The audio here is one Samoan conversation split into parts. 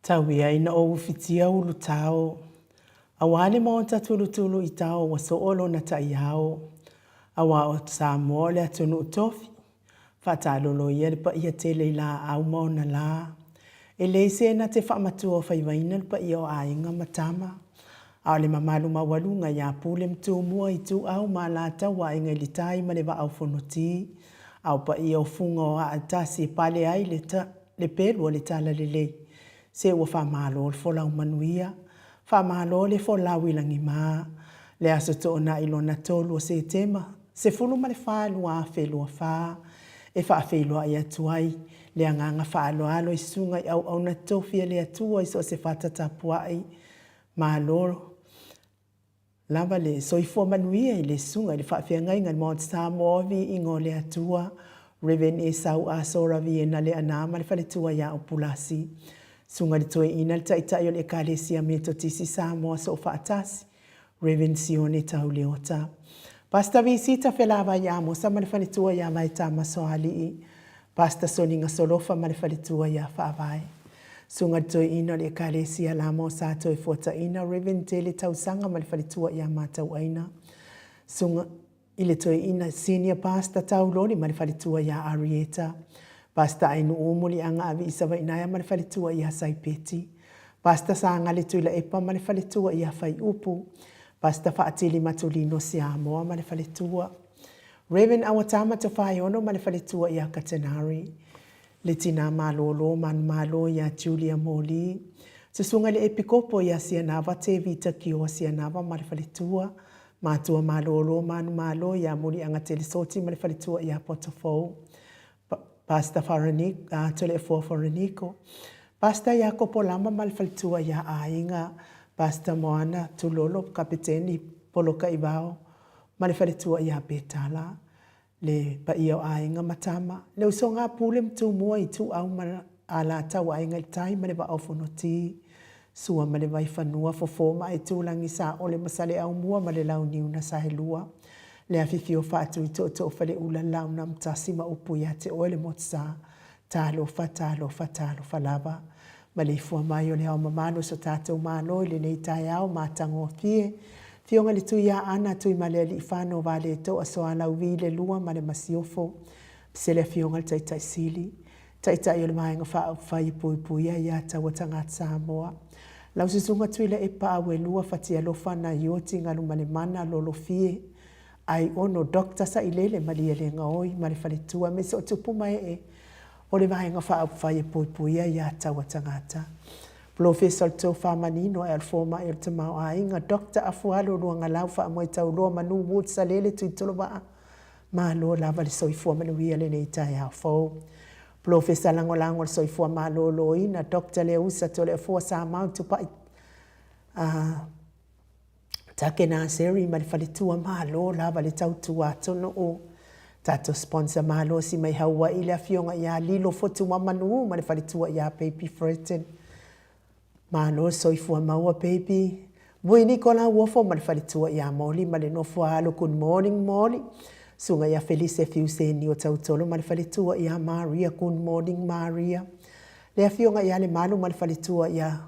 Tau ia ina ou ufitia ulutao, Aua le maota tulutulu i tao ua soo lona taiao, Aua o Samoa o le atunuu tofi, Faataalolo ia le paia tele i laau ma ona la, E leai se na te faamatua o faivaina le paia o aiga ma tama, A o le mamalu maualuga ia Pule ma Tumua, Ituau ma Alataua, Aiga i le Tai ma le Vaa o Fonoti, A o paia o Fuga o aa tasi e pale ai le le pelu o le Talalelei, se ua faamalo le folau manuia, faamalo le folau i lagima, le Aso Toonai lona tolu o Setema, 14 2024, e faafeiloai atu ai le agaga faaaloalo i susuga i auauna tofi a le Atua i so o se fata tapuai, malo lava le soifua manuia i le Susuga i le Faafeagaiga i le Maota Samoa o Viiga o le Atua, Rev. Esau Asora Viena Leaana ma le faletua ia Upulasi. Susuga i le Toeaina le Taitai o le Ekalesia Metotisi Samoa Soofaatasi, Rev. Sione Tau Leota. Pastor Visita Felavai Amosa ma le faletua ia Vaetama Soalii. Pastor Soniga Solofa ma le faletua ia Faavae. Susuga i le Toeaina o le Ekalesia Lama o Sa Toefuataina, Rev. Tele Tausaga ma le faletua ia Matauaina. Susuga i le Toeaina Senior Pastor Tau Loli ma le faletua ia Arieta. Pastor Ainuu Muliaga Avii Savainaea ma le faletua ia Saipeti. Pastor Sagale Tuilaepa ma le faletua ia Faiupu. Pastor Faatili Matulino Siamoa ma le faletua. Rev. Awatama Tofaeono ma le faletua ia Katenari. Le tina malōlō manumalo iā Julia Moli. Susuga i le Epikopo iā Sianava Tevita Kioa Sianava ma le faletua. Matua malōlō manumalo iā Muliaga Telesoti ma le faletua iā Potofou. Pastor Faranika, Toleafoa Faraniko. Pastor Iakopo Lama ma le faletua iā Aiga. Pastor Moana Tulolo Kapeteni Polokaivao ma le faletua iā Petala. Le paia o aiga ma tama, le usoga a Pule ma Tumua, Ituau ma Alataua, Aiga i le Tai ma le Vaa o Fonoti, Sua ma le Vaifanua, Fofo ma Aitulagi, Saole ma Saleaaumua ma le Launiu na Saelua, le afifio o Faatui Tootoo Faleula, Laaunaamotasi ma upu ia te oe le Motusa, Talofa, talofa, talofa lava. Maleifua mai o le ao mamalu o so tatou Malo i lenei taeao matagofie. Afioga i le Tuiaana, Tuimalealiifano Valetoa Soalauvi le Lua ma le Masiofo. Pse le Afioga i le Taitai Sili, Taitai o le Vaega Faaupufai e Puipuia ia Taua Tagata Samoa. Lau Susuga Tuilaepa Auelua Fatialofa Naioti Galumalemana Lolofie Aiono Doctor Sailele Malielegaoi ma le faletua aemaise o tupu ma ee o le Vaega Faaupufai e Puipuia ia Taua Tagata. Polofesa o le Tofa Manino ae o le Fomai o le Tamaoaiga, Doctor Afualo Luagalau Faamoetauloa Manu Wood Salele Tuitolovaa, Malo lava le soifua manuia lenei taeao fou. Polofesa Lagolago o le Soifua Maloloina, Doctor Leausa Toleafoa Samau Tupai Takenaseri ma le faletua malo lava le tautua atunuu. Tatou sponsor malosi mai Hawaii le afioga ia Lilo Fotuamanu ma le faletua ia Baby Freton. Malo soifua maua baby. Vui Nikola Uofo ma le faletua ia Molly ma le nofo a alo Good morning Molly. Susuga ia Felise Fiuseni o Tautolo ma le faletua ia Maria Good morning Maria. Le afioga ia Lemalu ma le faletua ia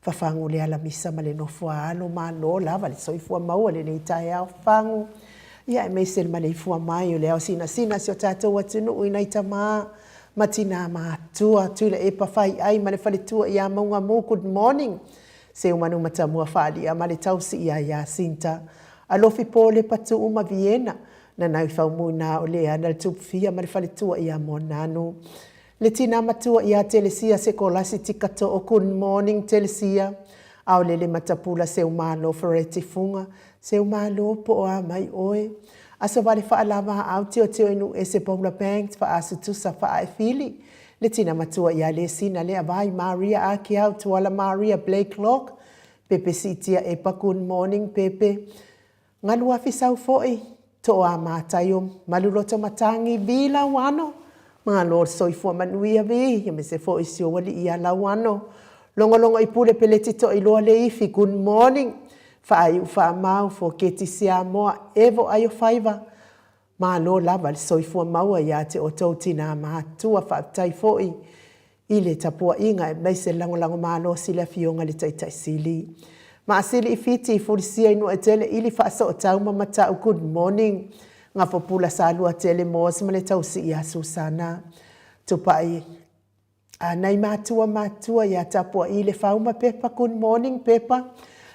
Fafagu le alamisa ma le nofo a alo malo lava le soifua maua lenei taeao Fafagu. Ia aemaise le maleifua mai o le ao sinasina si o tatou atunuu i nai tama ma tina matua Tuilaepa Faiai ma le faletua ia Maugamu Good morning Seumanu Matamua Faalia ma le tausi ia Yasinta Alofi Polepa Tuu ma Viena Nanau Faumuina o Leana le Tupufia ma le faletua ia Moananu Le tina matua ia Telesia Sekolasi Tikatoo Good morning Telesia Aolele Matapula Seumalo Fereti Fuga Seumalo po o a mai oe Aso vale faalava au Tiotio i Nuuese Paula Banks Faasutusa Faaefili Le tina matua ia Lesina Leavai Maria Akiau Tuala Maria Blake Locke Pepe Siitia Epa Good morning Pepe Galuafi sau foi, Toa Mataio, Maluloto Matangi, Vi Lauano, Malo le soifua manuia Vi, aemaise foi si ou alii ia Lauano, Logologo i Pule Peleti Toailoa Leifi, Good morning, Faaiu Faamau, Foketi Siamoa, Evo Aiofaiva, Malo lava le soifua maua ia te outou tinā matua, faafetai foi. i le tapuaiga aemaise le lagolago malosi i le Afioga i le Taitai Sili. Maasili i Fiti, Fulisia i Nuuaitele ili Faasootau ma Matau Good morning. Gafopula Saluatele Moss ma le tausi ia Susana. Tupai a nai matua matua ia Tapuai le Fau ma Pepa Good morning Pepa.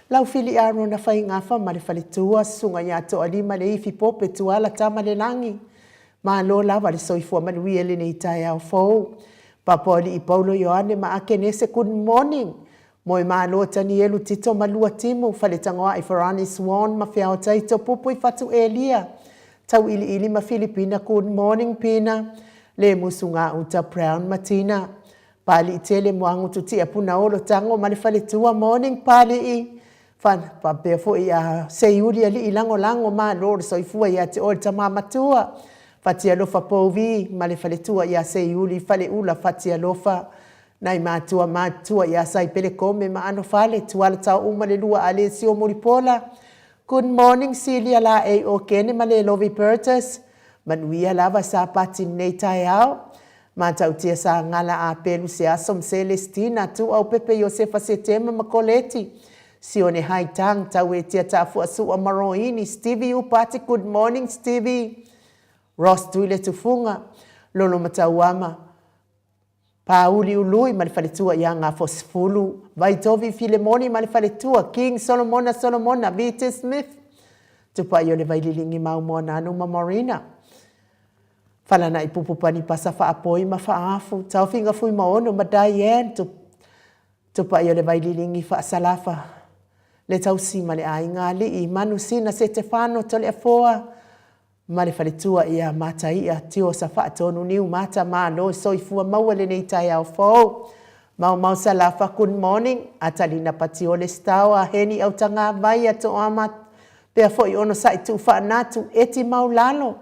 Laufili Arona Faigafa ma le faletua, Susuga ia Toalima le Ifi Pope Tuala Tama le Lagi. Malo lava le soifua manuia i lenei taeao fou. Papoalii Paulo Ioane ma Akenese Good morning. Moemalo Tanielu Tito ma Lua Timu, Faletagoai Farani Swan ma Feao Taito Pupui Fatu Elia, Tauiliili ma Filipina Good morning Pina, Le Musu Gauta Brown ma Tina, Palii Tele Moagutu Tia Punaolo Tago ma le Faletua Morning Palii, Faapea foi a Seiuli Alii Lagolago Malo le soifua ia te oe le tama matua, Fatialofa Pouvi ma le faletua ia Seiuli Faleula Fatialofa, Nai matua matutua ia Saipele Kome ma Anofale, Tuala Taouma le lua Alesio Mulipola, Good morning Silia Laei o Kene ma Lelovi Burgess, Manuia lava Sapati lenei taeao. Matautia Sagala Apelu Seaso ma Selestina, Tuuaupepe Iosefa Setema ma Koleti, Sione Haitang, Tauetia Taafuasua ma Roini, Stevie Upati, Good morning Stevie, Ross Tuiletufuga, Lolo Matauama, Pāuli Ului ma le faletua ia Gafosefulu, Vaitovi Filemoni ma le faletua, King Solomona Solomona, Vite Smith, Tupai o le Vaililigi Maumoananu ma Marina, Falanaʻi Pupu Panipasa Faapoi ma Faafu, Taofiga Fuimaono ma Diane, Tupai o le Vaililigi Faasalafa, le tausi ma le aiga alii, Manusina Setefano Toleafoa, ma le faletua ia Mataia Tiosa Faatonu Niu Mata Malo soifua maua lenei taeao fou. Maomao Salafa Good morning Atalina Patiole Staoa Heni Autagavai Atoama pea foi Onosai Tuufaanatu Eti Maulalo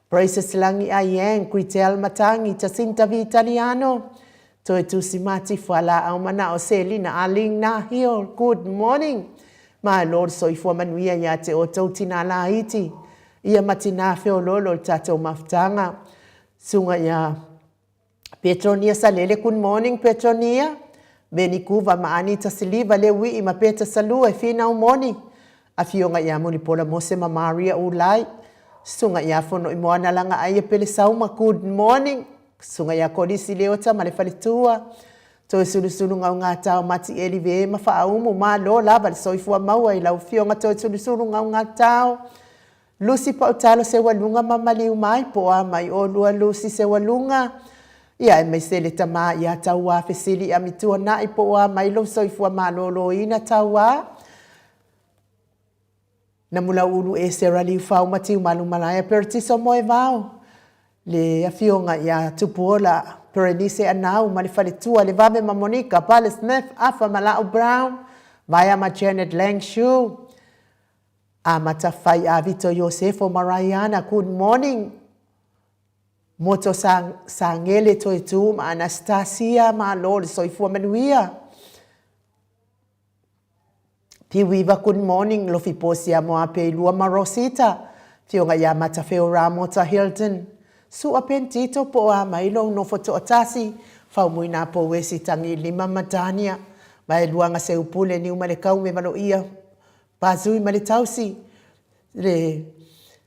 Praises Lagi Aiang Gritel Matangi Jacinta Vitaliano Toe Tusi Mati Fualaau Manao Selina Aling Nahio Good morning Malo le soifua manuia ia te outou tinā laiti ia ma tinā feoloolo o le tatou mafutaga. Susuga ia Petronia Salele Good morning Petronia. Meni Kuva ma Anita Siliva Leuii ma Peta Salua e finau moni. Afioga ia Mulipola Mose ma Maria Ulai. Susuga ia Fonoimoana Lagaaia Pelesauma Good morning. Susuga ia Kolisi Leota ma le faletua. Toe sulusulu gaugata o Mati Eli Ve ma Faaumu, malo lava le soifua maua i lau afioga toe sulusulu gaugata o Lucy Pautalo Seualuga ma Maliu Mai po o a mai olua Lucy Seualuga ia aemaise le tama ia Tauā Fesili Amituana'i po o a mai lou soifua maloloina Tauā Namulauulu Esera Liufau Matiumalu Malaea Peretiso Moevao, le Afioga ia Tupuola Perenise Anau ma le faletua Levave ma Monica Pale Smith Afa Mala'u Brown Vaea ma Janet Langshu Amata Fai Avito Iosefo ma Raiana Good morning Moto Sangele Toetu ma Anastasia Malo le soifua manuia. Piuiva Good morning Lofi Posia Moapeilua ma Rosita Fioga ia Matafeo Ramota Hilton Sua Pentito po o a mai lou nofo toatasi Faumuina Pouesi Tagilima ma Dania Vaeluaga Seupule Niumalekaume Valoia Pazui ma le tausi Le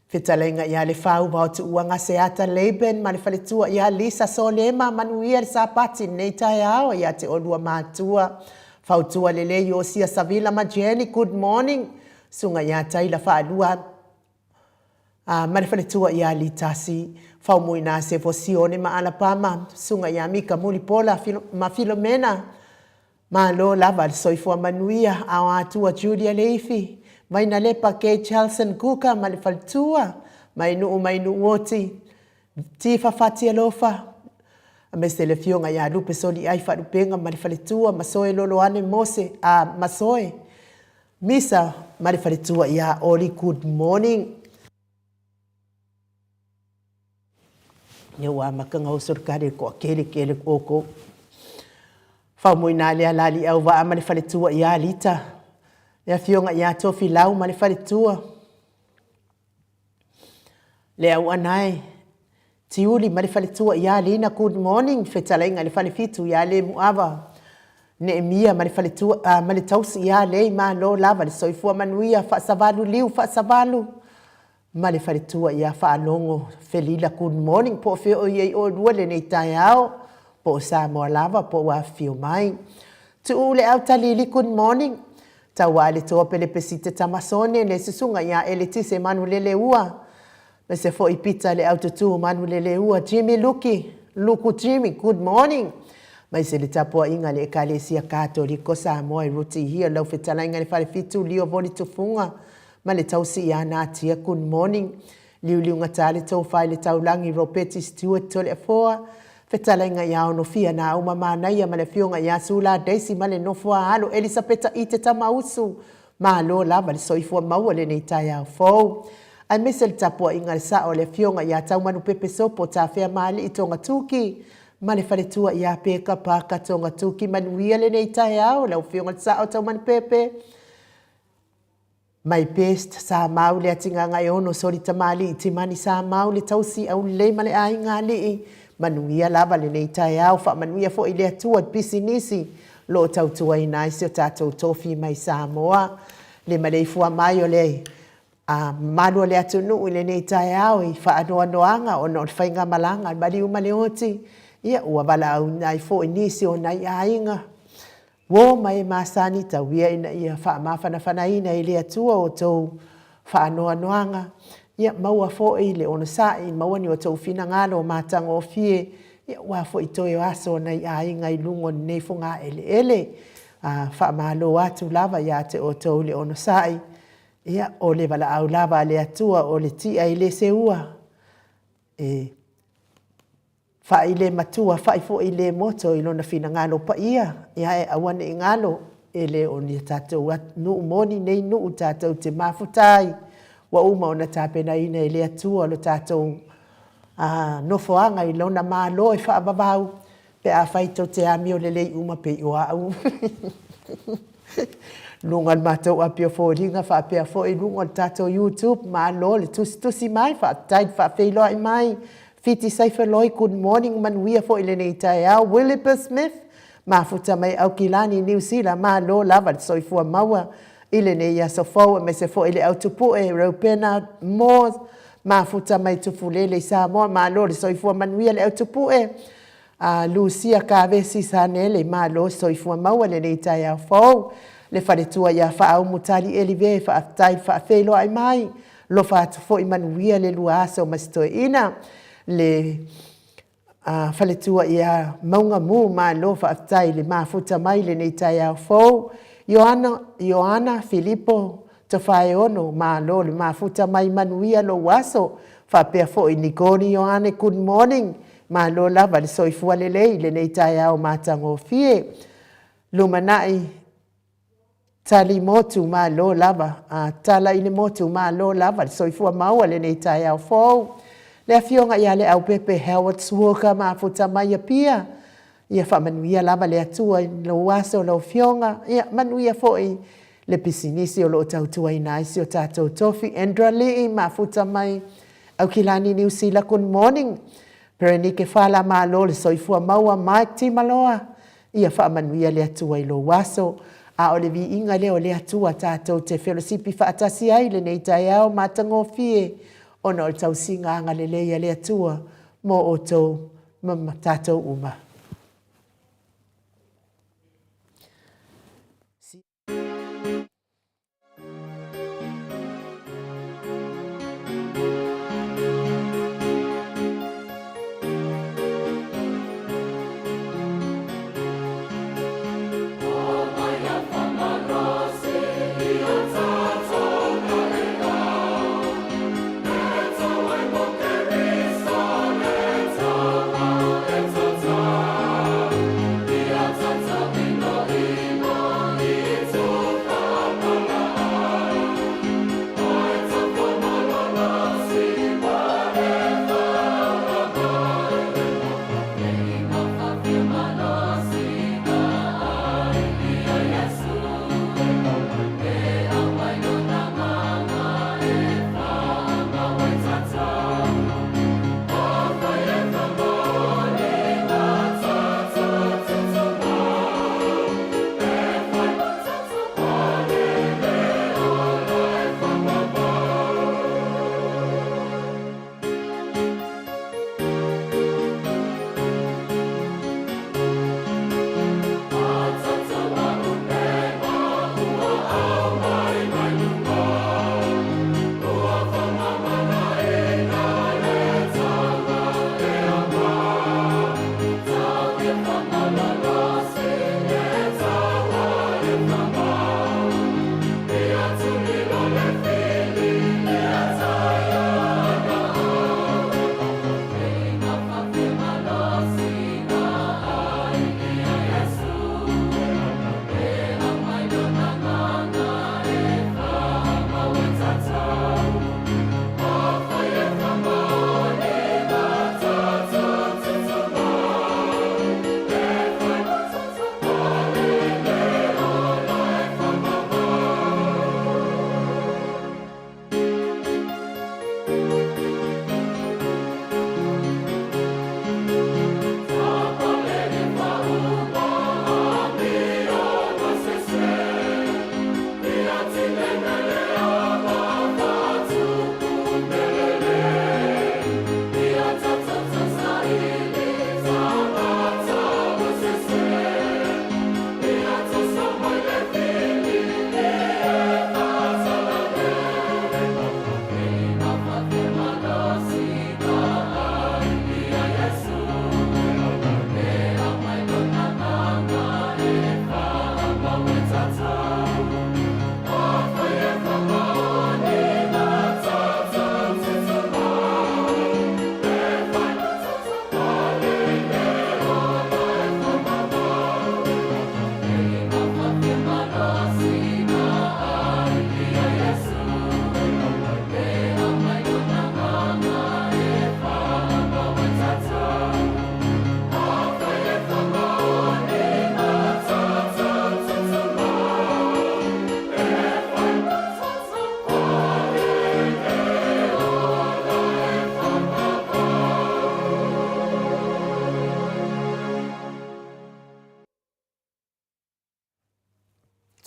fetalaiga ia Lefau Vaotuuaga Seata Laban ma le faletua ia Lisa Solema Manuia le Sapati lenei taeao ia te olua matua Fautua lelei Iosia Savila ma Jenny Good morning Susuga ia Taila Faalua ma le faletua ia Litasi Faumuina Sefo Sione ma Alapama Susuga ia Mika Mulipola ma Filomena Malo lava le soifua manuia a o atua Julia Leifi, Vainalepa Kay Chelson Kuka ma le faletua, mai Nuu mai Nuuoti, Tifa Fatialofa, aemaise le afioga ia Lupe Soliai Faalupenga ma le faletua, Masoe Loloane Mose, a Masoe Misa ma le faletua ia Oli Good morning. Ia ua amata gauso le kale koa kele kele koko. Faumuina lea la liau vaa ma le faletua ia Lita. Le afioga ia Tofilau ma le faletua. Le auanae. Tiuli ma le faletua ia Lina, good morning, fetalaiga i le Falefitu ia Lemuava, Neemia ma le faletua, a, ma le tausi ia Lei, malo lava le soifua manuia, Faasavalu Liu Faasavalu ma le faletua ia Faalogo Felila, good morning, po o fea o i ai oulua i lenei taeao, po o Samoa lava po ua afifio mai. Tuuu le Autalili, good morning, Tauaa le Toa Pelepesite Tamasone, le susuga ia Eletise Manuleleua, Aemaise foi Pita le Aututu Manuleleua, Jimmy Luki, Luku Jimmy, good morning. Aemaise le tapuaiga a le Ekalesia Katoliko Samoa i Rutihia, lau fetalaiga i le Falefitu, Lio Voli Tufuga ma le tausi ia Natia, good morning. Liuliugata le tofa i le taulagi Ropeti Stewart Toleafoa, fetalaiga ia Onofia Nauma Manaia ma le afioga ia Sula Daisy ma le nofo a alo Elisapeta Ite Tamausu, Malo lava le soifua maua lenei taeao fou. Aemaise le tapuaiga a le sao a le Afioga ia Taumanupepe Sopo Tafeamaalii Togatuki ma le faletua ia Peka Parker Togatuki. Manuia lenei taeao lau Afioga i le Sao Taumanupepe. My best Samau le Atigagaeono Soli Tamalii Timani Samau le tausi aulelei ma le aiga alii. Manuia lava lenei taeao. Faamanuia foi le Atua i pisinisi lo o tautuaina ai si o tatou tofi mai Samoa. Le maleifua mai o le mamalu o le atunuu i lenei taeao i faanoanoaga ona o le faigamalaga a le maliu ma le oti, ia ua valaauina ai foi nisi o nai aiga uo ma e masani tau ia ina ia faamafanafanaina e le Atua outou faanoanoaga, ia maua foi le onosai, maua ni outou finagalo matagofie, ia aua foi toe o aso o nai aiga i luga o lenei fogaeleele. A faamalo atu lava ia te outou le onosai, ia o le valaau lava a le Atua o le tia e le seua, e Fa'i le matua, fa'i foi le moto i lona finagalo paia, ia e aua ne i galo, e le o ni tatou nuu moni nei nuu tatou te mafuta ai, ua uma ona tapenaina e le Atua lo tatou nofoaga i lona Malo e faavavau, pe afai tou te amio lelei uma pei o a'u. Luga o le matou api o foliga faapea foi luga o le tatou YouTube, malo le tusitusi mai, faafetai le faafeiloai mai. Fiti Saifeloi, good morning, manuia foi lenei taeao. Willipa Smith, mafuta mai Aukilani, Niu Sila, malo lava le soifua maua i lenei aso fou, aemaise foi le au tupue Reupena Moore, mafuta mai Tufulele i Samoa, malo le soifua manuia le au tupue. A Lucia Kavesi Sanele, malo soifua maua lenei taeao fou. Le faletua ia Faaumu Tali Elive, faafetai le faafeiloai mai. Alofa atu foi manuia le lua aso ma si toeaina. Le faletua ia Maugamu, malo faafetai le mafuta mai lenei taeao fou. Ioana, Ioana Filipo Tofaeono, malo le mafuta mai manuia lou aso. Faapea foi Nikoni Ioane, good morning. Malo lava le soifua lelei i lenei taeao matagofie. Lumanai Tali motu malo lava a tala i le motu malo lava le soifua maua lenei taeao fou. Le afioga ia Leaupepe Howard Suoka mafuta mai Apia, ia faamanuia lava le Atua i lou aso lau afioga, ia manuia foi le pisinisi o lo o tautuaina ai si o tatou tofi. Andra Lii mafuta mai Aukilani Niu Sila, good morning. Perenike Fala malo le soifua maua. Mike Timaloa, Ia faamanuia le Atua i lou aso. A o le viiga lea o le Atua tatou te felosipi faatasi ai i lenei taeao matagofie ona o le tausiga agalelei a le Atua mo outou ma tatou uma.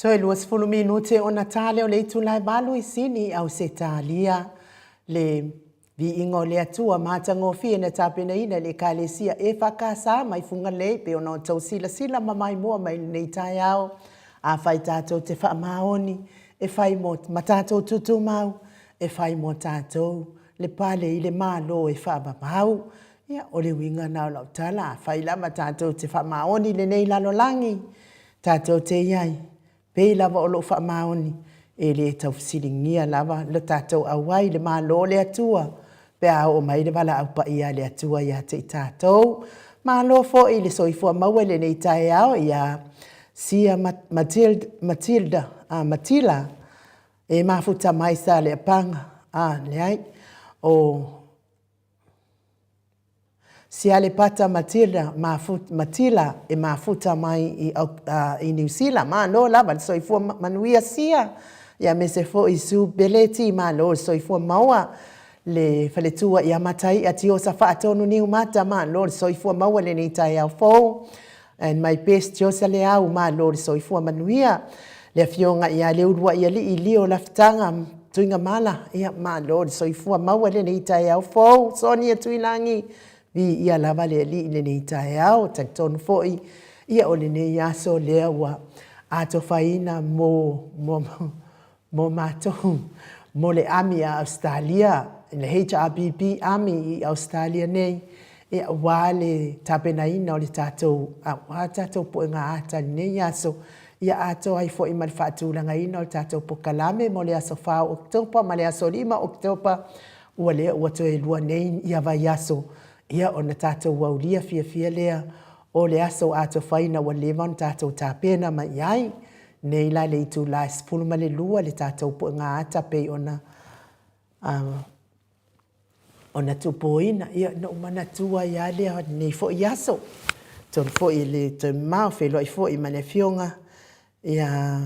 Toe 20 minute ona ta lea o le itula e 8 i Sini i Ausetalia. Le Viiga o le Atua matagofie na tapenaina e le Ekalesia EFKS mai Fugalei pei ona outou silasila ma maimoa mai i lenei taeao. Afai tatou te faamaoni, e fai mo ma tatou tutumau, e fai mo tatou le pale i le Malo e faavavau. Ia, o le uiga lena o lau tala, afai lava tatou te faamaoni i lenei lalolagi, tatou te i ai, Pei lava o lou faamaoni, e le tau fesiligia lava lo tatou auai i le Malo o le Atua pe a oo mai le valaau paia a le Atua ia te i tatou. Malo foi i le soifua maua i lenei taeao ia Sia Matilda, Matila e mafuta mai Saleapaga, a, leai, o Sialepata Matilda Matila e mafuta mai i Niu Sila. Malo lava le soifua manuia Sia, aemaise foi Sue Beleti, malo le soifua maua. Le faletua ia Mataia Tiosa Faatonu Niumata, malo le soifua maua i lenei taeao fou. And my best Tiosa Leau, malo le soifua manuia. Le afioga ia Leuluaialii Leo Lafitaga Tuigamala, ia malo le soifua maua i lenei taeao fou. Sonia Tuilagi, viia lava le Alii i lenei taeao. Talitonu foi, ia o lenei aso lea ua atofaina mo, mo, mo matou, mo le Army a Ausetalia, le HRPP Army i Ausetalia nei, aua le tapenaina o le tatou, aua le tatou puega ata i lenei aso, ia atoa ai foi ma le faatulagaina o le tatou polokalame mo le aso 4 o Oketopa ma le aso 5 o Oketopa, ua lea ua toe lua nei ia vaiaso, ia ona tatou aulia fiafia lea o le aso atofaina ua leva ona tatou tapena mai i ai. Nei la i le itula e 12 le tatou puega ata pei ona ona tupoina. Ia, na ou manatua ai lava lea i lenei foi aso. Atonu foi e le toe mamao, feiloai foi ma le Afioga ia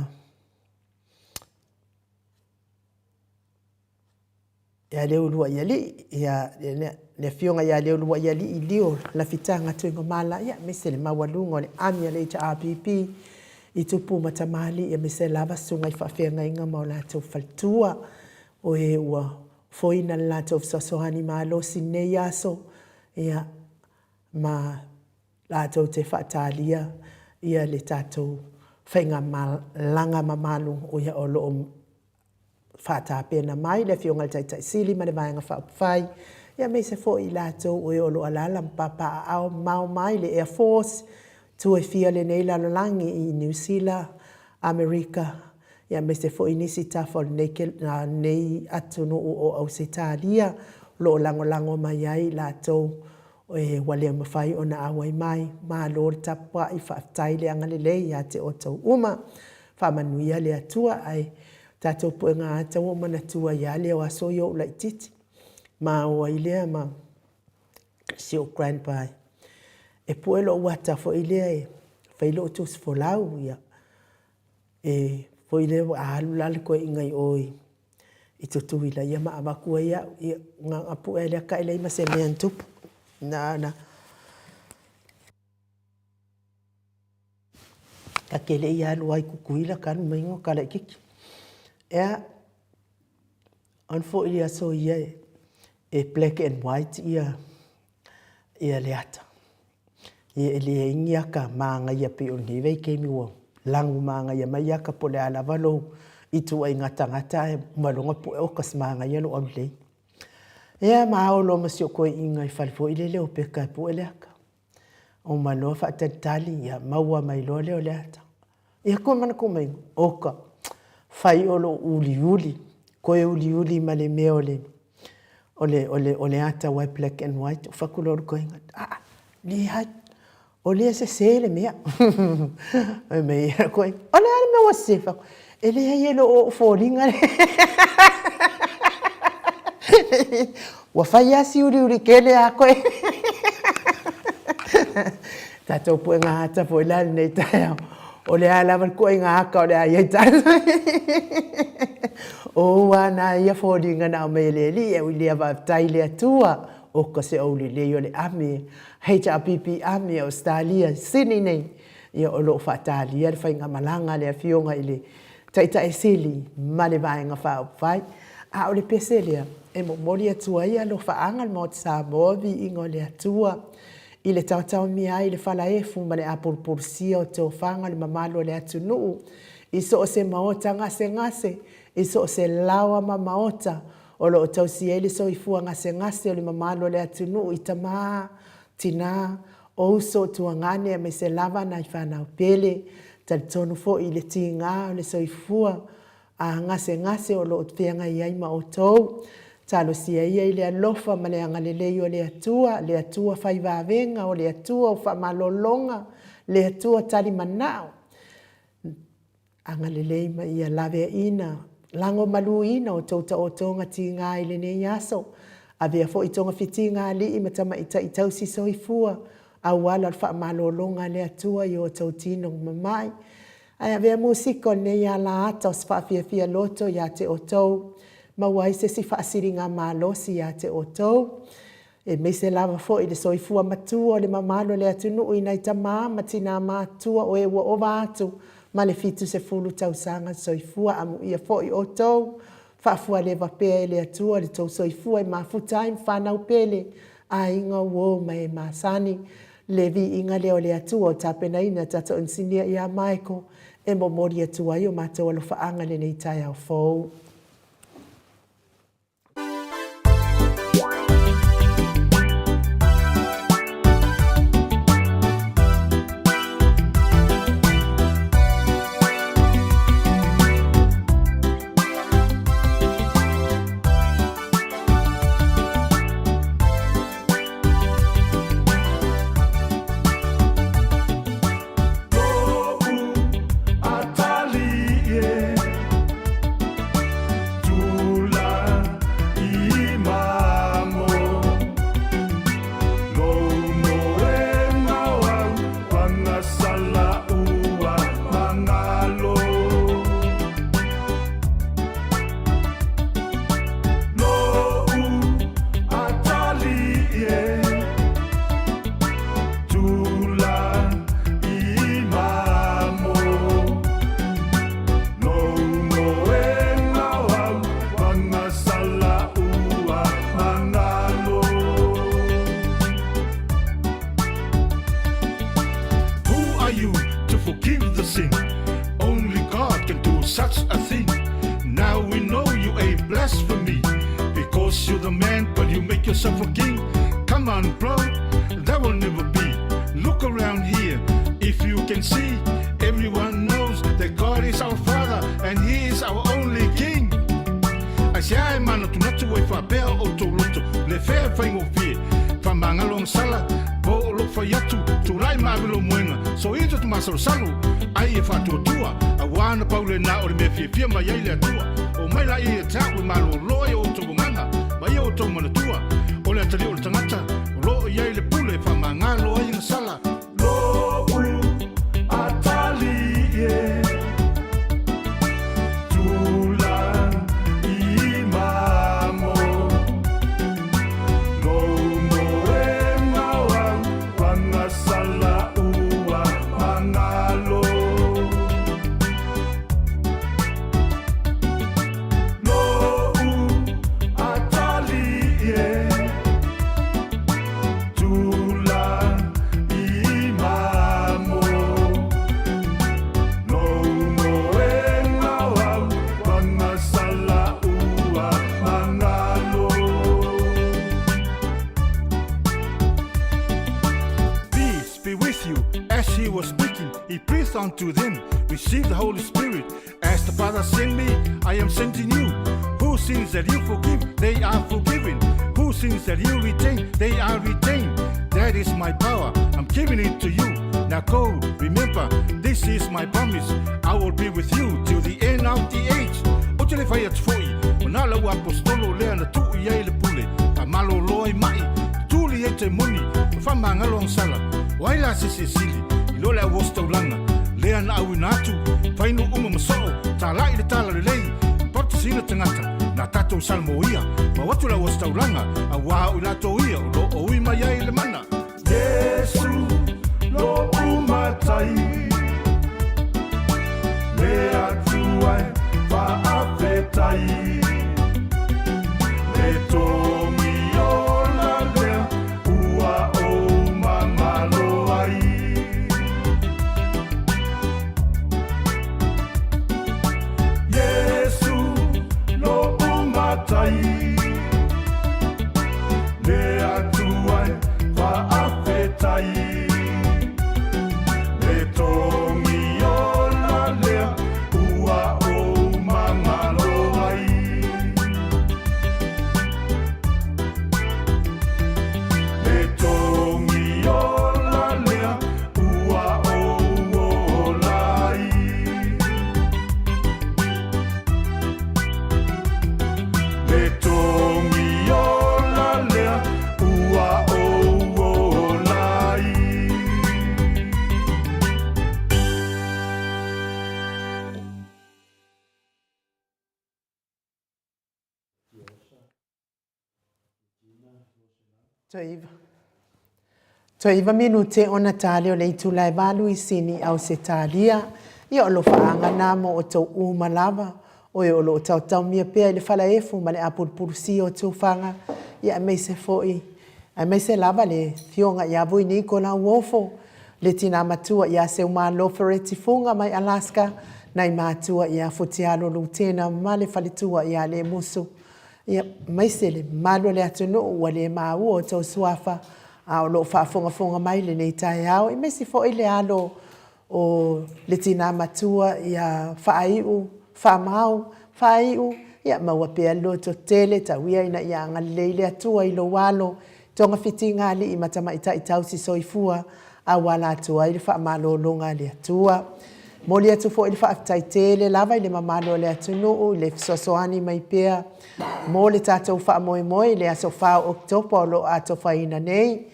ia Leuluaialii, ia le Afioga ia Leuluaialii Leo Lafitaga Tuigamala, ia aemaise le maualuga o le Army a le HRPP i tupu ma tamalii aemaise lava susuga i faafeagaiga ma o latou faletua, o e ua foina le latou fesoasoani malosi i lenei aso, ia, ma latou te faatalia ia le tatou faigamalaga mamalu ia o lo o faatapena mai le Afioga i le Taitai Sili ma le Vaega Faaupufai, aemaise foi i latou o e o lo o alaala ma papaaao mamao mai le Air Force, itu e fia o lenei lalolagi i Niu Sila, Amerika, aemaise foi nisi tafa o lenei atunuu o Ausetalia o lo o lagolago mai ai i latou ua le mafai ona auai mai. Malo le tapuai, faafetai le agalelei ia te outou uma. Faamanuia le Atua, ae tatou puega ata ua ou manatua ai lava lea o aso ia o ou laitiiti. Ma o ai lea ma si ou grandpa e pue lou ata foi lea e fai lou tusi folau, ia. E foi lea a alu la le toeaina i o i Tutuila ia ma avatu ai au, ia na ona pue lava o le ata e leai ma se mea na tupu. Na ona ta te le i alu lava i Tutuila talu mai ona ta laitiiti. Ea, ona foi le aso ia e black and white ia ia le ata. Ia e leai ni ata manaia pei o lenei vaitaimi ua lanu manaia mai ata po o le a lava lou ituaiga tagata ae uma loa ona pue, oka se manaia lou aulelei. Ia ma ao loa ma si ou toeaina i fale foi lele o Peka e pue le ata. Uma loa faatalitali, ia maua mai loa lea o le ata. Ia toe manatua mai, oka, fai o lou uliuli, toe uliuli ma le mea o le, o le, o le, o le ata aua e black and white. Ou fai atu loa i le toeaina, aa, leai, o lea e sese le mea. Fai mai le toeaina, o le a le mea ua sese? Fai atu, e leai e le o ou foliga lea. Ua fai lava si uliuli tele a koe. Tatou puega ata foi la lenei taeao. O le a lava le ituaiga ata o le a i ai tatou. O ua na ia foliga na aumai e le Alii e ui lea faafetai i le Atua. Oka se ou lelei o le ame HRPP ame o Ausetalia Sydney nei. Ia, o lo o faatalia le faigamalaga a le Afioga i le Taitai Sili ma le Vaega Faaupufai. A o le pese lea e momoli atu ai alofaaga a le Maota Samoa, viiga o le Atua i le taotaomia ai i le falaefu ma le apulupulusia o tofaga o le mamalu o le atunuu i so o se maota gasegase, i so o se laoa ma maota o lo o tausia ai le soifua gasegase o le mamalu o le atunuu i tama, tina, o uso, o tuagane aemaise lava nai fanau pele. Talitonu foi i le tiga o le soifua a gasegase o lo o feagai ai ma outou. Talosia ia i le alofa ma le agalelei o le Atua, le Atua fai vavega, o le Atua o faamalologa, le Atua tali manao. Agalelei ma ia laveaiina, lagomaluina o tou taotoga tiga i lenei aso. Avea foi togafitiga a alii ma tamaitai tausi soifua, auala o le faamalologa a le Atua i o outou tino mamai. Ae avea musika o lenei alaata o se faafiafia loto ia te outou, maua ai se isi faasiligamalosi ia te outou, aemaise lava foi le soifua matua o le mamalu o le atunuu i nai tama ma tina matutua o e ua ova atu ma le 70 tausaga soifua. Amuia foi outou, faafualeva pea e le Atua le tou soifua e mafuta ai ma fanau pele, aiga, uo ma e masani. Le viiga lea o le Atua o tapenaina e tatou inisinia ia Michael e momoli atu ai o matou alofaaga i lenei taeao fou. Who are you to forgive the sin? Only God can do such a thing. Now we know you a blasphemy because you're the man, but you make yourself a king. Come on, bro, that will never be. Look around here, if you can see, everyone knows that God is our Father and He is our only King. Aisea e manatunatu ai faapea o outou loto, le fea e faigofie, faamagalo agasala, po o lou fai atu, tulai ma ave lou moega, soito te masalosalo, ai e faatuatua, auā na pau lena o le mea fiafia mai ai le Atua. Oo mai laia ia te au e malōlō ai o outou agaga, ma ia outou manatua, o le atalii o le tagata, o lo o i ai le pule e faamagalo ai agasala. Lo'u atalii e Tula i mamo Lou moenga o au Pagasala ua magalo Lo'u atalii e Tula i mamo Lou moenga o au Pagasala ua magalo Peace be with you. As he was speaking, he breathed unto them, Receive the Holy Spirit. As the Father sent me, I am sending you. Who sins that you forgive, they are forgiven. Who sins that you retain, they are retained. That is my power. I'm giving it to you. Now go, remember, this is my promise. I will be with you till the end of the age. Ou te le fai atu foi, o nā lau aposetolo lea na tuu i ai le pule, faamalōlō ai maʻi, tuli ai temoni, ma faamagalo agasala. O ai la se isi e sili i lo le au ositaulaga lea na auina atu, fai nuu uma ma soo, talaʻi le tala lelei, baptisina tagata, na tatou Salamoia, mau atu le au ositaulaga, auā o i latou ia o lo o ui mai ai le mana. Iesu lo'u matai. ai Le Atua e faafetai Le togi ola lea ua ou magalo ai Le togi ola lea ua ou ola ai Le togi ola lea ua ou ola ai. Toiva. Toiva minute ona tali o le itula e valu i Sini, Ausetalia. Ia o alofaaga na mo outou uma lava, o e o lo o taotaomia pea i le falaefu ma le apulupulusia o tufaga, ia aemaise foi, aemaise lava le Afioga ia Vui Niko Lauofo, le tina matua ia Seumalo Fereti Fuga mai Alaska, nai matua ia Futialo Lutena ma le faletua ia Lemusu, Ia, aemaise le mamalu o le atunuu ua le maua outou suafa, a o lo o faafogafoga mai i lenei taeao, aemaise foi le alo o le tina matua ia Faaiu, Faamau, Faaiu, ia maua pea le lototele, tau ia ina ia agalelei le Atua i lou alo, togafitiga alii ma tamaitai tausi soifua, auala atu ai le faamalologa a le Atua. Momoli atu foi le faafetai tele lava i le mamalu o le atunuu i le fesoasoani mai pea mo le tatou faamoemoe i le aso 4 o Oketopa o lo o atofaina nei.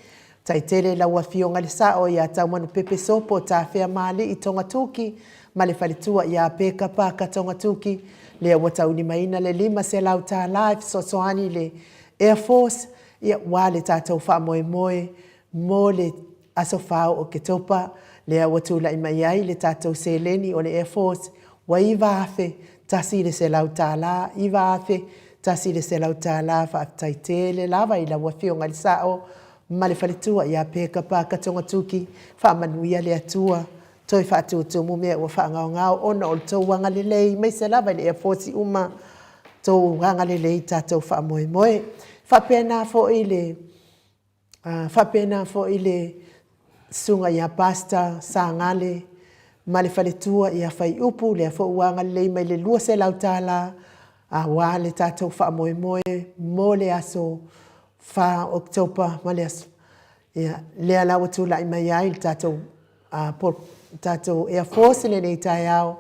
Faafetai tele i lau Afioga i le Sao ia Taumanupepe Sopo Tafeamaalii Togatuki ma le faletua ia Peka Paka Togatuki, lea ua taulimaina le $500 e fesoasoani i le Air Force, ia aua le tatou faamoemoe mo le aso 4 o Oketopa, lea ua tulai mai ai le tatou seleni o le Air Force ua $9,100, $9,100. Faafetai tele lava i lau Afioga i le Sao ma le faletua ia Peka Paka Togatuki, faamanuia le Atua, toe faatutumu mea ua faagaogao ona o le tou agalelei, aemaise lava i le Air Force uma, tou agalelei i tatou faamoemoe. Faapena foi le faapena foi le susuga ia Pastor Sagale ma le faletua ia Faiupu, lea foi ua agalelei mai i le $200 aua le tatou faamoemoe mo le aso 4 o Oketopa ma le aso, ia, lea la ua tulai mai ai le tatou, tatou Air Force i lenei taeao,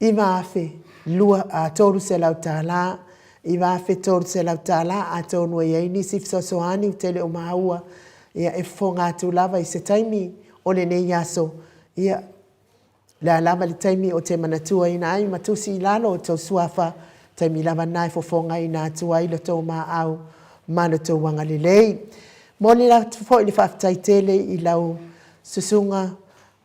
$9,300, $9,300, atonu e i ai nisi fesoasoani ou te le o maua, ia e fofoga atu lava i se taimi o lenei aso, ia, o le a lava le taimi ou te manatuaina ai ma tusi i lalo o tou suafa, taimi lava lena e fofogaina atu ai lo outou maau ma lo outou agalelei. Momoli atu foi le faafetai tele i lau susuga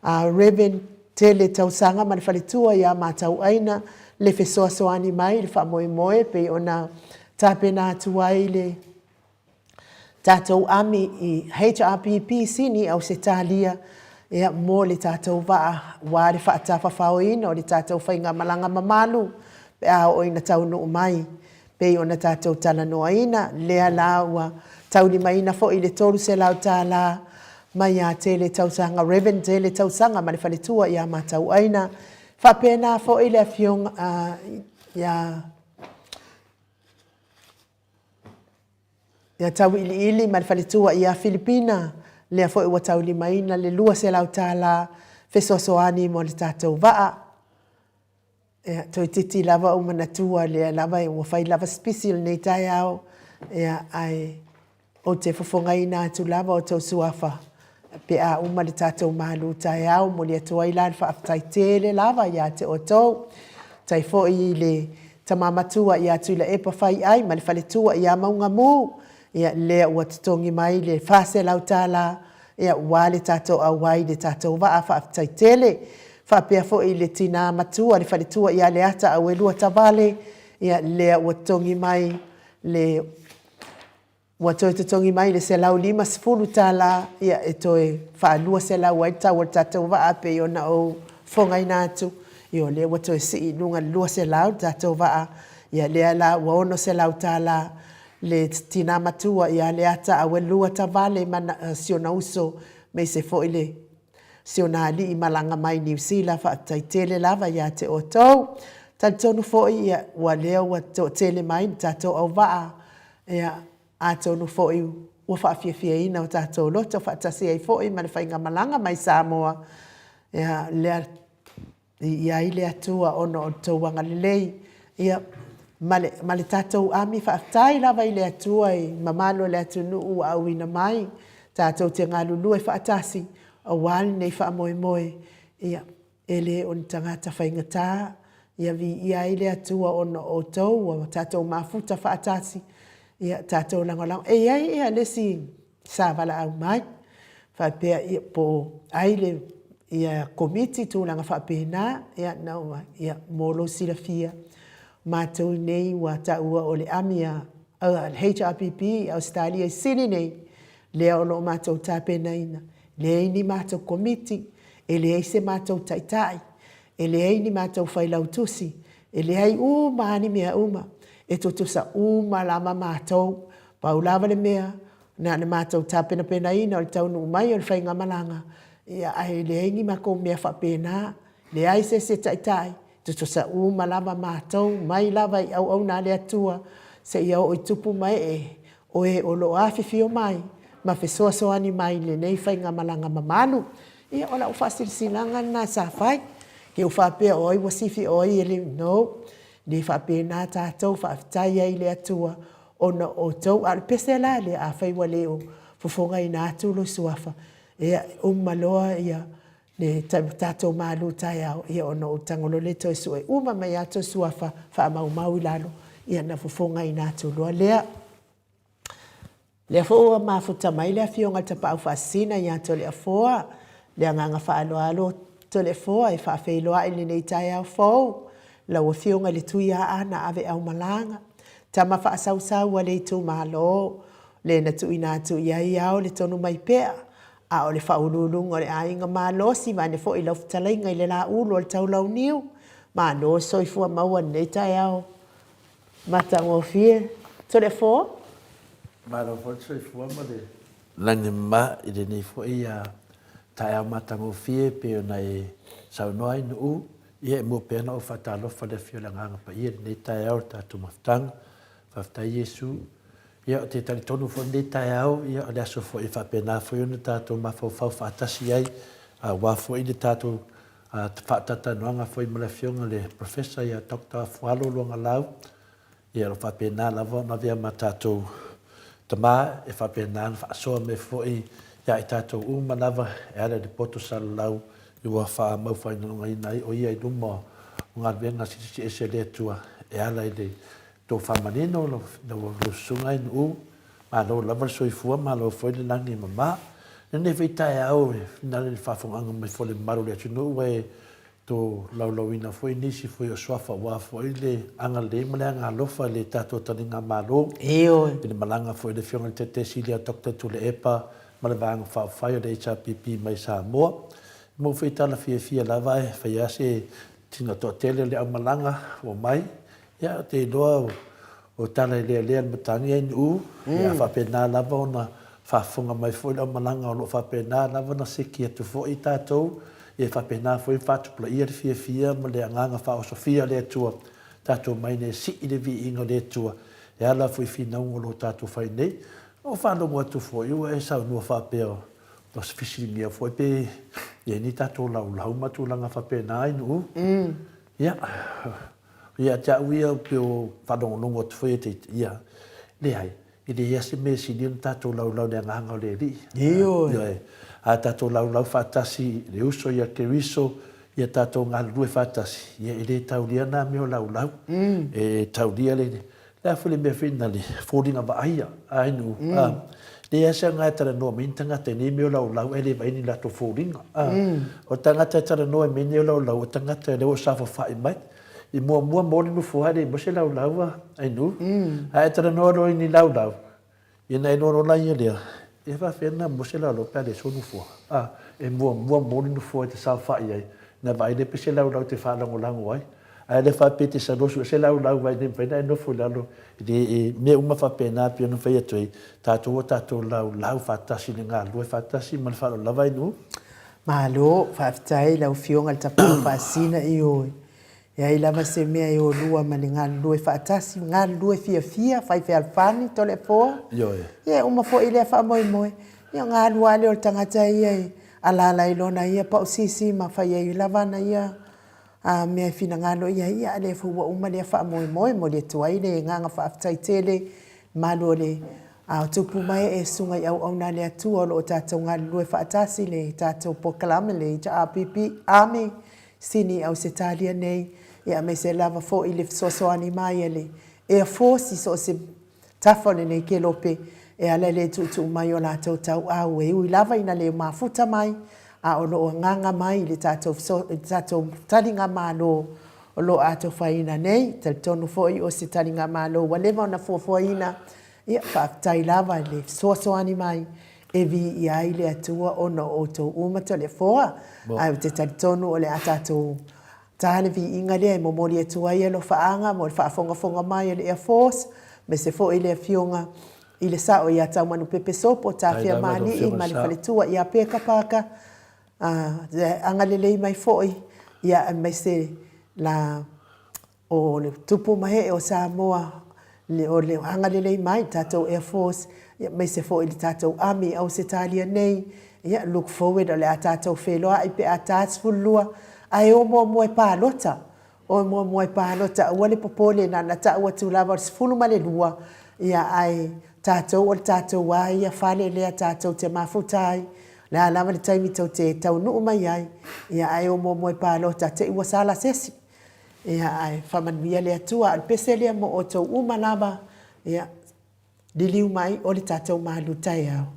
A Rev. Tele tausaga ma le faletua ia Matauaina le fesoasoani mai i le faamoemoe pei ona tapena atu ai le tatou ami i HRPP Sini Ausetalia ia mo le tatou vaa aua le faatafafaoina o le tatou faigamalaga mamalu pe a oo ina taunuu mai pei ona tatou talanoaina, lea la ua taulimaina foi le $300 mai ia Tele Tausaga, Rev. Tele Tausaga ma le faletua ia Matauaina. Faapena foi le afioga ia ia Tauiliili ma le faletua ia Filipina, lea foi ua taulimaina le $200 fesoasoani mo le tatou vaa. Ia, toeitiiti lava ou manatua lea lava ua fai lava si pisi o lenei taeao, ia, ae ou te fofogaina atu lava outou suafa pe a uma le tatou malu taeao. Momoli atu ai la le faafetai tele lava ia te outou. Faafetai foi i le tama matua ia Tuilaepa Faiai ma le faletua ia Maugamu, ia, lea ua totogi mai le $400 ia, aua le tatou auai i le tatou vaa. Faafetai tele. Faapea foi i le tina matua, le faletua ia Leata Auelua Tavale, ia, lea ua totogi mai le, ua toe totogi mai le $150, ia, e toe faa-200 ai le tau o le tatou vaa pei ona ou fofogaina atu, ia, o lea ua toe sii i luga i le 200 le tatou vaa. Ia lea la ua $600 le tinā matua ia Leata a ua lua tavale ma si ona uso aemaise foi le si ona alii malaga mai Niu Sila. Faafetai tele lava ia te outou. Talitonu foi ia ua lea ua toatele mai le tatou auvaa ia atonu foi ua faafiafiaina o tatou loto faatasi ai foi ma le faigamalaga mai Samoa. Ia lea Viia ai le Atua ona o le tou agalelei, ia, ma le, ma le tatou ami. Faafetai lava i le Atua i mamalu o le atunuu ua auina mai, tatou te galulue faatasi aua lenei faamoemoe. Ia, e le o ni tagata faigata, ia viia ai le Atua ona o outou ua tatou mafuta faatasi, ia tatou lagolago. E i ai ia le isi sa valaau mai, faapea ia po o ai le ia Komiti tulaga faapena, ia na ou ia mo lou silafia, matou nei ua taua o le ami a le HRPP i Ausetalia i Sini nei, lea o lo o matou tapenaina, leai ni matou Komiti, e leai se matou Taitai, e leai ni matou Failautusi, e leai uma lava ni mea uma, e tutusa uma lava matou. Pau lava le mea, na ona matou tapenapenaina o le taunuu mai o le faigamalaga, ia ae leai ni matou mea faapena, leai se isi e taitai, tutusa uma lava matou mai lava i auauna a le Atua seia oo i tupu ma ee o e o lo o afifio mai ma fesoasoani mai i lenei faigamalaga mamalu. Ia o lau faasilasilaga lena sa fai. Ke ou faapea o ai ua sifi o ai e le, no. Le faapena tatou, faafetai ai i le Atua ona o outou. A o le pese la lea, afai ua le o fofogaina atu lou suafa, ia, e uma loa ia le tatou malu taeao, ia ona ou tago loa lea toe sue uma mai lava tou suafa faamaumau i lalo, ia ona fofogaina atu loa lea. Lea foi ua mafuta mai le Afioga i le Tapaau Faasisina ia Toleafoa. Le agaga faaaloalo Toleafoa e faafeiloai i lenei taeao fou lau Afioga i le Tuiaana Aveaumalaga, tama faasausau a le itumalo, le na tuuina atu i ai ao le tonu mai pea, a o le faauluuluga o le aiga malosi vaeane foi lau fetalaiga i le Laulu o le Taulauniu. Malo soifua maua i lenei taeao Matagofie. Toleafoa. Malo foi le soifua ma le lagi mama i lenei foi taeao matagofie e pei ona e saunoa ai Nu'u. Ia e mua pea ona ou faatalofa i le afio o le Agaga Paia i lenei taeao i le tatou mafutaga. Faafetai Iesu. Ia ou te talitonu foi i lenei taeao, ia o le aso foi e faapena foi ona tatou mafaufau faatasi ai aua foi le tatou faatalatalanoaga foi ma le Afioga i le Professor ia Doctor Afualo Luagalau. Ia o lo o faapena lava ona avea ma tatou tama e faapena ona faasoa mai foi ia i tatou uma lava e ala i le poto salalau ua faamaufainogaina ai o ia i luma o galuega silisiliese a le Atua e ala i le tofa manino lau susuga i Nu'u. Malo lava le soifua, malo foi le lagi e mama. Lenei foi taeao e finau i le faafofogaaga mai foi a le mamalu o le atunuu e tolaulauina foi nisi foi o suafa aua foi le agalelei ma le agaalofa i le tatou taligamalo Ioe. i le malaga foi a le Afioga i le Taitai Sili ia Doctor Tuilaepa ma le Vaega Faaupufai o le HRPP mai Samoa. E maua foi tala fiafia lava e fai lava se tino toatele o le aumalaga ua mai. Ia, ou te iloa o tala e lealea le matagi ai Nu'u, ia a faapena lava ona faafofoga mai foi le aumalaga o lo o faapena lava ona seki atu foi tatou, ia e faapena foi ona faatupulaia le fiafia ma le agaga faaosofia o le Atua, tatou omai nei e sii le viiga o le Atua e ala foi i finauga o lo o tatou fai nei. Na ou faalogo atu foi ua e saunoa faapea ua fesiligia foi pe i ai ni tatou laulau ma tulaga faapena ai Nu'u. Ia, ia te au ia, pei o faalogologo atu foi e te, ia, leai, e leai lava se mea e sili ona tatou laulau i le agaga o le Alii. Ioe. Ioe. A tatou laulau faatasi i le uso ia Keriso, ia tatou galulue faatasi, ia e le taulia na mea o laulau. E taulia le, le a foi le mea foi na le foliga vaaia, a inu, a, leai lava se aga e talanoa mai ni tagata i nei mea o laulau ae le vaai ni latou foliga. A, o le tagata e talanoa i mea nei o laulau, o le tagata lea ua saofafai mai. I muamua mo le nofo ae leai mo se laulau a Ainu. Ae e talanoa loa i ni laulau, ia na e iloa loa laia lea, e faafefea ona mo se laulau pe a leai sou nofoa. A, e muamua mo le nofoa e te saofai ai, na vaai lea pe se laulau e te faalagolago ai. Ae le faapea e te sau loa suese laulau ai le mafai ona e nofo i lalo i le e mea uma faapena pei ona fai atu ai, tatou ua tatou laulau faatasi i le galulue faatasi ma le faaaloalo lava i nuu. Malo, faafetai i lau Afioga i le Tapaau Faasisina, ioe, e leai lava se mea e o lua ma le galulue faatasi, galulue fiafia, fai fealofani Toleafoa. Ioe. Ia e uma foi lea faamoemoe, ia ona alu lava lea o le tagata ia e alaala i lona ia pausisi ma fai ai lava ana ia a mea e finagalo i ai, ia a lea foi ua uma lea faamoemoe. E momoli atu ai le agaga faafetai tele i le mamalu o le tupu ma ee, susuga i auauna a le Atua o lo o tatou galulue faatasi i le tatou polokalame le HRPP Army Sini i Ausetalia nei, ia aemaise lava foi le fesoasoani mai a le Air Force i so o se tafa o lenei kelope e ala i le tuutuu mai o latou tauau e ui lava ina le mafuta mai a o lo o agaga mai i le tatou i le tatou taligamalo o lo o atofaina nei. Talitonu foi o se taligamalo ua leva ona fuafuaina, ia faafetai lava i le fesoasoani mai e viia ai le Atua ona o outou uma Toleafoa. Ae ou te talitonu o le a tatou Ta le viiga lea e momoli atu ai alofaaga mo le faafogafoga mai a le Air Force, aemaise foi le Afioga i le Sao ia Taumanupepe Sopo, Tafea Maali'i ma le faletua ia Peka Parker, a, agalelei mai foi, ia aemaise la o le tupu ma ee o Samoa, o le agalelei mai i le tatou Air Force, aemaise foi i le tatou Army i Ausetalia nei. Ia, look forward o le a tatou feiloai pe a ta 12, ae o muamua e palota, o muamua e palota, aua le popole na ona tau atu lava o le 12, ia ae tatou o le tatou lava ia fale lea tatou te mafuta ai, o le a lava le taimi tou te taunuu mai ai, ia ae o muamua e palota te i ua sala se isi. Ia ae faamanuia le Atua. A o le pese lea mo outou uma lava, ia, liliu mai o le tatou malu taeao.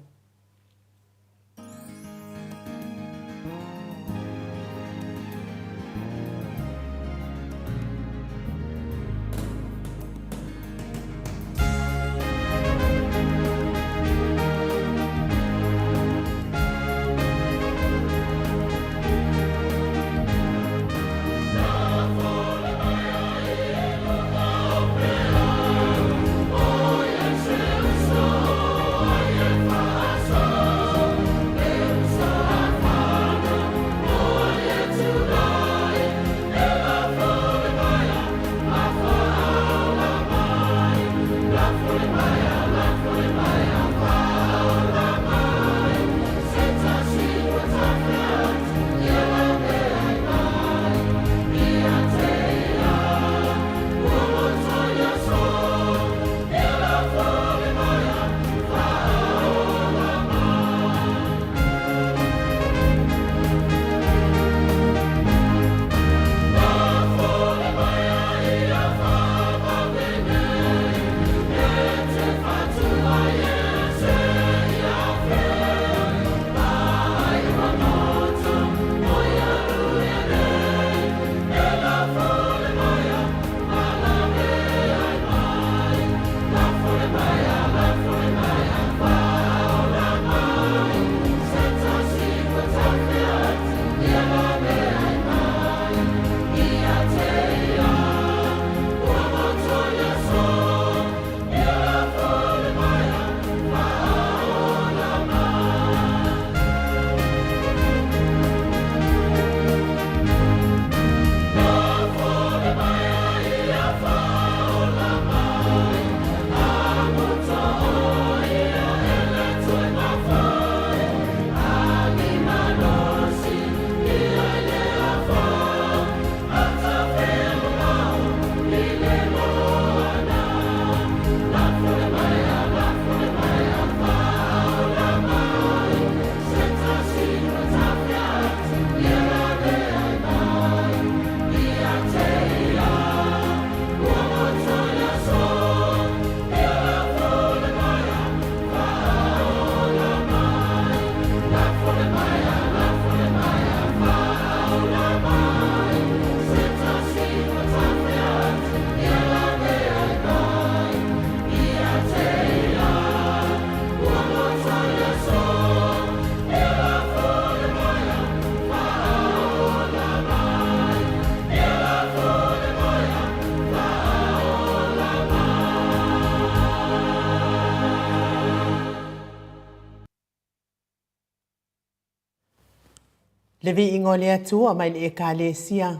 Le viiga o le Atua mai le Ekalesia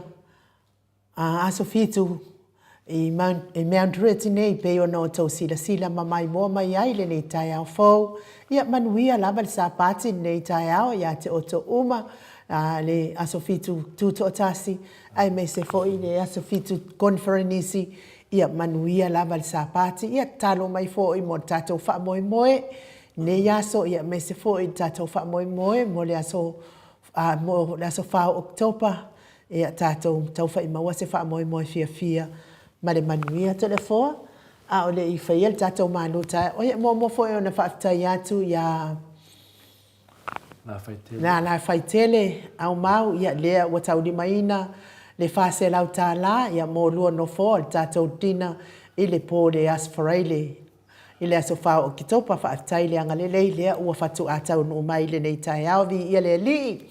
a Aso Fitu i Mount, i Mount Ridge nei pei ona outou silasila ma maimoa mai ai lenei taeao fou. Ia manuia lava le Sapati i lenei taeao ia te outou uma, a, le Aso Fitu Tutoatasi, aemaise foi le Aso Fitu Koneferenisi. Ia manuia lava le Sapati. Ia tatalo mai foi mo le tatou faamoemoe lenei aso, ia aemaise foi le tatou faamoemoe mo le aso, a, mo le aso 4 o Oketopa. Ia tatou taufai maua se faamoemoe fiafia ma le manuia. Toleafoa, a o le i faia le tatou malu taeao, ia muamua foi ona faafetai atu ia Lafaitele Aumau, ia lea ua taulimaina le $400 ia mo lua nofoa o le tatou dinner i le po o le Aso Faraile I le aso 4 o Oketopa, faafetai le agalelei lea ua faatoa taunuu mai i lenei taeao, viia le Alii!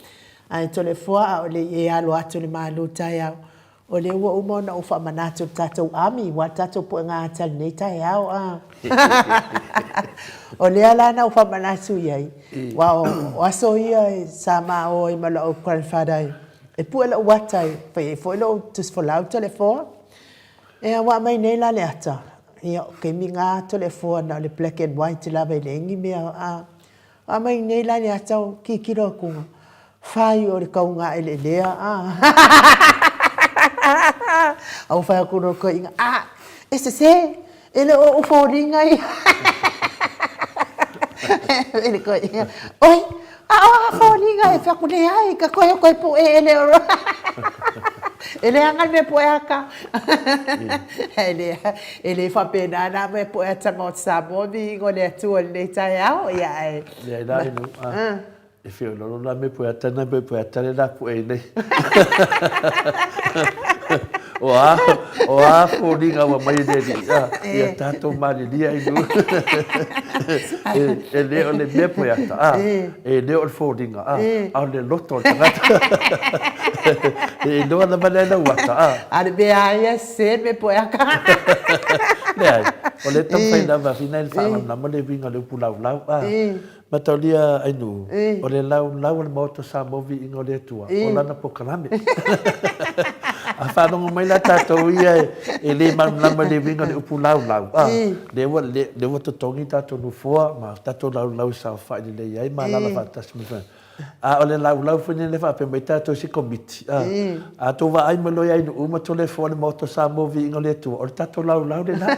Ae Toleafoa a o le i e alo atu i le malu taeao, o lea ua uma ona ou faamanatu i le tatou army aua le tatou puega ata i lenei taeao a. O lea la na ou faamanatu i ai, aua o aso ia sa ma o ai ma lou grandfather e pue lou ata e fai ai foi lou tusifolau Toleafoa. Ea ua aumai nei la le ata, ia o taimi na Toleafoa na o le black and white lava e leai ni mea a. Aumai nei la le ata o tilotilo atu, fai o le taugaeleelea a. A ua fai atu loa le toeaina, a, e sese, e le o ou foliga ia. Le toeaina, oi, A o a foliga e fai atu, leai, ka koe o koe poʻe e le o E leaga le mea poʻe ata. E le, e le faapena nā mea poʻe ata ma o Samoa viiga o le Atua i lenei taeao, ia ae. Leai la inu, a, e feoloolo la mea poʻe ata na mea poʻe ata le la poʻe nei. O a, o a foliga ua mai e le Alii, a, ia tatou malilia inu. E le o le mea poeata, a, e le o le foliga, a, a o le loto o le tagata. E iloa lava lea lau ata, a. A le mea a ia se mea poeata. Leai, o le taumafai lava fina i le faalamalama le uiga o le upu laulau, a. Mataulia Ainuu, o le laulau o le Maota Samoa Viiga o le Atua, o lana polokalame. A faalogo mai la tatou ia e le malamalama i le uiga o le upu laulau, a, lea ua, lea ua totogi tatou nofoa ma tatou laulau e saofai lelei ai ma alaala faatasi ma A o le laulau foi lele faapea mai tatou i se komiti, a, a tou vaai mai loa ia Ainuu ma Toleafoa i le Maota Samoa Viiga o le Atua, o le tatou laulau lena.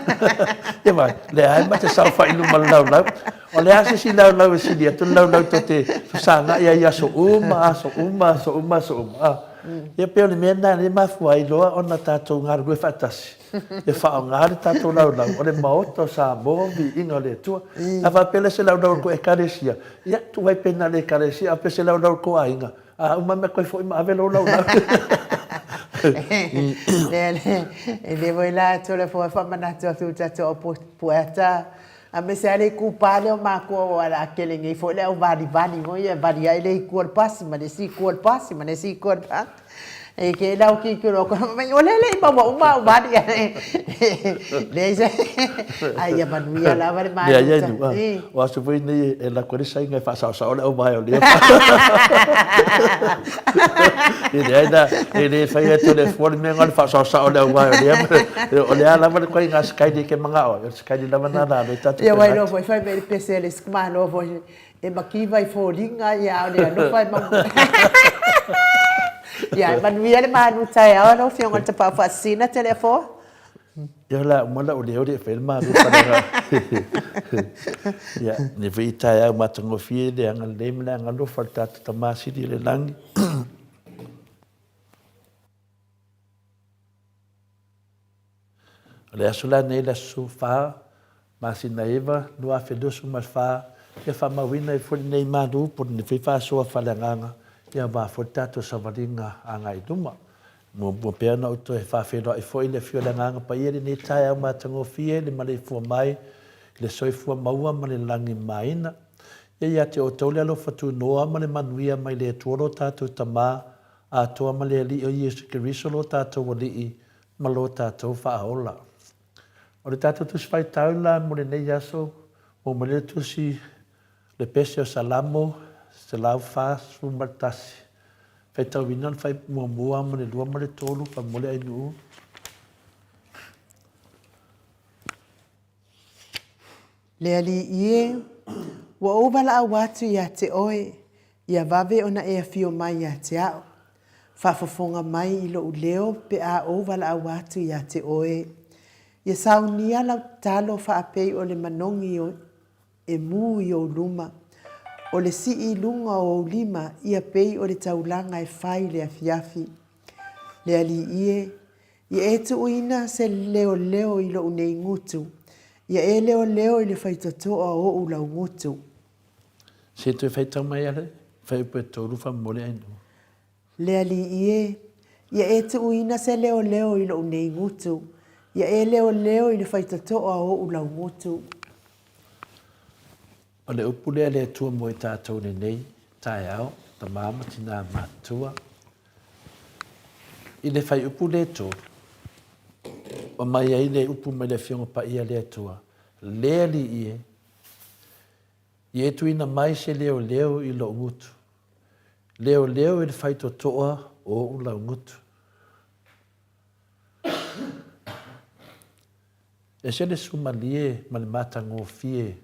Ia vaai, lea lava e ma te saofai i luma o le laulau. O le a se isi laulau e sili atu le laulau tou te fesagai ai i aso uma, aso uma, aso uma, aso uma, a. Ia pei o le mea lena lea e mafua ai loa ona tatou galulue faatasi e faaaoga le tatou laulau o le Maota o Samoa, viiga o le Atua. A faapea la se laulau o le tou Ekalesia, ia tuu ai pea i ina i le Ekalesia, a o pe se laulau o le tou aiga, a uma mea toe foi ma ave lou laulau. Lea, e le foi la Toleafoa e faamanatu atu i le tatou au pueata Aemaise lava le itupa lea o matua aua o le a tele nei foi le au valivali foi ia e vali ai le itu o le pasi ma le isi itu o le pasi ma le isi itu o le pasi. E te lau tilotilo atu fai mai, o lea e le i maua uma au vali. Leai se ai ia manuia lava le maluta. Leai ai, o aso foi nei e alu atu ai le saina e faasaosao le auvae o lea. E leai la, e le fai atu e le fua le mea lena o le faasaosao o le auvae o lea. O le a lava le ituaiga sikaili e te manao ai, o le sikaili lava lena na alu ai tatou Ia wai loa foi fai mai le pese a le isi malo foi e mativa i foliga ia a o le alofa e mau. Ia e manuia le malu taeao lau Afioga i le Tapaau Faasisina Toleafoa. Ia o le a uma lau leo le fai le malu falega. Ia, nei foi taeao matagofie le agalelei ma le agalofa o le tatou Tama Sili i le lagi. O le aso la nei le aso 14 masina 9 2024, ia faamauina ai foi lenei malu po o lenei foi faasoa faaleagaga ia aua foi le tatou savaliga agai i luma. Muamua pea ona ou toe faafeiloai foi i le Afio o le Agaga Paia i lenei taeao matagofie i le maleifua mai i le soifua maua ma le lagi maina. Ia ia te outou le alofa tunoa ma le manuia mai le Atua lo tatou Tama atoa ma le Alii o Iesu Keriso lo tatou Alii ma lo tatou Faaola. O le tatou Tusi Faitau la mo lenei aso, ua mai le Tusi le Pese o Salamo 141. Faitauina le fai muamua ma le lua ma le tolu faamolemole Ainuu. Le Alii e, ua ou valaau atu ia te oe, ia vave ona e afio mai ia te a'u. Faafofoga mai i lo'u leo pe a ou valaau atu ia te oe. Ia saunia lau tatalo faapei o le manogi e mū i ou luma. O le sii i luga o ou lima ia pei o le taulaga e fai i le afiafi. Le Alii e, ia e tuuina se leoleo i lou nei gutu, ia e leoleo i le faitotoa o ou laugutu. Se toe faitau mai ale fuaiupu e tolu faamolemole Ainuu. Le Alii e, ia e tuuina se leoleo i lou nei gutu, ia e leoleo i le faitotoa o ou laugutu. O le upu lea a le Atua mo i tatou i lenei taeao, tama ma tina matutua. I le fuaiupu lea e tolu, ua mai ai le upu mai le Afioga Paia a le Atua, Le Alii e, ia e tuuina mai se leoleo i lou gutu, leoleo i le faitotoa o ou laugutu. E ese le sumalie ma le matagofie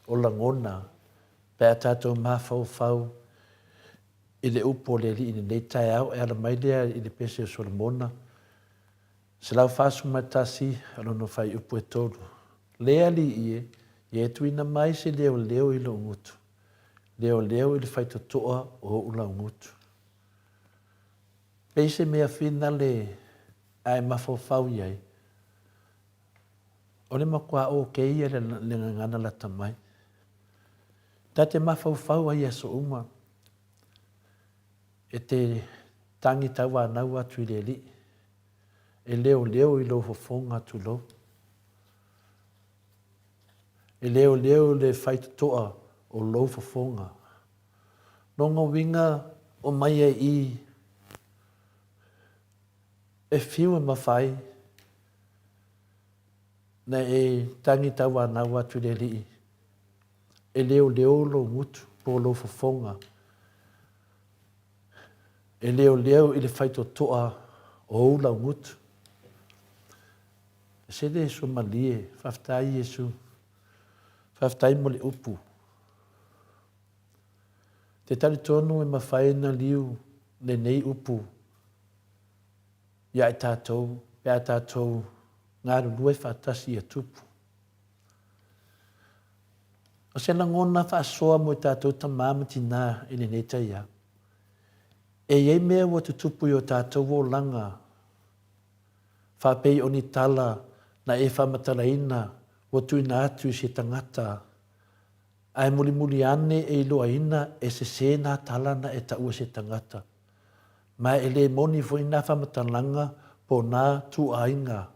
o lagona pe a tatou mafaufau i le upu o le Alii i lenei taeao e ala mai lea i le pese o Solomona, 141 o lona fuaiupu e tolu. Le Alii e, ia e tuuina mai se leoleo i lou gutu, leoleo i le faitotoa o ou laugutu. Pei se mea finale a e mafaufau i ai, o le matua okay ia le gagana lata mai. Ta te mafaufau ai i aso uma, e te tagi tauanau atu i le Alii, e leoleo i lou fofoga tulou. E leoleo le faitotoa o lou fofoga. Lona uiga o mai ai i, e fiu e mafai na e tagi tauanau atu i le Alii, e leoleo lou gutu po o lou fofoga, e leoleo i le faitotoa o ou laugutu. E se le suamalie, faafetai Iesu, faafetai mo le upu. Te talitonu e mafai ona liu lenei upu ia i tatou pe a tatou galulue faatasi ia tupu. O se lagona faasoa mo i tatou tama ma tina i lenei taiao. E i ai mea ua tutupu i o tatou olaga faapei o ni tala na e faamatalaina ua tuuina atu i se tagata ae mulimuli ane e iloaina e sesē nā tala na e taua se tagata. Ma e le moni foi nā faamatalaga po o nā tuuaiga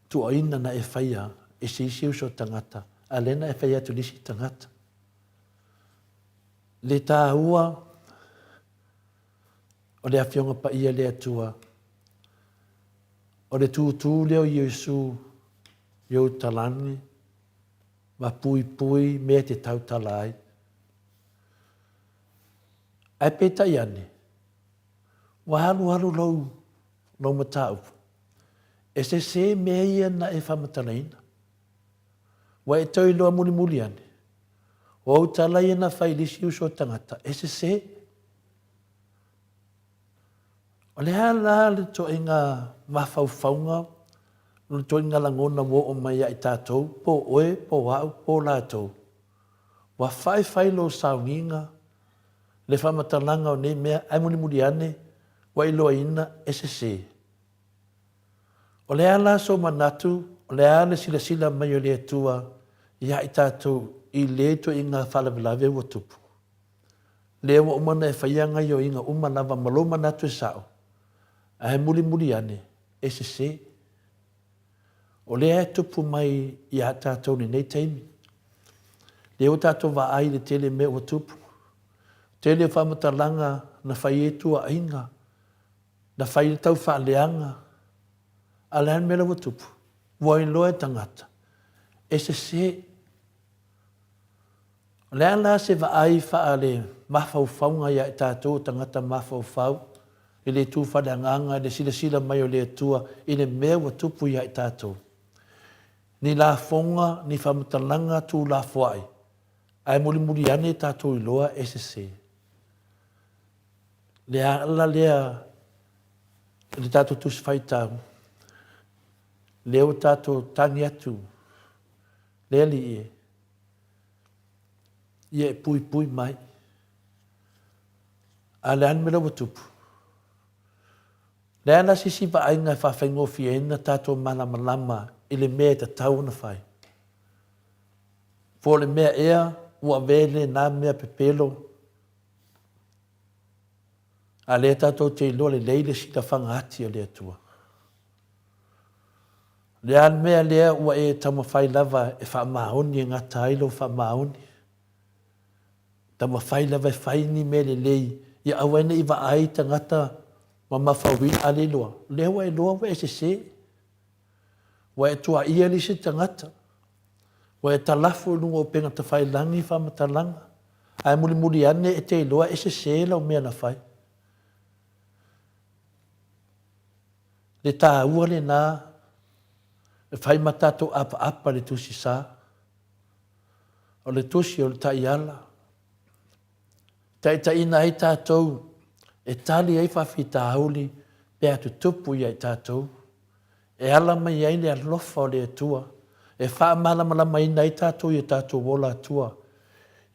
tuuaina na e faia e se isi uso tagata, a lea na e fai atu i le isi tagata. Le tāua o le Afioga Paia le Atua, o le tūtū lea o Iesu i ou talani ma puipui mea te tautala ai. Ae peitai ane, ua alualu lou, lou mataupu, E sesē mea ia na e faamatalaina. Ua e toe iloa mulimuli ane, o au tala ia na fai i le isi uso tagata, e sesē. O le a la le ituaiga mafaufauga, o le ituaiga lagona ua oo mai ia i tatou, po o oe, po o au, po o latou? Ua faifai lou sauniga, le faamatalaga o nei mea, ae mulimuli ane, ua iloaina e sesē. O le a la sou manatu, o le a le silasila mai o le Atua ia i tatou i lea ituaiga faalavelave ua tupu? Lea ua uma ona e faia gaioiga uma lava ma lou manatu e sao, ae mulimuli ane, e sesē. O lea e tupu mai ia tatou i lenei taimi. Lea ua tatou vaai i le tele mea ua tupu. Tele o faamatalaga na fai ai tuuaiga Na fai le taufaaleaga, a o le a le mea la ua tupu? Ua iloa e tagata, e sese. O le a la se vaai faale. mafaufauga ia i tatou o tagata mafaufau i le itu faaleagaga i le silasila mai o le Atua i le mea ua tupu ia i tatou. Ni lafoga, ni faamatalaga tuulafoai, ae mulimuli ane tatou iloa e sese. Le ala lea i le tatou Tusi Faitau, lea ua tatou tagi atu le Alii e, ia e puipui mai. A o le a le mea la ua tupu? Le a la se isi vaaiga e faafaigofie ai ona tatou malamalama i le mea e tatau ona fai? Po o le mea ea ua avea lena mea pepelo a lea tatou te iloa lelei le silafaga ati a le Atua? Le a le mea lea ua e taumafai lava e faamaoni e gata ai lou faamaoni? Taumafai lava e fai ni mea lelei ia aua ai ne i vaai tagata ma mafauina, a le iloa, lea ua iloa ua e sese. Ua e tuaia le isi tagata. Ua e talafo i luga o upega tafailagi faamatalaga, ae mulimuli ane e te iloa e sese lau mea na fai. Le taua lena e fai ma tatou apaapa le Tusi Sa. O le Tusi o le Taiala. Taitaiina ai tatou e tali ai faafitauli pe a tutupu ia i tatou. E ala mai ai le alofa o le Atua e faamalamalamaina ai tatou i o tatou ola Atua,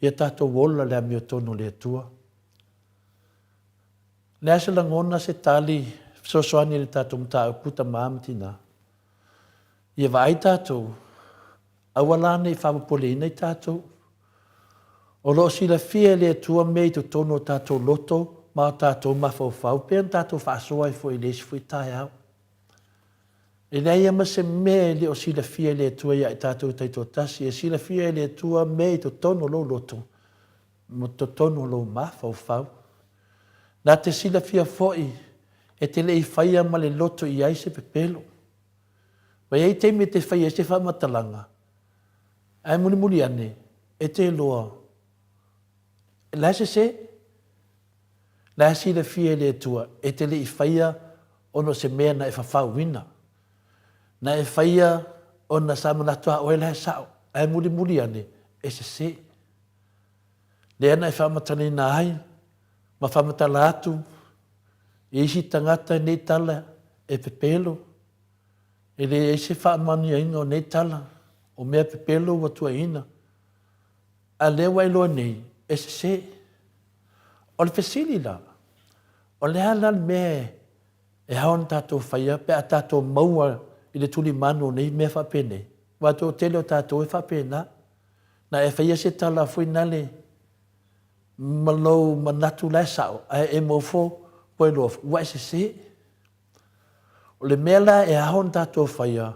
i o tatou ola le amiotonu o le Atua. Le a se lagona, se tali fesoasoani i le tatou mataupu tama ma tina? Ia vaai tatou, aua la ne i faapopoleina i tatou. O lo o silafia e le Atua mea i totonu o tatou loto ma o tatou mafaufau pei ona tatou faasoa ai foi i le isi foi taeao. E leai lava ma se mea e le o silafia e le Atua ia i tatou taitoatasi. E silafia e le Atua mea i totonu o lou loto ma totonu o lou mafaufau. Na te silafia foi e te le i faia ma le loto i ai se pepelo. Ua i ai taimi e te faia ai se faamatalaga, ae mulimuli ane, e te iloa, la e sese, la e silafia e le Atua, e te le i faia ona o se mea na e fafauina. Na e faia ona sa manatu lava oe la e sao, ae mulimuli ane, e sese. Lea na e faamatalaina ai ma faamatala atu i isi tagata i nei tala e pepelo, e leai se faamanuiaina o nei tala, o mea pepelo ua tuuaiina, a lea ua iloa nei, e sese. O le fesili la, o le a la le mea e ao ona tatou faia pe a tatou maua i le tulimanu o nei mea faapenei? Aua toatele o tatou e faapena. Na e faia se tala foi nale ma lou manatu la e sao, ae e maofo ua iloa ua e sese. O le mea la e ao ona tatou faia,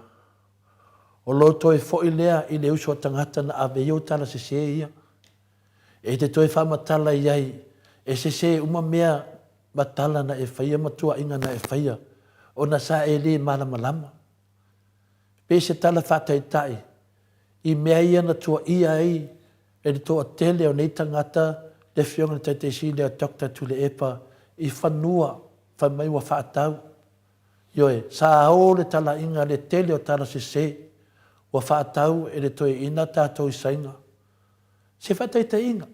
o lou toe foi lea i le uso a tagata na ave ai ou tala sese ia. E te toe faamatala i ai, e sese uma mea ma tala na e faia ma tuuaiga na e faia, ona sa e le malamalama. Pei se tala faataitai i mea ia na tuuaia ai e le toatele o nei tagata le Afioga i le Taitaisili a Doctor Tuilaepa i fanua fai mai ua faatau. Ioe, sa o le talaiga le tele o tala sese ua faatau e le toeaina tatou i Saina. Se faataitaiga,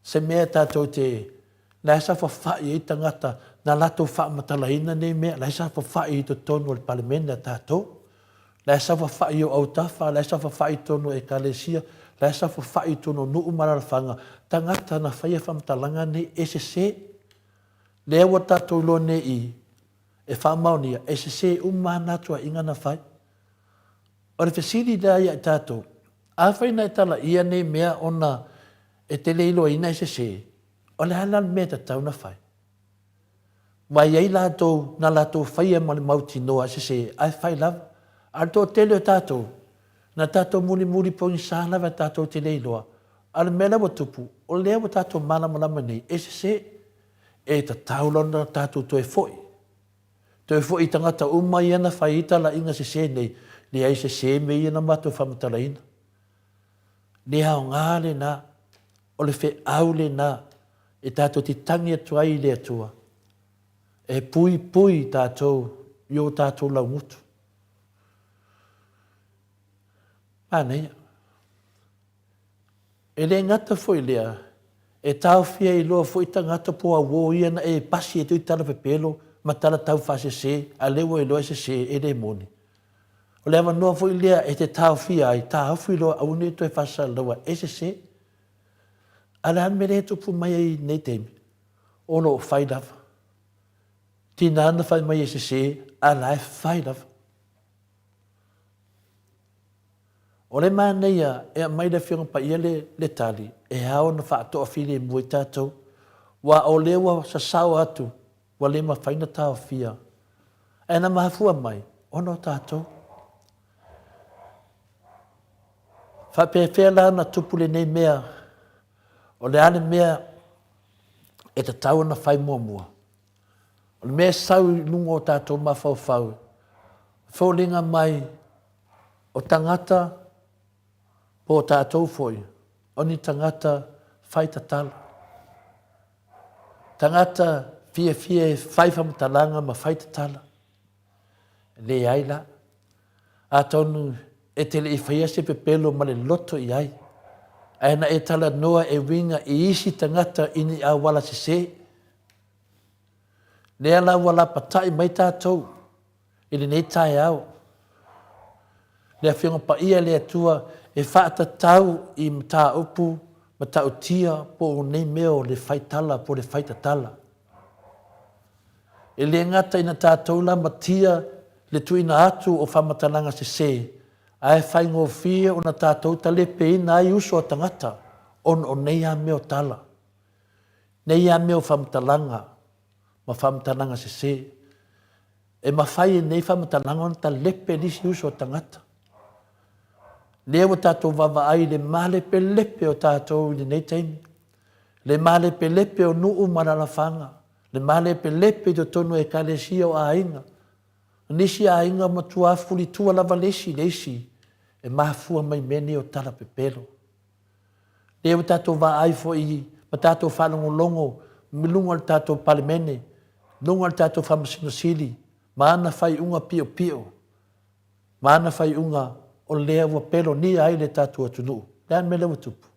se mea tatou te la e saofafai ai tagata na latou faamatalaina nei mea, la e saofafai i totonu o le Palemene a tatou, la e saofafai i ou autafa, la e saofafai i totonu o Ekalesia, la e saofafai i totonu o nuu ma alaalafaga, tagata na faia faamatalaga nei e sese. Lea ua tatou iloa nei i, e faamaonia, e sese uma lava na tuuaiga na fai. O le fesili lea ia i tatou, afai na e talaia nei mea ona e te le iloaina e sese, o le a la le mea e tatau ona fai? Ua i ai latou na latou faia ma le mautinoa e sese, ae fai lava. A o le toatele o tatou, na tatou mulimuli pogisa lava tatou te le iloa. A o le mea la ua tupu, o lea ua tatou malamalama nei, e sese. E tatau la ona tatou toe foi. Toe foi i tagata uma ia na fai ai talaiga sese nei, leai sese mea ia na matou faamatalaina. Le aoga lena, o le feau lena. e tatou te tangi atu ai i le Atua e puipui i tatou i o tatou laugutu. Manaia. E le gata foi lea, e taofia ai loa foi tagata po auo ia na e pasi ai toi tala pepelo ma tala taufaasese a lea ua iloa e sese e le moni. O le avanoa foi lea e te taofia ai, taofi loa aua ne i toe faasalalaua e sese. A o le a le mea lea e tupu mai ai i lenei taimi? O lo o fai lava. Tina na fai mai e sese, a la e fai lava. O le manaia e aumai le Afioga Paia le, le tali, e ao ona faatoafilemu ai tatou, aua o lea ua sasao atu, ua le mafai ona taofia. Ae na mafua mai, ona o tatou. Faapefea la ona tupu lenei mea? O le a le mea e tatau ona fai muamua? O le mea e sau i luga o tatou mafaufau, foliga mai o tagata po o tatou foi, o ni tagata fai tatala. Tagata fiafia e fai faamatalaga ma fai tatala. Leai la. Atonu e te le i faia se pepelo ma le loto i ai, ae na e talanoa e uiga i isi tagata i ni auala sese. Lea la ua lapatai mai tatou i lenei taeao, le Afioga Paia a le Atua e faatatau i mataupu matautia po o nei mea o le faitala po o le faitatala. E le gata ina tatou lamatia le tuuina atu o faamatalaga sese, ae faigofie ona tatou talepeina ai uso a tagata ona o nei a mea o tala, nei a mea o faamatalaga ma faamatalaga sese. E mafai e nei faamatalaga ona talepe nisi uso a tagata. Lea ua tatou vaavaai i le malepelepe o tatou i lenei taimi, le malepelepe o nuu ma alalafaga, le malepelepe i totonu o ekalesia o aiga. O nisi aiga matua fulitua lava le isi i le isi e mafua mai mea nei o tala pepelo. Lea ua tatou vaai foi ma tatou faalogologo i luga o le tatou Palemene, luga o le tatou Faamasino Sili ma ana faaiuga piopio, ma ana faaiuga o lea ua pelonia ai le tatou atunuu. O le a le mea lea ua tupu?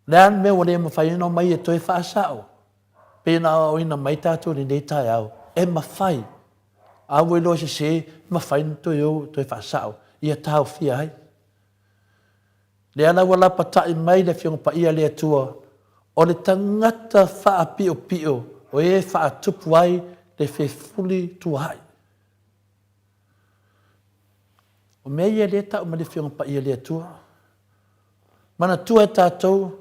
O le a le mea ua le mafai ai ona omai e toe faasao? Pei ona aoaoina mai tatou i lenei taeao, e mafai, a ua iloa sese, e mafai ona toe o toe faasao, ia taofia ai. Lea la ua lapatai mai le Afioga Paia a le Atua, o le tagata faapiopio o e faatupu ai le fefuli tuaai. O mea ia lea e tau mai le Afioga Paia a le Atua. Manatua e tatou,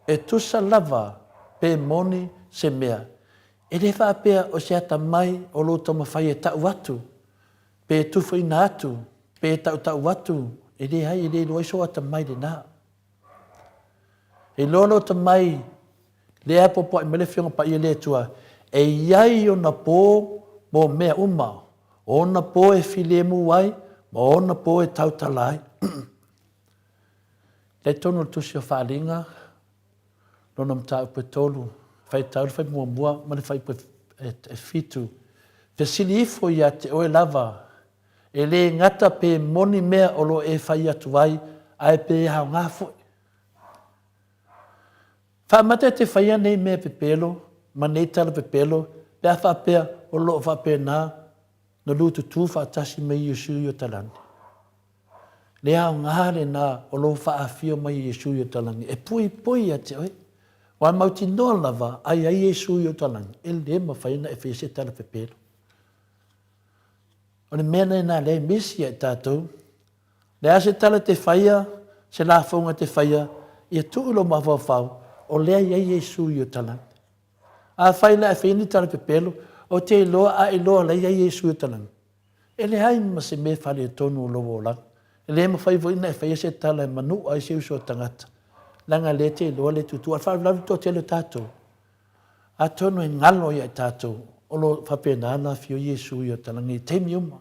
e tusa lava pe moni se mea. E le faapea o se atamai o lou taumafai e tau atu, pe tufuina atu, pe tautau atu, e leai, e le iloa ai sou atamai lena. E iloa lou atamai, lea e apoapoai mai le Afioga Paia le Atua, e i ai ona pō mo mea uma, o ona pō e filemu ai, ma ona pō e tautala ai. Lea i totonu o le Tusi o Faaaliga, lona mataupu e tolu, faitau le fai muamua ma le fuaiupu e fitu. Fesili ifo ia te oe lava, e le gata pe moni mea o lo o e fai atu ai, ae pe aoga foi. Faamata e te faia nei mea pepelo ma nei tala pepelo pe a faapea o lo o faapena na lututu faatasi me Iesu i Iotalani. Le aoga lena o lou faaafio mai e Iesu i Iotalani e puipui ia te oe. Ua mautinoa lava ai ai Iesu i Iotalani e le mafai ona e faia se tala pepelo. O le mea lena lea e misi ia i tatou. Le a se tala te faia, se lafoga te faia, ia tuu i lou mafaufau, o lea e i ai Iesu i Iotalani. Afai la e faia ni tala pepelo, ou te iloa a iloa la e i ai Iesu i Iotalani. E leai ma se mea e faaletonu o lou olaga. E le mafai foi ona e faia se tala e manua ai se uso a tagata, leaga o lea e te iloa le tutu. A o le faalavelave toatele o tatou, atonu e galo ia i tatou o lo o faapena ona afio Iesu i Otalagi i taimi uma.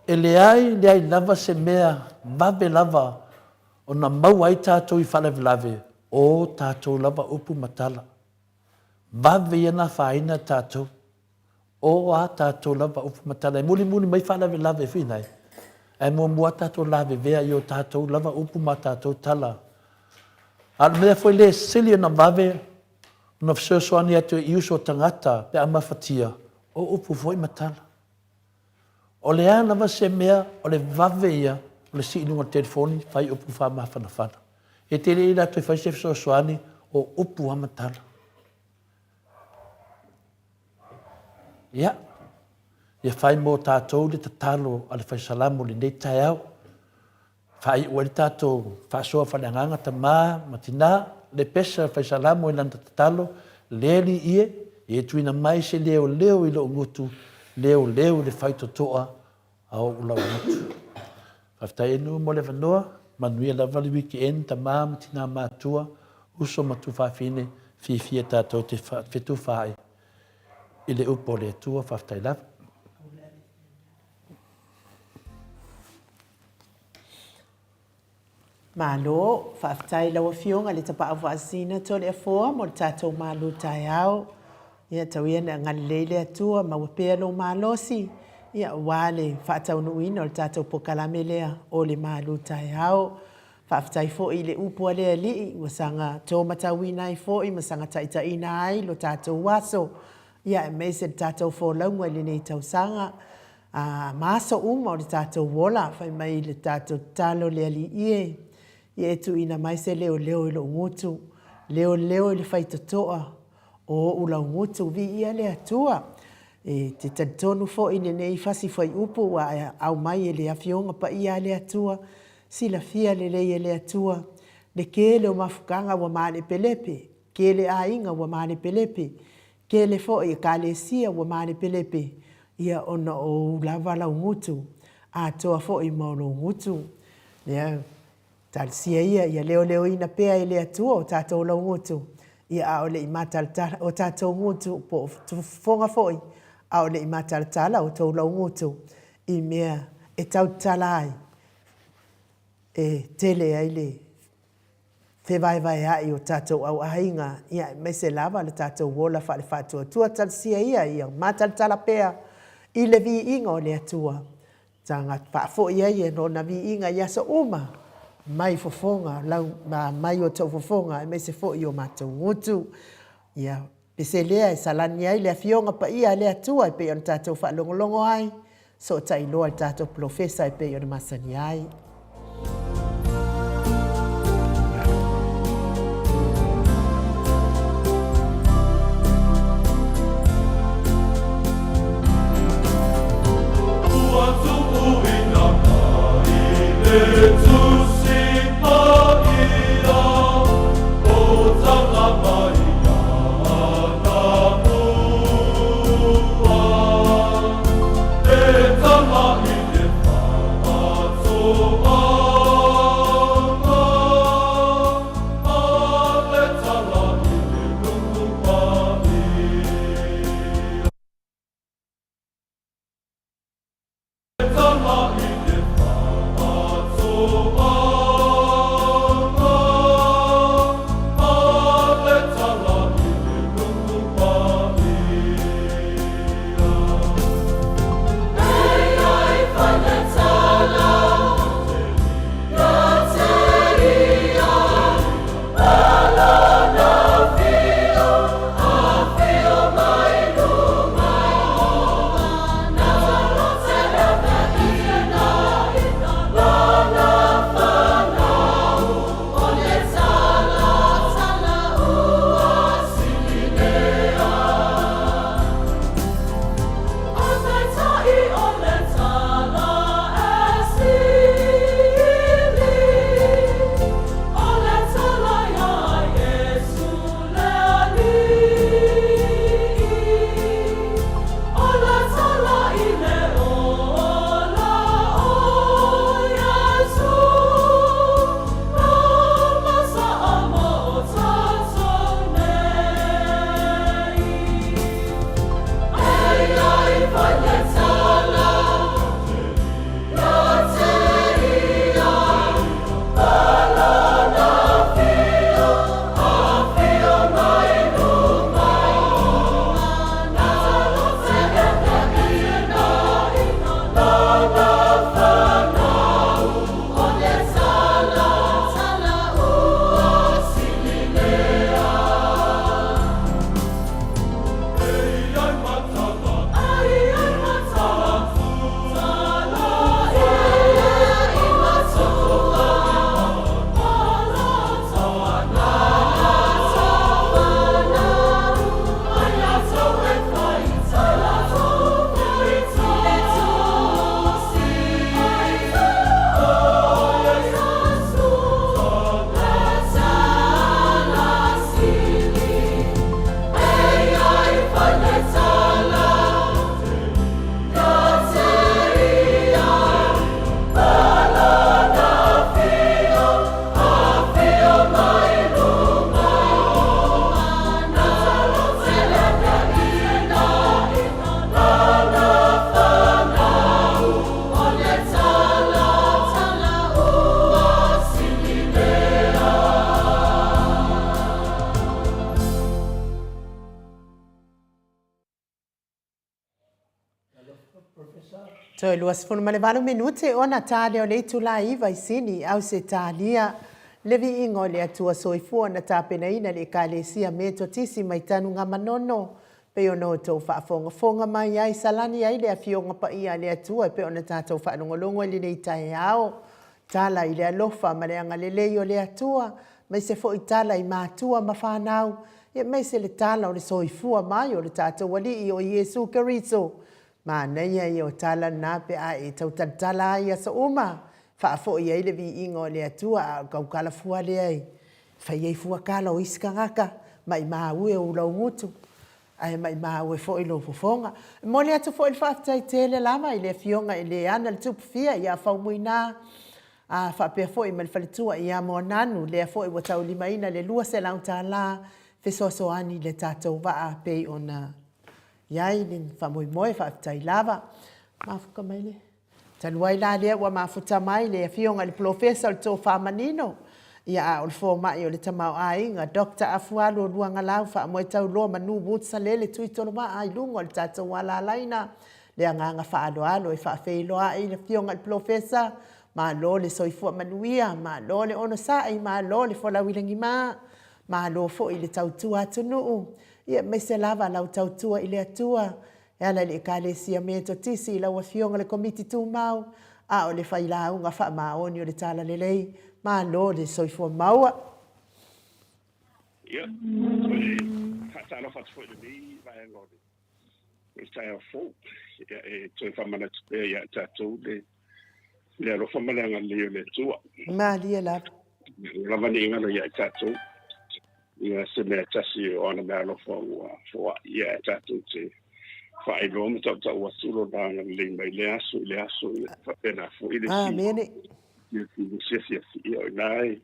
E leai, leai lava se mea vave lava ona maua ai tatou i faalavelave. O tatou lava upu ma tala. Vave ia na afaina tatou. O a tatou lava upu ma tala e mulimuli mai faalavelave fina e. Ae muamua tatou lavevea i o tatou lava upu ma tatou tala. A o le mea foi lea e sili ona vave ona fesoasoani atu i uso tagata pe a mafatia, o upu foi ma tala. O le a lava se mea, o le vave ia o le sii i luga o le telefoni, fai upu faamafanafana. E te le i latou e fai se fesoasoani, o upu lava ma tala. Ia, ia fai mo tatou le tatalo a le Fai Salamo i lenei taeao. Faaiu ai le tatou faasoa faaleagaga tama ma tina, le pesa Fai Salamo i lana tatalo, Le Alii e, ia tuuina mai se leoleo i lou gutu, leoleo i le faitotoa a ou laugutu. Faafetai e nuu mo le avanoa, manuia lava le weekend tama ma tina matua, uso ma tuafafine, fiafia tatou te fetufaai i le upu a le Atua, faafetai lava. Malo, faafetai i lau Afioga i le Tapaau Faasisina Toleafoa mo le tatou malu taeao. Ia, tau ia ina agalelei le Atua, maua pea lou malosi, ia, aua le faataunuuina o le tatou polokalame lea o le malu taeao. Faafetai foi i le upu a le Alii ua saga to matauina ai foi ma saga taitaiina ai lo tatou aso, ia, aemaise le tatou folauga i lenei tausaga. A, ma aso uma o le tatou ola, fai mai le tatou tatalo, Le Alii e, ia e tuuina mai se leoleo i lou gutu, leoleo i le faitotoa o ou laugutu, viia le Atua. E te talitonu foi i lenei fasi fuaiupu ua aumai e le Afioga Paia a le Atua, silafia lelei e le Atua le tele o mafutaga ua malepelepe, tele aiga ua malepelepe, Tele foi Ekalesia ua malepelepe, ia ona o ou lava laugutu, atoa foi ma o lou gutu. Lea, talosia ia, ia leoleoina pea e le Atua o tatou laugutu, ia a o le i matalatala o tatou gutu, po o fofoga foi, a o le i matalatala o tou laugutu, i mea e tautatala ai, e tele ai le fevaevaea'i o tatou au aiga, ia aemaise lava le tatou ola faale-faatuatua. Talosia ia ia matalatala pea i le viiga o le Atua, saga faafoi ai e Lona viiga i aso uma mai fofoga lau, mai o tou fofoga aemaise foi o matou gutu. Ia pese lea e salani ai le Afioga Paia a le Atua e pei ona tatou faalogologo ai, Sootai loa i le tatou polofesa e pei ona masani ai. Ua tuuina mai le Tusi Paia, o tanga mai ana mua. E tama i te whaatoanga, a le tala i te nuku paia. E tama i te whaatoanga. Toe 28 minute ona ta lea o le itula e 9 i Sini i Ausetalia. Le viiga o le Atua Soifua na tapenaina le Ekalesia Metotisi mai Tanugamanono pei ona outou faafogafoga mai ai, salani ai le Afioga Paia a le Atua e pei ona tatou faalogologo i lenei taeao. Tala i le alofa ma le agalelei o le Atua, maise foi tala i matua ma fanau, aemaise le tala o le soifua mai o le tatou Alii o Iesu Keriso. Manaia ia o tala na pe a e tau talatala ai i aso uma, faafoi ai le viiga o le Atua, a o le taukala fua lea e fai ai fua tala o isi tagata, maimau e ou laugutu, ae maimau e foi lou fofoga. E momoli atu foi le faafetai tele lava i le Afioga i le Ana le Tupufia ia Faumuina, a faapea foi ma le faletua ia Moananu, lea foi ua taulimaina le $200 fesoasoani i le tatou vaa pei ona i ai le faamoemoe, faafetai lava. Mafuta mai le. Talu ai la lea ua mafuta mai le Afioga i le Polofesa o le Tofa Manino, ia a o le fomai o le tamaoaiga, Doctor Afualo Luagalau Faamoetauloa Manu Woods Salele Tuitolomaa i luga o le tatou alalaina, le agaga faaaloalo e faafeiloai le Afioga i le Polofesa, malo le soifua manuia, malo le onosai, malo le folau i lagima, malo foi le tautua atunuu, Ia aemaise lava lau tautua i le Atua e ala i le Ekalesia Metotisi i lau Afioga le Komiti Tumau, a o le failauga faamaoni o le Talalelei. Malo le soifua maua. Ia, toe faatalofa atu foi i lenei vaega o le taeao fou. Ia, e toe faamanatu pea ia tatou le, le alofa ma le agalelei o le Atua. Malie lava. Ua lava nei galo ia tatou. Ia se mea tasi o ana meaalofa ua foai ia tatou te faailoa ma tautau atu lona agalelei mai lea aso i le aso, ia faapena foi le Amene. Siafiafi ia o ina e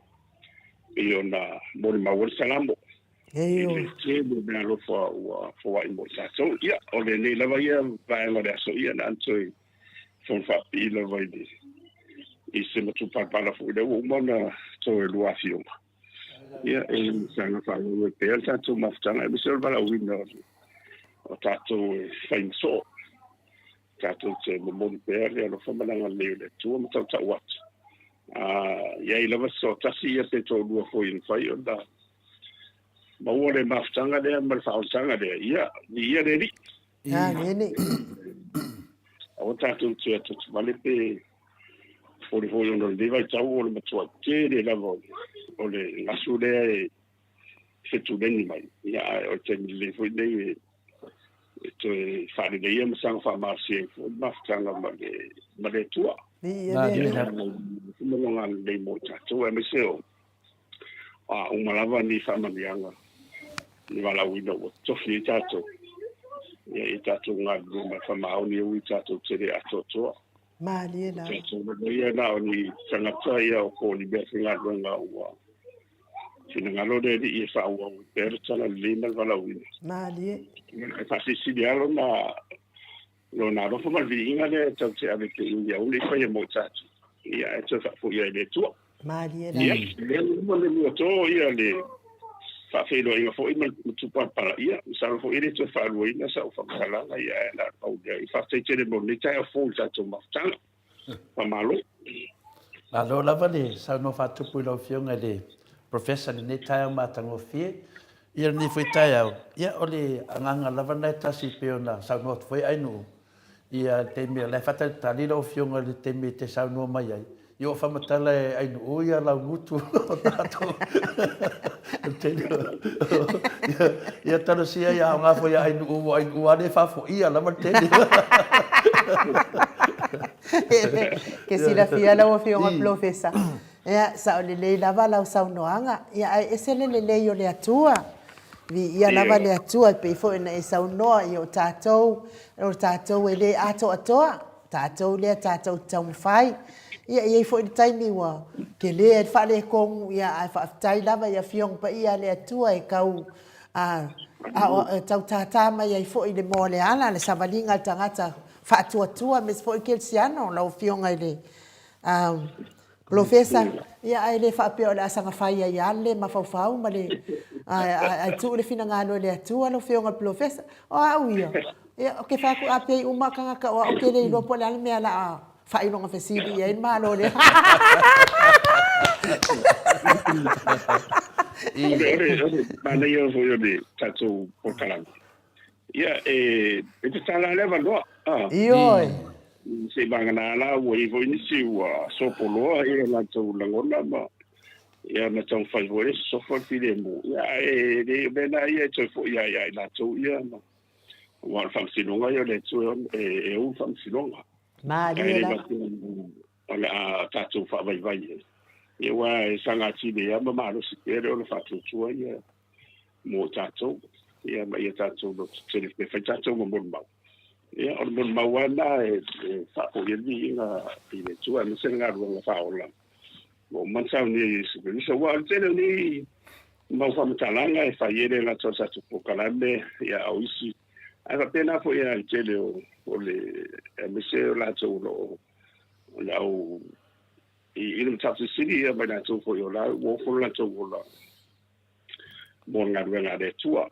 pei ona molimau ai le Salamo i le tele o meaalofa ua foai mo tatou. Ia o lenei lava ia vaega o le aso ia na ana toe fono faapipii lava i le i se matupalapala foi lea ua uma ona toe lua afioga. Ia, e saga faaauau ai pea le tatou mafutaga, aemaise o le valaauina o tatou e fai ma soo. Tatou te momoli pea le alofa ma le agalelei o le Atua ma tautau atu. A i ai lava se toatasi ia pe toalua foi e mafai ona maua le mafutaga lea ma le faaolataga lea, ia, viia le Alii. Amene. Aua tatou te atuatuvale pe Foli foi ona o lenei vaitau o le matuai tele lava o le gasu lea e fetuleni mai. Ia, ae o le taimi lelei foi lenei e toe faaleleia ma saga faamalosia ai foi le mafutaga ma le, ma le Atua. Viia le Lona lelei mo tatou, aemaise o a uma lava ni faamanuiaga ni valaauina ua tofi ai tatou. Ia, ia tatou galulue ma le faamaoni, e ui tatou te le atoatoa. Malie lava. Tatou lava ia na o ni tagata ia o ko ni mea faigaluega ua finagalo le Alii e faaauau ai pea le talalelei ma le valaauina. Malie. E faasilisili lava lona lona alofa ma le viiga lea e tatou te ave pea i aua ne i faia mo tatou. Ia ae toe faafoi ai i le Atua. Malie lava. Ia, lea ua uma le luato ia le faafeiloaiga foi ma le tupalapala. Ia, masalo foi e le toe faaluaina sau faamatalaga, ia ae na o le pau lea. Ia faafetai tele mo lenei taeao fou i le tatou mafutaga. Faamalo. Malo lava le saunoa faatupu i lau Afioga i le Professor i lenei taeao matagofie. Ia lenei foi taeao, ia o le agaga lava lena e tasi pei ona saunoa atu foi Ainuu, Ia le taimi o la e faatalitali lau afioga i le taimi e te saunoa mai ai, ia ua faamatala e Ainuu ia lau gutu o tatou. Ia talosia ia aoga foi ia Ainuu, ua Ainuu lava lea e faafoia lava le tele. Ke silafia lau afioga Polofesa, ia sao lelei lava lau saunoaga, ia ae ese le lelei o le Atua. Viia lava le Atua e pei foi ona e saunoa i o tatou, o tatou e le atoatoa, tatou lea tatou te taumafai. Ia, e i ai foi le taimi ua tele ai le faaletonu, ia, ae faafetai lava i Afioga Paia a le Atua e tau, a, a, tau tātā mai ai foi i le moa o le ala, le savaliga a le tagata faatuatua, aemaise foi kerisiano, lau Afioga i le, a, Polofesa, Ia, ae le faapea o le a saga fai ai lava le mafaufau ma le, ae tuu le finagalo e le Atua lau Afioga i le Polofesa. O au ia, Ia, ou te fai atu a pei uma tagata o au ou te le iloa po o le a le mea o le a faailoga fesili i ai le Malo lea. O le manaia foi o le tatou polokalame, ia, e tatala lava le avanoa. Ioe. Seivagana la ua i ai foi nisi ua sopoloa o latou lagona ma ia ma taumafai foi e sosofa le filemu, ia ae le o mea na ia e toe foi lava ia i latou ia ma aua o le faamasinoga ia o le Atua e ou le faamasinoga. Malie Ae le lava. faapea o le a tatou faavaivai ai. Ia aua e saga atili ai lava ma malosi pea le ola faatuatua ia mo tatou. Ia ma ia tatou lototetele pe fai tatou ma molimau. Ia o le molimau lava lena e faafoi ai le viiga i le Atua aemaise le galuega faaola ua uma ona saunia e Iesu Keriso. Aua o le tele o nei mau faamatalaga e fai e le gata o le tatou polokalame, ia a o isi, ae faapena foi lava i le tele o, o le, aemaise o latou o lo o, o le au, i, i le mataupu sili ia ma i latou foi o la ua ofo lo latou ola mo le galuega a le Atua.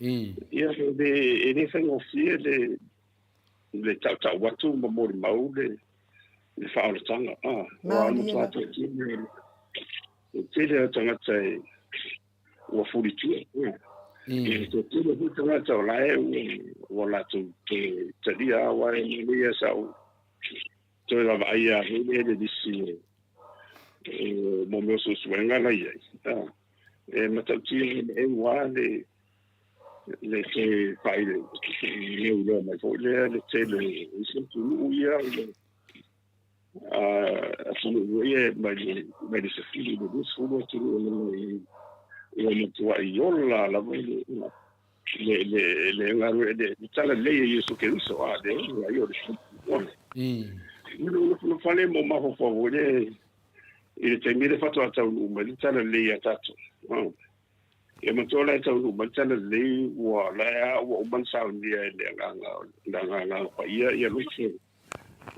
Ia, e le faigofie le, le tautau atu ma molimau le, le faaolataga. Aua o le matua toatele, le tele o tagata e ua fulitia. E le toatele foi tagata o la e ua latou toe talia, aua e manaia sa ou toe vaavaai lava foi lea i le lisi o mo mea o suesuega la e i ai. E matautia e ua le le toe faailoa mai foi lea le tele o isi atunuu ia, atunuu ia mai le 10 i le 20 atunuu ua matuai ola lava le le galuega le talalelei a Iesu Keriso, a le ola ia o le Ola. Fale mo mafaufau foi le i le taimi le faatoa taunuu mai le talalelei ia tatou. Ia matua la e taunuu mai le talalelei ua la e ua uma ona saunia e le Agaga le Agaga Paia ia loto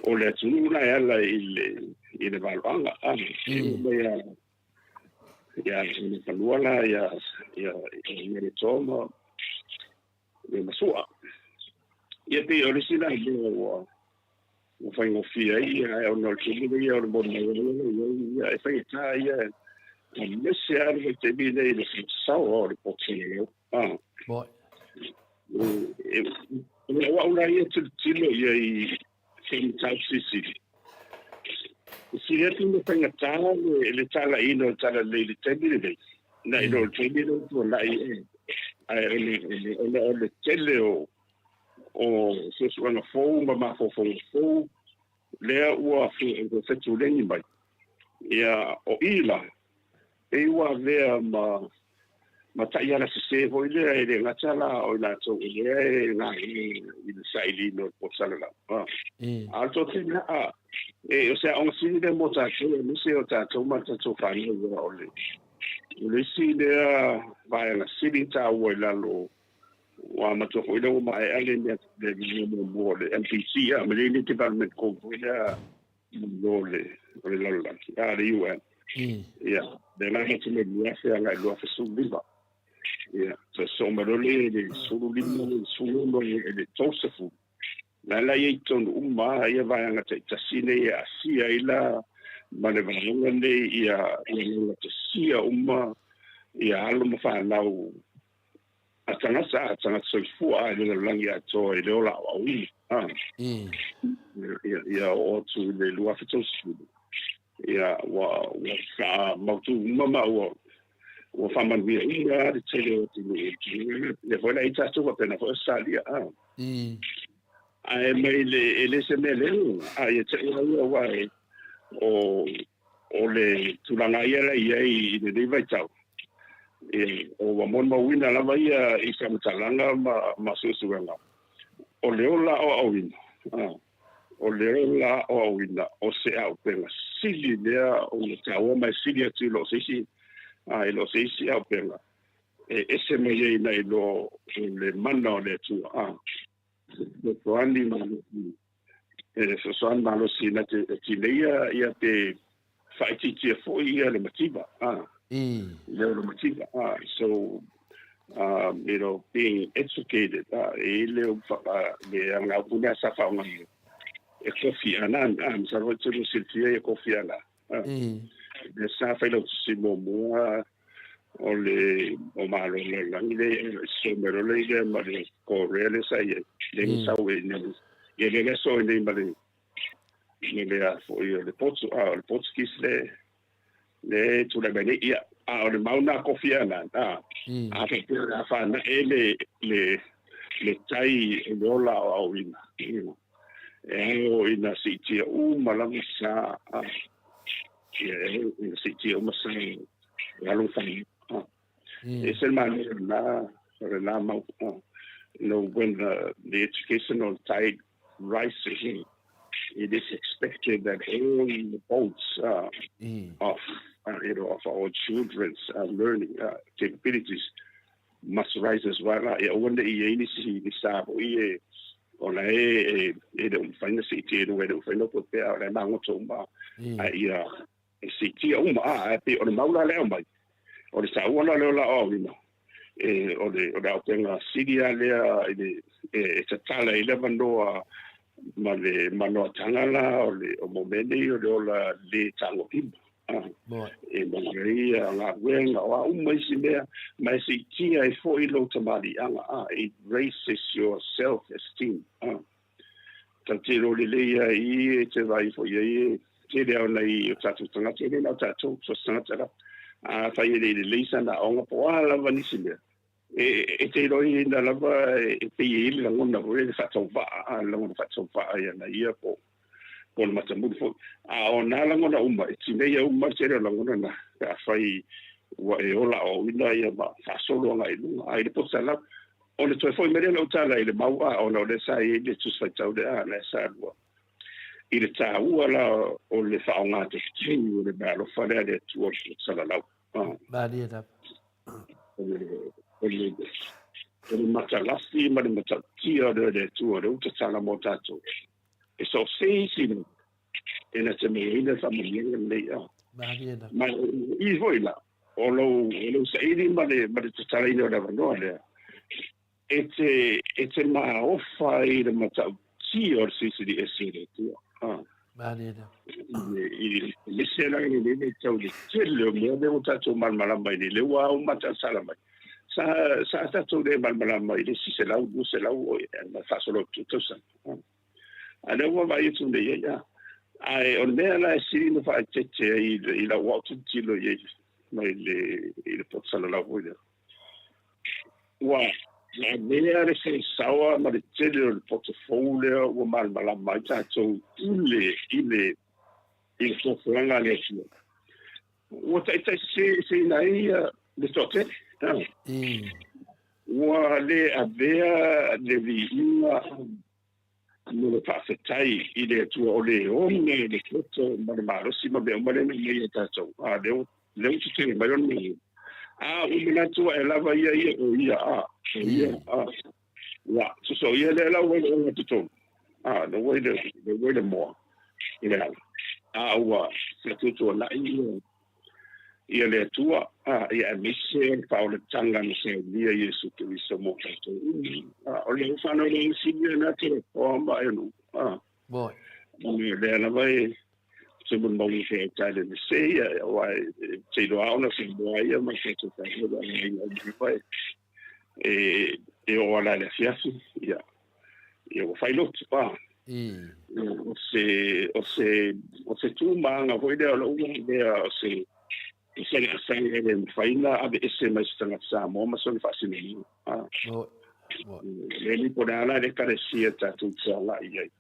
o le atunuu la e ala i le i le valoaga a e mai a ia le fanua la ia ia ia le toma le masua ia pei o le isi la mea ua ua faigofie ai ia ae ona o le taimi ia o le molimau ia e faigata ia aemaise lava le vaitaimi lenei i le sao o le poto a Moi. O au la ia tilotilo ia i se mataupu silisili. E sili atu ona faigata le talaiina o le talalelei i le taimi lenei, nai lo le taimi lea ua tuanai e, ae ona o le tele o suesuega fou ma mafaufauga fou lea ua fetuleni mai. Ia, o i la, pei ua avea ma ma taiala sese foi lea e le gata la o i latou o lea e galulue i le sailiina o le poto salalau. A o le toatele lava, e, o se aoga sili lea mo tatou, aemaise o tatou ma tatou fanau, aua o le, o le isi lea vaega sili taua i lalo ua matua foi lea ua maea le mea le mea muamua o le MPC, a, Millennium Development Goal foi lea o le o le lalolagi, a le UN. Ia, lea la na mai 2000 agai 2015. Ia, so so mai loa le 15, le 16, le 30. La la i ai totonu uma ia vaega taitasi nei e aafia ai la ma le vaega nei ia ia laugatasia uma ia alo ma fanau a tagata a tagata soifua a i le lalolagi atoa i le ola aoaoina. Ia ia oo atu i le 2030. Ia ua ua faamautu uma ma ua ua faamanuia uma le tele o atunuu i le tulaga lea. Lea foi la i ai tatou faapena foi Ausetalia. Ae mai le e le se mea leaga, a ia te au ia aua e o o le tulaga ia la i ai i lenei vaitau, ia, ua molimauina lava ia i faamatalaga ma, ma suesuega, o le ola aoaoina, o le ola aoaoina o se auupega sili lea ona taua ma e sili atu i lo se isi, i lo se isi auupega e ese mai ai nai lo le mana o le Atua. Fesoasoani malosi, e fesoasoani malosi na te tineia ia pe faaitiitia foi ia le mativa. Le o le mativa. So, you know, being educated, e i le le agaupu lea sa faaaogaina e Kofi Annan, masalo foi e te lua silafia ia Kofi Annan, lea sa failautusi muamua o le o Malo o le Lalolagi lea e sosoo mai loa le lea ma le Korea lea sa i ai, lea na sau ai nei, ia lea la e sosoo ai nei ma le ma le a foi o le Potu, o le Portuguese lea lea e tulai mai nei. Ia, a o le mau lena a Kofi Annan, a, a faapea o le a faanae le, le, le tai o le ola aoaoina, e ao ina siitia uma lava sa, a, ia, e ao ina siitia uma sa o alo ma fanau. A, e ese le manaia o lena, o lena mau, a, you know, when the, the educational tide rises, it is expected that all the boats of, you know, of our children's learning capabilities must rise as well. Ia aua ne i ai nisi ni sa foi e o la e e le o mafai ona siitia i luga, e le o mafai ona opo pea o la e magoto uma, a ia e siitia uma, a e pei o le mau la le aumai o le taua la lea o la aoaoina e o le o le auupega sili lava lea i le e tatala ai le avanoa ma le manoataga la o le o mo mea nei o le ola lē tagolima e maua ai ia galuega o a uma isi mea ma e siitia ai foi lou tamaliiaga a it raises your self esteem a tatou te iloa lelei lava i i e te vaai foi i ai e tele lava o nai o tatou tagata e le na o tatou so o se tagata lava afai e le i lelei sana aoga po o a lava nisi mea e te iloaina lava e pei e i ai le lagona foi le faatauvaa a le lagona faatauvaa ia na ia po po le matamuli foi. A o nā lagona uma, e tineia uma le tele o lagona na, pe afai ua e ola aoaoina ia ma faasolo agai i luga. A i le poto talau, ona toe foi mai lea o lau tala i le mau a, ona o lea sa i ai le Tusi Faitau lea a, lea sa lua. I le taua la o le faaaoga tekitini o le meaalofa lea a le Atua o le poto salalau. Malie lava. O le, o le matalasi ma le matautia o le Atua o lea ua tatala mo tatou. E so o se isi mea e na te maua ai le faamanuiaga lenei a. Malie lava. Ma i foi la, o lou, o lou saili ma le, ma le tatalaina o le avanoa lea, e te, e te maofa i le matautia o le Silisili Ese o le Atua. A. Malie lava. I le mese la i lenei vaitau i le tele o mea lea ua tatou malamalama ai nei, lea ua ao matasala mai. Sa, sa tatou le malamalama i le isi 100, 200, oi, ma faasolo atu tausaga. A lea ua vaai atu nei ai, a. Ae o le mea la e sili ona faaeteete ai i lau au tilotilo i ai mai le, i le poto salalau foi lea. Ua avea le saosaoa ma le tele o le poto fou lea ua malamalama ai tatou i le, i le, i le fuafuaga a le Atua. Ua taitaiseseina ai le toatele. Ua le avea le viiga ma le faafetai i le Atua o le ona le poto ma le malosi ma mea uma lea na aumai ia tatou. A, lea ua tetele mai ona mea. A ua manatu ae lava ia ia o ia a, o ia a. Ua, tusa o ia lea la ua i le ogatotonu. A, lea ua i le, lea ua i le moa, i le ala. A ua faatuatuanai ia, ia le Atua, a, ia aemaise o le faaolataga na saunia Iesu Keriso mo tatou uma. A, o le whanau le isi mea na te hoa ma e nu. A, Moi. o lea lava e se mun mau fe tai le se ia, o ai, te iloa ona se moa ia ma se te tai le ai ai ai e e o ala le afiafi, ia, ia ua fai lotu, a. O se, o se, o se tūmāga foi lea o lou lea o se, o se laasaga e le mafai ona aveese mai se tagata Samoa ma sona faasinomaga. A. Le alii po o le a la le ekalesia tatou te agai i ai,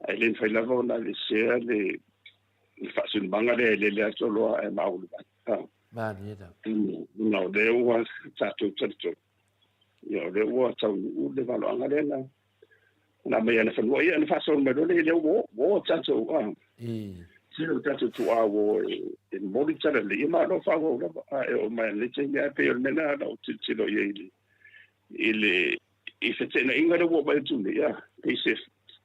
ae le mafai lava ona aveesea le, le faasinomaga lea e lele atu loa ae maulu mai. A. Malie lava. Ona o lea ua tatou talitonu, ia o lea ua taunuu le valoaga lea na na aumai ana fanua. Ia na faasolo mai loa lea, lea ua ua tatou a. Tele o tatou tuaa ua e momoli tala lelei, ia malo faaauau lava. A e oo mai nei taimi ae pei o le mea lena na ou tilotilo i ai i le i feteenaiga lea ua oo mai atu nei, a pei se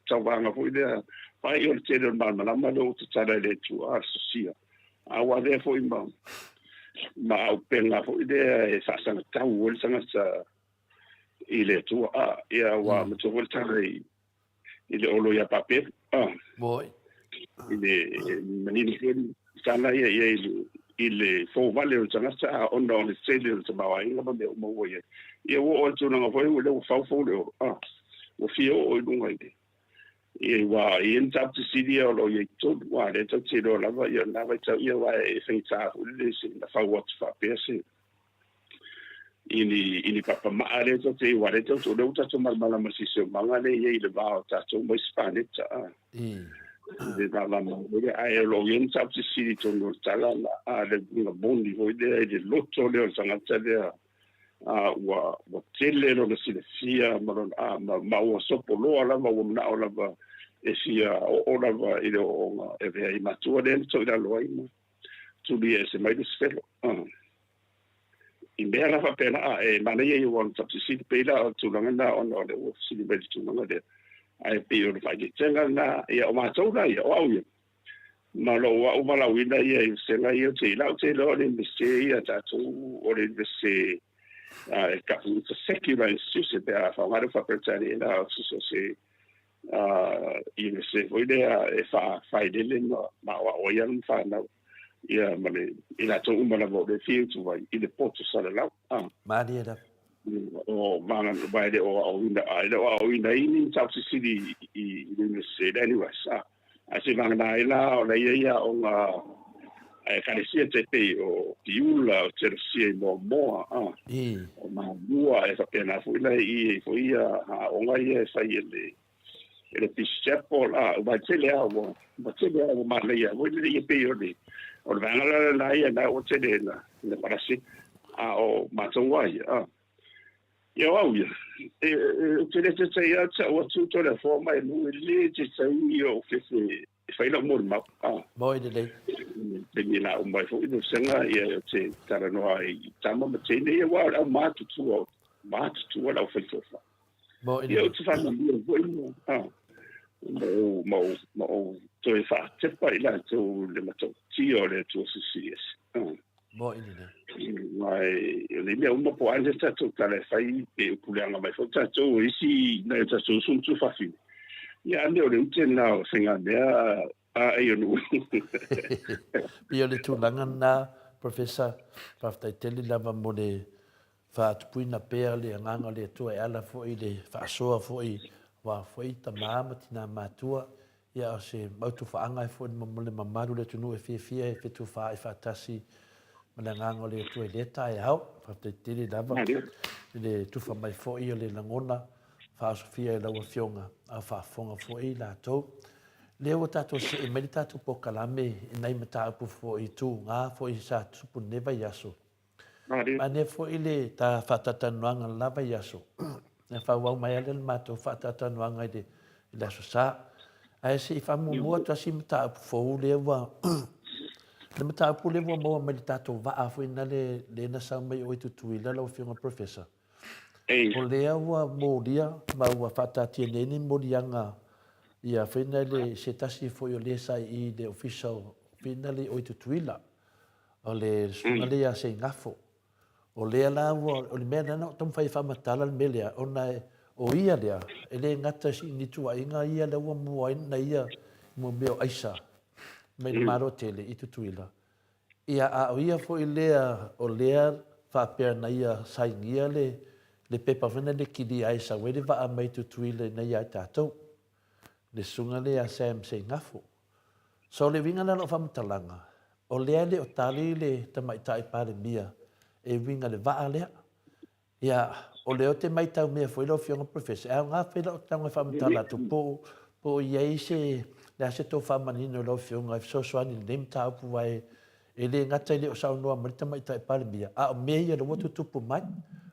tauvaga foi lea fai o le tele o le malamalama lea ua tatala e le Atua a le sosia. A ua avea foi ma ma auupega foi lea e faasagatau ai le tagata i le Atua. A, ia, ua matua foi le tala i, i le olo ia Papelu. A, i le manino foi le tala ia i ai i le fovale o le tagata, a ona o le tele o le tamaoaiga ma mea uma ua i ai. Ia ua oo i le tulaga foi lea ua faufou le olo. A, ua fia oo i luga i le Ia ua i ai mataupu fesili ia o lo o i ai i totonu, aua o lea tatou te iloa lava, ia o lena vaitau ia aua e faigata foi le se na fau atu faapea se i ni i ni papa maa lea tatou te aua o lea tatou o lea ua tatou malamalama i le siosiomaga lea e i ai i le va o tatou ma isi paneta a. I le vavamau lea, ae o lo o i ai mataupu fesili i totonu o le tala na a le uiga moni foi lea i le loto lea o le tagata lea a ua ua tele lona silafia ma lona a ma, ma ua sopoloa lava ua manao lava e fia oo lava i le ooooga e avea ai matua lea na toilalo ai ma tuli ese mai Lusifelo. A. I mea la faapena a e manaia ia ua ona tapsisili pei la o le tulaga lena ona o lea ua fesili mai i le tulaga lea. Ae pei o le faaeteetega lena, ia o matou la ia, o au ia, Ma lou au valaauina ia i vasega ia, ou te iloa, ou te iloa o le Iunivesite ia a tatou, o le Iunivesite e tapu, it's a secular institution pe a faaaoga le faa-Peretania la, o se Iunivesite foi lea e faafailele ma aoao ai alo ma fanau, ia ma le, i latou uma lava o lea e fia utu ai i le poto salalau. Malie lava. O vaga, aua e le o aoaoina, e le o aoaoina ai ni mataupu sisili i le Iunivesite le NUS. Ae seivagana ai la o la e i ai aoga a Ekalesia tai pei o Piula, o Teresia i Moamoa, a, o Malua, e faapena foi la e i ai foi ia aoga ia e fai e le e le Peace Chapel, a, ua tele lava ua, ua tele lava ua manaia foi lele ia pei o le o le vaega la lena ia na ua tele na na palasi, a o matou lava ia, a. Ia o au ia, e, ou te le taitai lava te au atu Toleafoa ma e nuu e le taitai ia ou fefe e fai lau molimau. Ah. Moi lelei. Taimi la uma ai foi le vasega, ia ou te talanoa ai i tama ma teine ia, aua o le au matutua, matutua le aufai tofa. Moi lelei. Ia ou te faamanuia foi ma, ah, ma ou, ma ou, ma ou toe faatepa i latou i le matautia o le Atua Silisili Ese. Ah. Moi lelei. Aua o nei mea uma po o a se tatou tala e fai pe upuleaga mai foi tatou e isi nai o tatou uso ma tuafafine. Ia a mea o le ute lena o faigamea a ei o nuu. Pei o le tulaga lena, Professor, faafetai tele lava mo le faatupuina pea le agaga o le Atua e ala foi i le faasoa foi aua foi tama ma tina matua Ia, o se mau tufaaga e foi mo le mamalu o le atunuu e fiafia e fetufaai faatasi ma le agaga o le Atua i lea taeao. Faafetai tele lava i le tufa mai foi o le lagona faaosofia e lau Afioga, a o faafofoga foi i latou. Lea ua tatou see mai le tatou polokalame i nai mataupu foi tuga foi sa tupu i lenei vaiaso. Manaia foi le ta faatalatalanoaga i le la vaiaso. Na faaauau mai lava lea le matou faatalatalanoaga i le Aso Sa. Ae se i faamuamua atu lava si mataupu fou lea ua... le mataupu lea ua maua mai i le tatou vaa foi lena lea na sau mai o i Tutuila lau Afioga Professor. O lea ua molia ma ua faataatia nei ni moliaga ia foi na le se tasi foi o le sa i le Ofisa o foi na le o i Tutuila. O le susuga lea ia Seigafo. O lea la ua, o le mea lea na ou taumafai e faamatala le mea lea, ona o ia lea, e le gata i ni tuuaiga ia lea ua mua ai na ia i mo mea o aisa mai le Malo tele i Tutuila. Ia, a o ia foi lea o lea faapea na ia sainia le, le pepa foi lea na kilia ai e sau ai le vaa mai Tutuila ina ia tatou. Le susuga lea ia Sam Seigafo. So o le uiga lea o lau faamatalaga, o lea e le o tali le Tamaitai Palemia e uiga i le vaa lea. Ia, o lea ou te maitau mea foi lau Afioga Professor, e aoga foi lau tago e faamatala atu po o, po o i ai se, le a se tou faamanino i lau Afioga e fesoasoani i lenei mataupu aua e le gata e le o saunoa mai le Tamaitai Palemia, a o mea ia lea ua tutupu mai.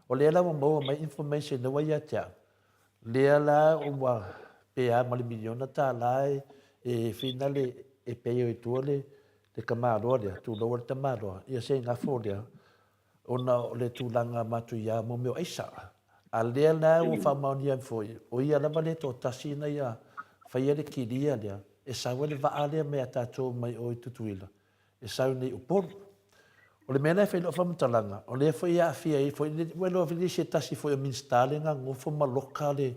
O lea la ua maua mai information lea ua ia te au, Lea la ua pe a ma le miliona tala e finale e pay ai tua le tamaloa lea, tuloua le tamaloa, ia se gafo lea ona o le tulaga matuia mo mea o aisa. A lea la ua faamaonia ai foi, o ia lava le toatasi na ia faia le kilia lea e sau ai le vaa lea mai a tatou mai o i Tutuila e sau nei i Upolu. O le mea lea e fai i lau faamatalaga, o lea foi e aafia ai foi, ua iloa foi se tasi foi o Minisita lea na nofo ma loka le,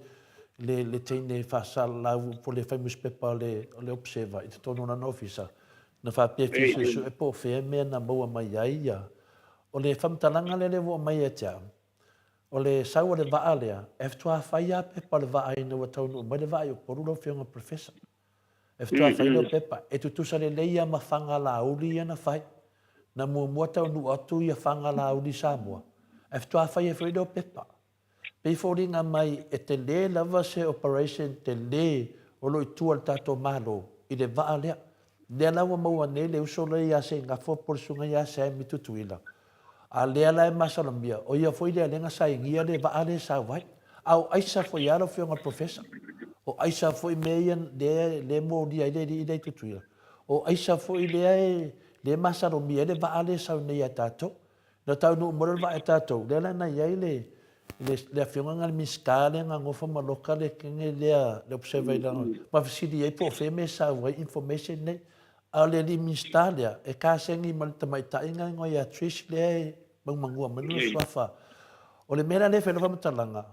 le, le teine faasalalau po o le fai nusipepa o le, o le Observer i totonu o lana ofisa, na faapea e fia suesue po o fea mea na maua mai ai ia. O le faamatalaga lea lea ua aumai ia te au, o le sau o le vaa lea, e faatoa fai lava pepa o le vaa ina ua taunuu mai le vaa i Upolu lau Afioga Professor. E faatoa fai lea o pepa, e tutusa lelei lava ma fagalauli ia na fai. Na muamua taunuu atu ia fagalauli i Samoa, ae faatoa fai ai foi lea o pepa. Pei foliga mai e tele lava se operation tele o lo o i tua i le tatou Malo i le vaa lea. Lea la ua maua nei le uso lea ia Seigafo po o le susuga ia Sam i Tutuila, A lea la e masalomia, o ia foi lea lea na sainia le vaa lea e sau ai. A o aisa foi lava lau Afioga i le Professor. O aisa foi mea ia lea lea e molia ai le alii lea i Tutuila. O aisa foi lea e lea e masalomia ai le vaa lea e sau nei ia tatou. Na taunuu mai loa le vaa ia tatou, lea la na i ai le le le afioga lena le Minisita lea na nofo ma loka le kene lea le observer i lalo ma fesili ai po o fea mea e sau ai information nei. A o le alii Minisita lea, e kasegi ma le tamaitai na igoa ia Trish lea e magumagu mai lona suafa. O le mea la lea e fai ai lau faamatalaga,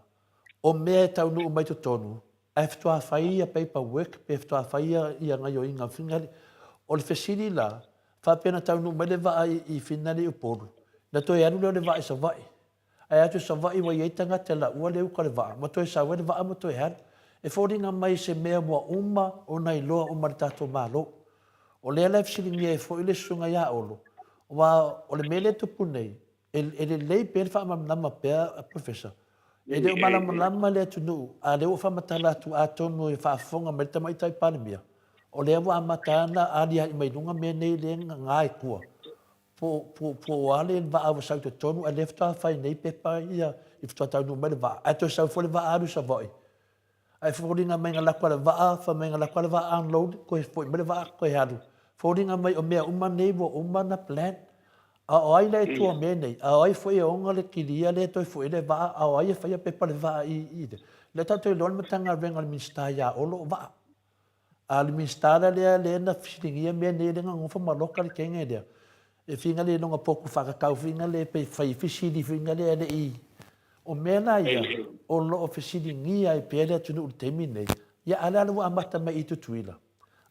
o mea e taunuu mai totonu, ae faatoa fai ia paper work pe faatoa fai ia gaioiga finali. O le fesili la, faapea na taunuu mai le vaa i Finali i Upolu, na toe alu lea o le vaa i Savaii. Ae atu i Savaii ua i ai tagata e laua le uka o le vaa ma toe sau ai le vaa ma toe alu. E foliga mai se mea ua uma ona iloa uma e le tatou Malo. O lea la e fesiligia ai foi le susuga ia Olo, aua o le mea lea e tupu nei, e lelei pea le faamalamalama pea Professor. E le o malamalama le atunuu, a o lea ua faamatala atu atonu e faafofoga mai le Tamaitai Palemia, o lea ua amata ona aliae mai luga mea nei lea e gaga i tua. Po o a le vaa ua sau i totonu ae lea faatoa fai nei pepa ia i faatoa taunuu mai le vaa ae toe sau foi le vaa alu i Savaii ae foliga mai na lako le vaa fai mai na lako le vaa unload toe foi mai le vaa toe alu foliga mai o mea uma nei ua uma na plan a o ai la e tua o mea nei a o ai foi e ona le kilia lea e toe foi le vaa a o ai e faia pepa le vaa i i lea tatou iloa le Matagaluega a le Minisita ia Olo o vaa. A o le Minisita la lea lea na fesiligia mea nei lea na nofo ma loka le kenge lea, e finga le lona potu faakakau finga le pe fai fesili finga le le i o mea la ia o lo o fesiligia ai pea le atunuu i le taimi nei, ia a o le a la ua amata mai i Tutuila?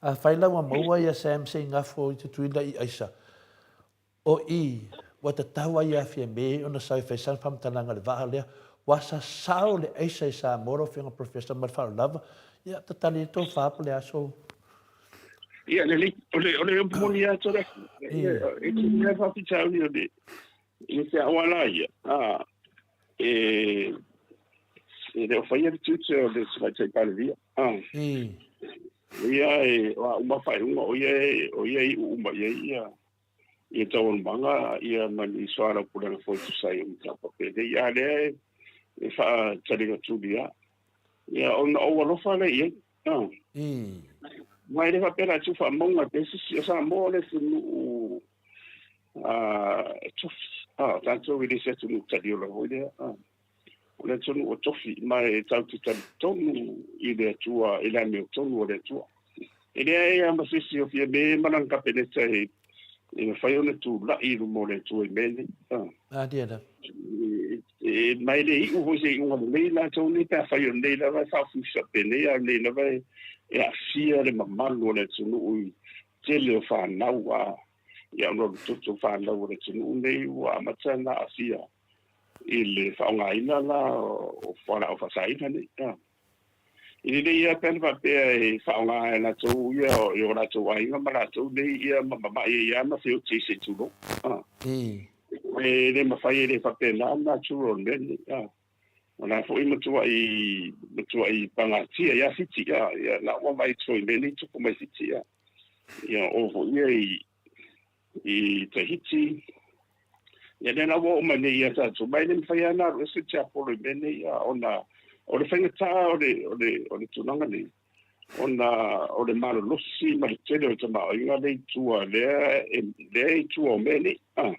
Afai la ua maua ia Sam Seigafo i Tutuila i aisa, O i, ua tatau ai ia Fiame ona sau e fai sana faamatalaga i le vaa lea. Ua sasao le aisa i Samoa lau Afioga Professor ma le faaaloalo lava. Ia, tatali ai tofa po o le a sou. Ia, lelei. O le, o le upu moni lava Tore. E te mea faafitauli o le, i te auala ia, a, e, e le o faia le tiute o le Tamaitai Palemia. A. Ia, e, o a uma faaiuga, o ia e, o ia e iu uma i ai ia, ia taualumaga ia ma ni soalaupulega foi tusa ai o mataupu penei, a lea e faataliga tuli lava. Ia ona ou alofa lea i ai. Ah. Ma e le faapea la tuu faamauga pe sisi o Samoa o le atunuu e tofi. Ah, tatou e le se atunuu taliola foi lea. Ah. O le atunuu o tofi, ma e tatou te talitonu i le Atua, i le amiotonu o le Atua. E leai lava ma se isi o Fiame ma lana Kapeneta e mafai ona tulai i luma o le Atua i mea nei. Alia lava. E, ma e le iu foi se iuga lelei latou nei pe afai o lenei lava e faaofiofia penei, a o lenei lava e aafia le mamalu o le atunuu i tele o fanau a ia ona o le toto o fanau o le atunuu nei ua amata ona aafia i le faaaogaina la o fualaau faasaina nei. E lelei lava pe ana faapea e faaaoga e latou ia i o latou aiga ma latou nei ia ma mamai ai lava ma feoti ai se i tulou. E le mafai e le faapena le natura o le mea lenei. O la foi matuai matuai pagatia ia Fiti ia na ua vaai atu foi i mea nei tupu mai Fiti ia. Ia o foi ia i i Tahiti. Ia lea la ua oo mai nei ia tatou, ma e le mafai lava ona alu ese le tiapolo i mea nei, ona o le faigata o le, o le, o le tulaga nei, ona o le malolosi ma le tele o le tamaoaiga lea i tua, lea, lea i tua o mea nei. Ah.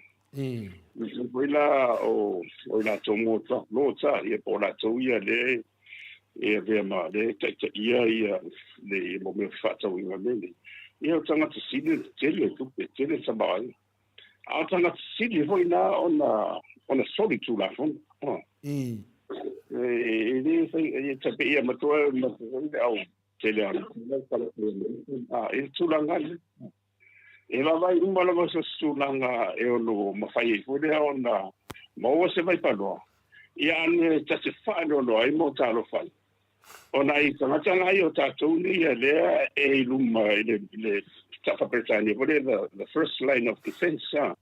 Foi la o, o i latou mota, lota, ia po o latou ia lea e avea ma lea e taitaia ia le ia mo mea fefaatauaiga mea nei. Ia o tagata sili ona tele tupe, tele tamaoaiga. A o tagata sili foi na ona ona soli tulafono. I. E le fai e tape ia matua ma le au tele ana. A e tulaga le. E vaavaai uma lava se tulaga e ono mafai ai foi lea ona maua se vaipanoa. Ia ane ta te faanoanoa ai ma o talofa ai. Ona i tagata la ia o tatou nei ia lea e i luma i le, le Peretania foi lea, the first line of defense. A.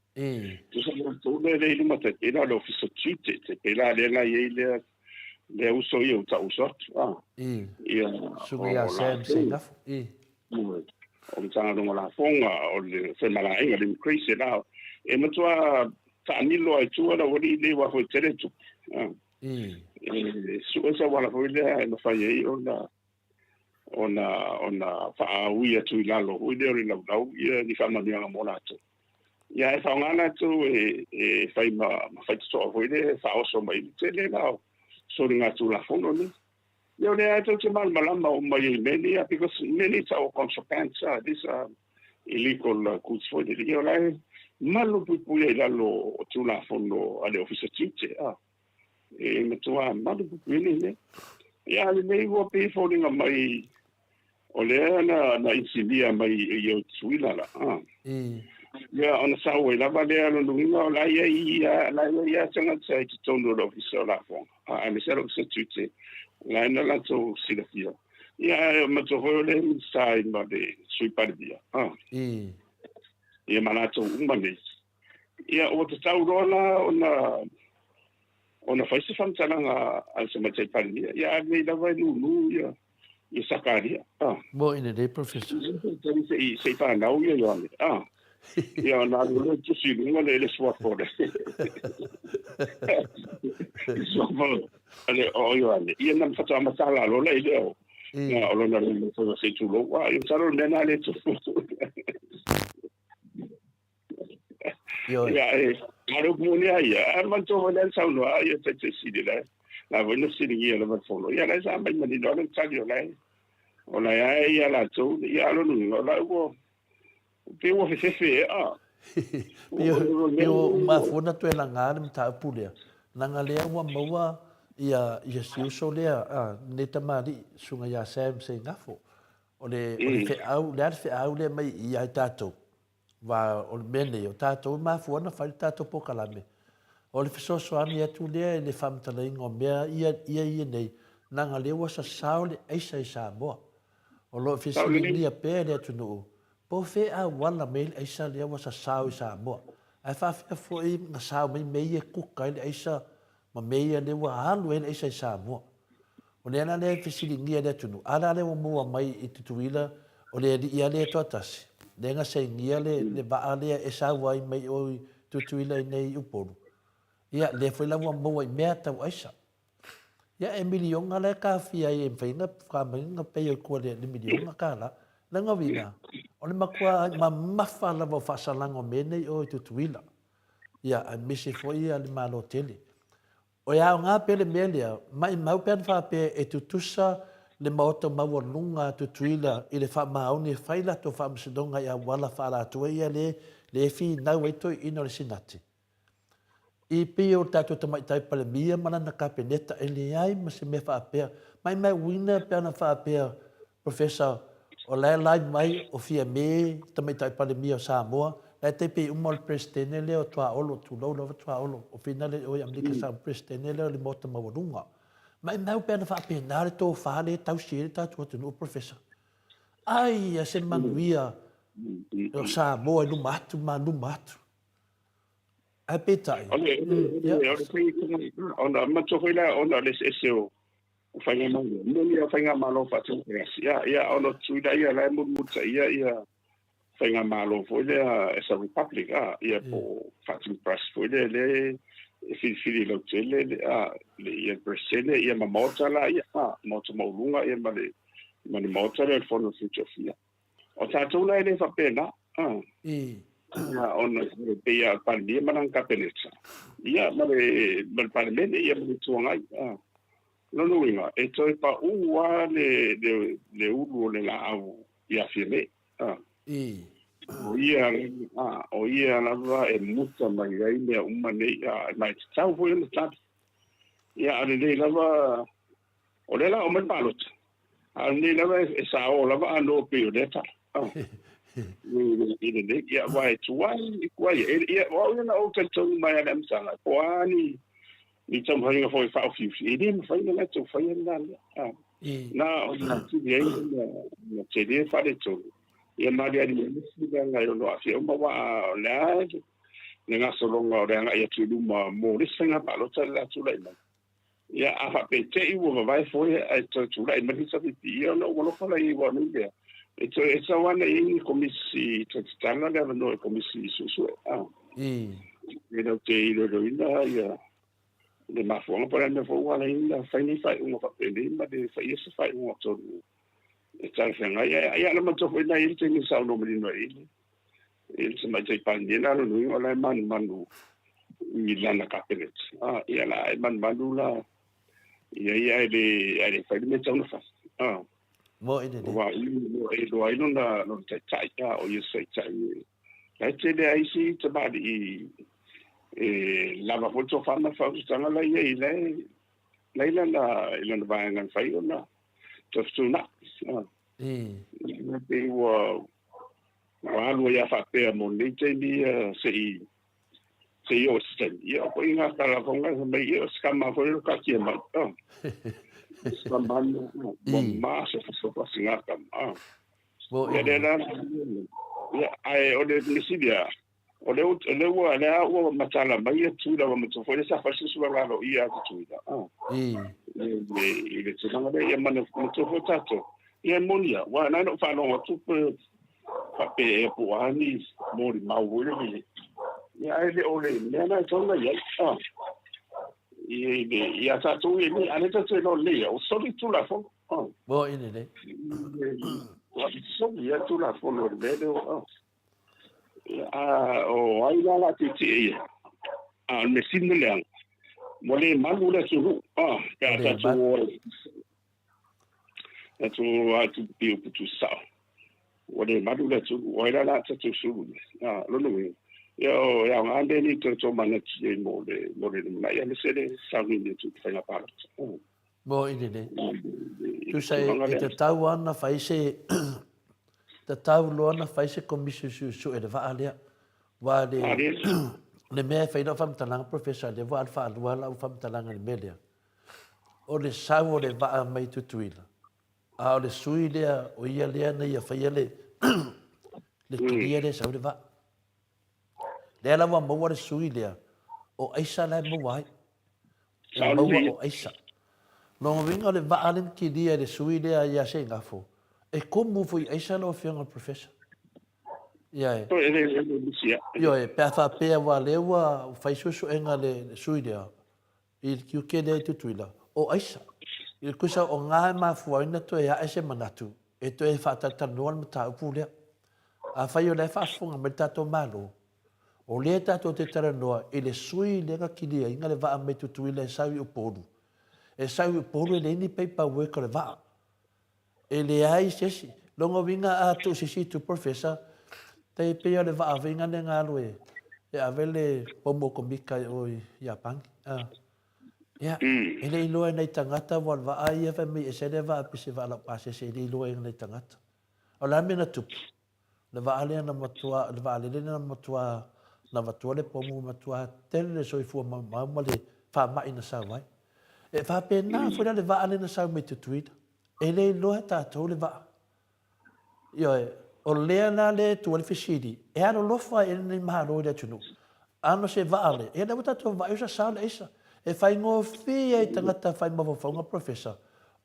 Tusa latou lea le i luma tai pei la o le Ofisa Tiute, tai pei la lea na i ai lea lea uso ia ua taauso atu. A. Ia, Susuga ia o Sam latou. Seigafo. I. O Matagaluega o Lafoga, o le Femalagaaiga, le Immigration, a, e matua taamilo lava i tua le aualii nei aua foi e tele tupe. A. E sue se auala foi lea e mafai ai ona ona ona faaaui atu i lalo foi lea o le laulau ia ni faamanuiaga mo latou. Ia ae faaaoga latou e e fai ma ma faitotoa foi lea e faaoso mai le tele la o soligatulafono nei. Ia o lea tou te malamalama uma i mea nei, because mea nei tau o contraband, these are illegal goods foi lele. Ia o la e malu puipuia i lalo o Tulafono a le Ofisa Tiute, e matua malu puipuia nei mea. Ia a lenei ua pei e foliga mai o lea na na insinia mai i o Tutuila la. Ia ona sau ai lava lea lona uiga o la e i ai ia la e i ai lava tagata i totonu o le Ofisa o Lafoga, aemaise lava le Ofisa Tiute, o la e na latou silafia. Ia ae manatua foi o le Minisita ai ma le Sui Palemia. Ia ma latou uma nei. Ia ua tatau loa la ona ona fai se faamatalaga a le Tamaitai Palemia. Ia a lenei lava e nūnū ia ia Sakaria. Mo i lenei Professor. Se i se i fanau ia Ioane. Ia ona alu loa tusi i luga le le suafa o le le suafa o le o Ioane. Ia na faatoa matala loa la i lea o na o lona lima foi se i tulou. Ia masalo o le mea lena lea e tupu. Ia, e, a o le upu moni lava ia, a manatua foi lea na saunoa ai ia Taitai Sili la, la foi na fesiligia lava le fono. Ia, la e sa mai manino lava le tali o la e, o la e a ia latou, ia, a o lona uiga, o la ua, pei ua fefefe ea. Pei ua mafua ona toe laga le mataupu lea, leaga lea ua maua ia, ia si uso lea, a, lenei tamalii, Susuga ia Sam Seigafo. O le, o le feau, o le a le feau lea mai i ia i tatou? Aua o le mea nei, o tatou e mafua ona fai le tatou polokalame, o le fesoasoani atu lea i le faamatalaina o mea ia ia nei, leaga lea ua sasao le aisa i Samoa. O lo o fesiligia pea e le atunuu, po o fea auala mai ai le aisa lea ua sasao i Samoa. Ae faafefea foi na sao mai mea ia e kuka ai le aisa ma mea ia lea ua alu ai le aisa i Samoa. O le ala lea e fesiligia e le atunuu, a la lea ua maua mai i Tutuila, o le alii lava lea e toatasi, lea na sainia le, le vaa lea e sau ai mai o i Tutuila i nei i Upolu, ia, lea foi la ua maua i mea tau aisa. Ia, e miliona la e kafia ai e mafai ona whakamai ona pei ai kua le, le miliona kālā. Lana uiga, o le matua mamafa lava o faasalaga o mea nei o i Tutuila. Ia, aemaise foi ia le Malo tele. O e aoga pea le mea lea, maimau pe ana faapea e tutusa le maota maualuga a Tutuila i le faamaoni e fai latou faamasinoga i auala faaalatua ia le le finau ai toeaiina o le Senate. I pei o le tatou Tamaitai Palemia ma lana Kapeneta e leai ma se mea faapea. Maimauina pe ana faapea Professor, o la e live mai o Fiame, Tamaitai Palemia o Samoa, la e tai pei uma o le Peresetene lea o Tuaolo, tulou lava Tuaolo, o finale i o i Amerika sa o le Peresetene lea o le Maota Maualuga. Maimau pe ana faapena le tofa lea e tausi ai le tatou atunuu, Professor. Ai a se manuia o Samoa i luma atu ma luma atu. Ae peitai, O le, o le ona manatua foi la ona o le eseese o o faigamalo. Moni o faigamalo faatemokarasi, ia, ia, ona o Tutuila ia la e mulimulitaia ia faigamalo foi lea as a republic, a, ia po o faatemokarasi foi lea lea e filifili lautele le, a, le ia Peresetene ia ma Maota la ia, a, Maota Maualuga ia ma le, ma le Maota lea o le Fono a Sui Tofia. O tatou la e le faapena, a. Ia, ona e pei lava o le Palemia ma lana Kapeneta, ia, ma le, ma le Palemene, ia, ma le Itu Agai, a. Lona uiga, e toe paū lava le, le, le ulu o le laau ia Fiamē, a. O ia a o ia lava e muta mai ai mea uma nei, a ma e tatau foi ona tali. Ia, a o lenei lava, o lea la o mai le palota, a o lenei lava e sao lava ano pei o lea tala. I lenei, ia, aua e tuai, e tuai. Ia, o au ia na ou talitonu mai lava i le amataga, po o a ni ni taumafaiga foi e faaofiufi, e le mafai ona latou faia lena mea. Na o le atili ai ona tele faaletonu, ia ma aliali mai nisi leaga e ono aafia uma, aua o le a le gasologa o le agai atu i luma mo le isi faiga palota le a tulai mai. Ia, a faapea te i ua vavae foe ae toe tulai mai le HRPP, ia ona ou alofa lea i ai, aua o nei mea, e toe e tatau lava ona i ai ni komisi toe tatala le avanoa i komisi suesue. E latou te iloiloina ia le mafuaaga po o le a le mea foi ua ala ai ona fai nei faaiuga faapenei ma le faia se faaiuga tonu e talafeagai. Ae ia na manatua foi na i ai le taimi na saunoa manino ai i le Tamaitai Palemia la lona uiga o la e manumanu i lana Kapeneta. Ah, ia la e manumanu la ia ia ae le ae le fai le mea e tatau ona fai. Ah. Mo i le. Aua e iloa ai lona lona taitai, ah, o ia se taitai la e tele ai isi tamalii e lava foi le tofa ma le faautautaga la e i ai, la e la e i lana i lana vaega e mafai ona toe fetuunai. Ah. E pei ua ua alu ai lava faapea mo lenei taimi ia se'i se'i oo i se taimi. Ia o ituaiga tala foi na fai mai, ia o se tama foi lea ua taatia mai. Oh. Se tama na, ua masofasofa sina tama. Oh. Ia lea la, ia, ae o le mea sili lava, o lea o lea ua lea ua matala mai ia Tutuila ua matua foi lea sa fai se susuga aloaia a Tutuila. Oh. I le tulaga lea, ia manatua foi tatou. Ia e moni lava, aua na ona ou faalogo atu pe faapea ea po o a ni molimau foi lele. Ia ae le o le mea lena e tatau ona i ai. Ah. I le ia tatou ia nei, a lea tatou te iloa lelei lava, ua soli le Tulafono. Ah. Mo i lelei. Ua soli lava le Tulafono i le mea lea. Ah. A o ai la la tietie ia? A o le mea sili ona leaga, ua le malu le atunuu, ah, pe a tatou o ai. Tatou o atu i upu tuusao. Ua le malu le atunuu, o ai la la tatou sulu ai? Ah, lona uiga, ia o e aoga mea nei toe tomanatu i ai mo le, mo le lumanai, aemaise le sauniuni atu i le faiga palota. Mo i lelei. Tusa e tatau lava ona fai se tatau loa ona fai se komisi suesue i le vaa lea. Aua le le mea e fai lau faamatalaga Professor lea ua alu faalua lau faamatalaga i le mea lea. O le sau o le vaa mai Tutuila, a o le sui lea o ia lea na ia faia le le kilia lea e sau le vaa. Lea la ua maua le sui lea, o aisa la e maua ai. E maua o aisa. Lona uiga o le vaa lea na kilia e le sui lea ia Seigafo, e komu foi i aisa lau Afioga i le Professor. Ia e. Ioe, pe a faapea aua lea ua fai suesuega a le sui lea i le tiute lea i Tutuila, o aisa. I le tusa o na e mafua ai ona toe ae se manatu e toe faatalatalanoa le mataupu lea. Afai o la e faafofoga mai le tatou Malo, O lea tatou te talanoa i le sui lea na kiliaina le vaa mai Tutuila e sau i Upolu. E sau i Upolu e leai ni paperwork o le vaa. E leai se isi. Lona uiga a tuu se isi itu Professor, tai pei o le vaa foi lea na alu e ave le pomu o Komika i o i Iapani. Ia, e le iloa e nai tagata aua o le vaa ia fai mai e ese lea vaa pei se vaa laupasese e le iloa e nai tagata. O le a le mea na tupu? Le vaa lea na matua, le vaalele lea na matua na avatua le pomu ua matua tele le soifua maumau ma le faamai na sau ai. E faapena foi la le vaa lea na sau mai Tutuila. E le iloa e tatou le vaa. Ioe, o lea la lea e tuu ai le fesili, e alolofa ai lenei Malo i le atunuu? Ano se vaa lea, ia lea ua tatou vaai ua sasao le aisa. E faigofie ai tagata fai mafaufauga Professor,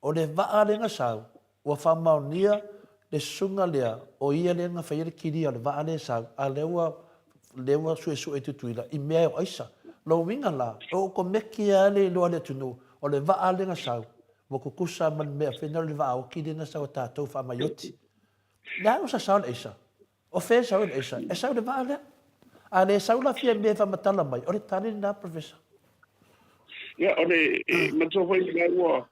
o le vaa lea na sau, Ua faamaonia le susuga lea, o ia lea na faia le kilia o le vaa lea e sau, a lea ua, lea ua suesue e Tutuila i mea e o aisa. Lona uiga la, o okomeki lava le iloa a le atunuu, o le vaa lea na sau, ua kukusa ma le mea fena o le vaa oti lea na sau a tatou faamaioti. Le a ua sasao le aisa? O fea e sau ai le aisa? E sau i le vaa lea. A le sau la fia mea e faamatala mai, o le tali lena, Professor. Ia, o le, e manatua foi lea ua,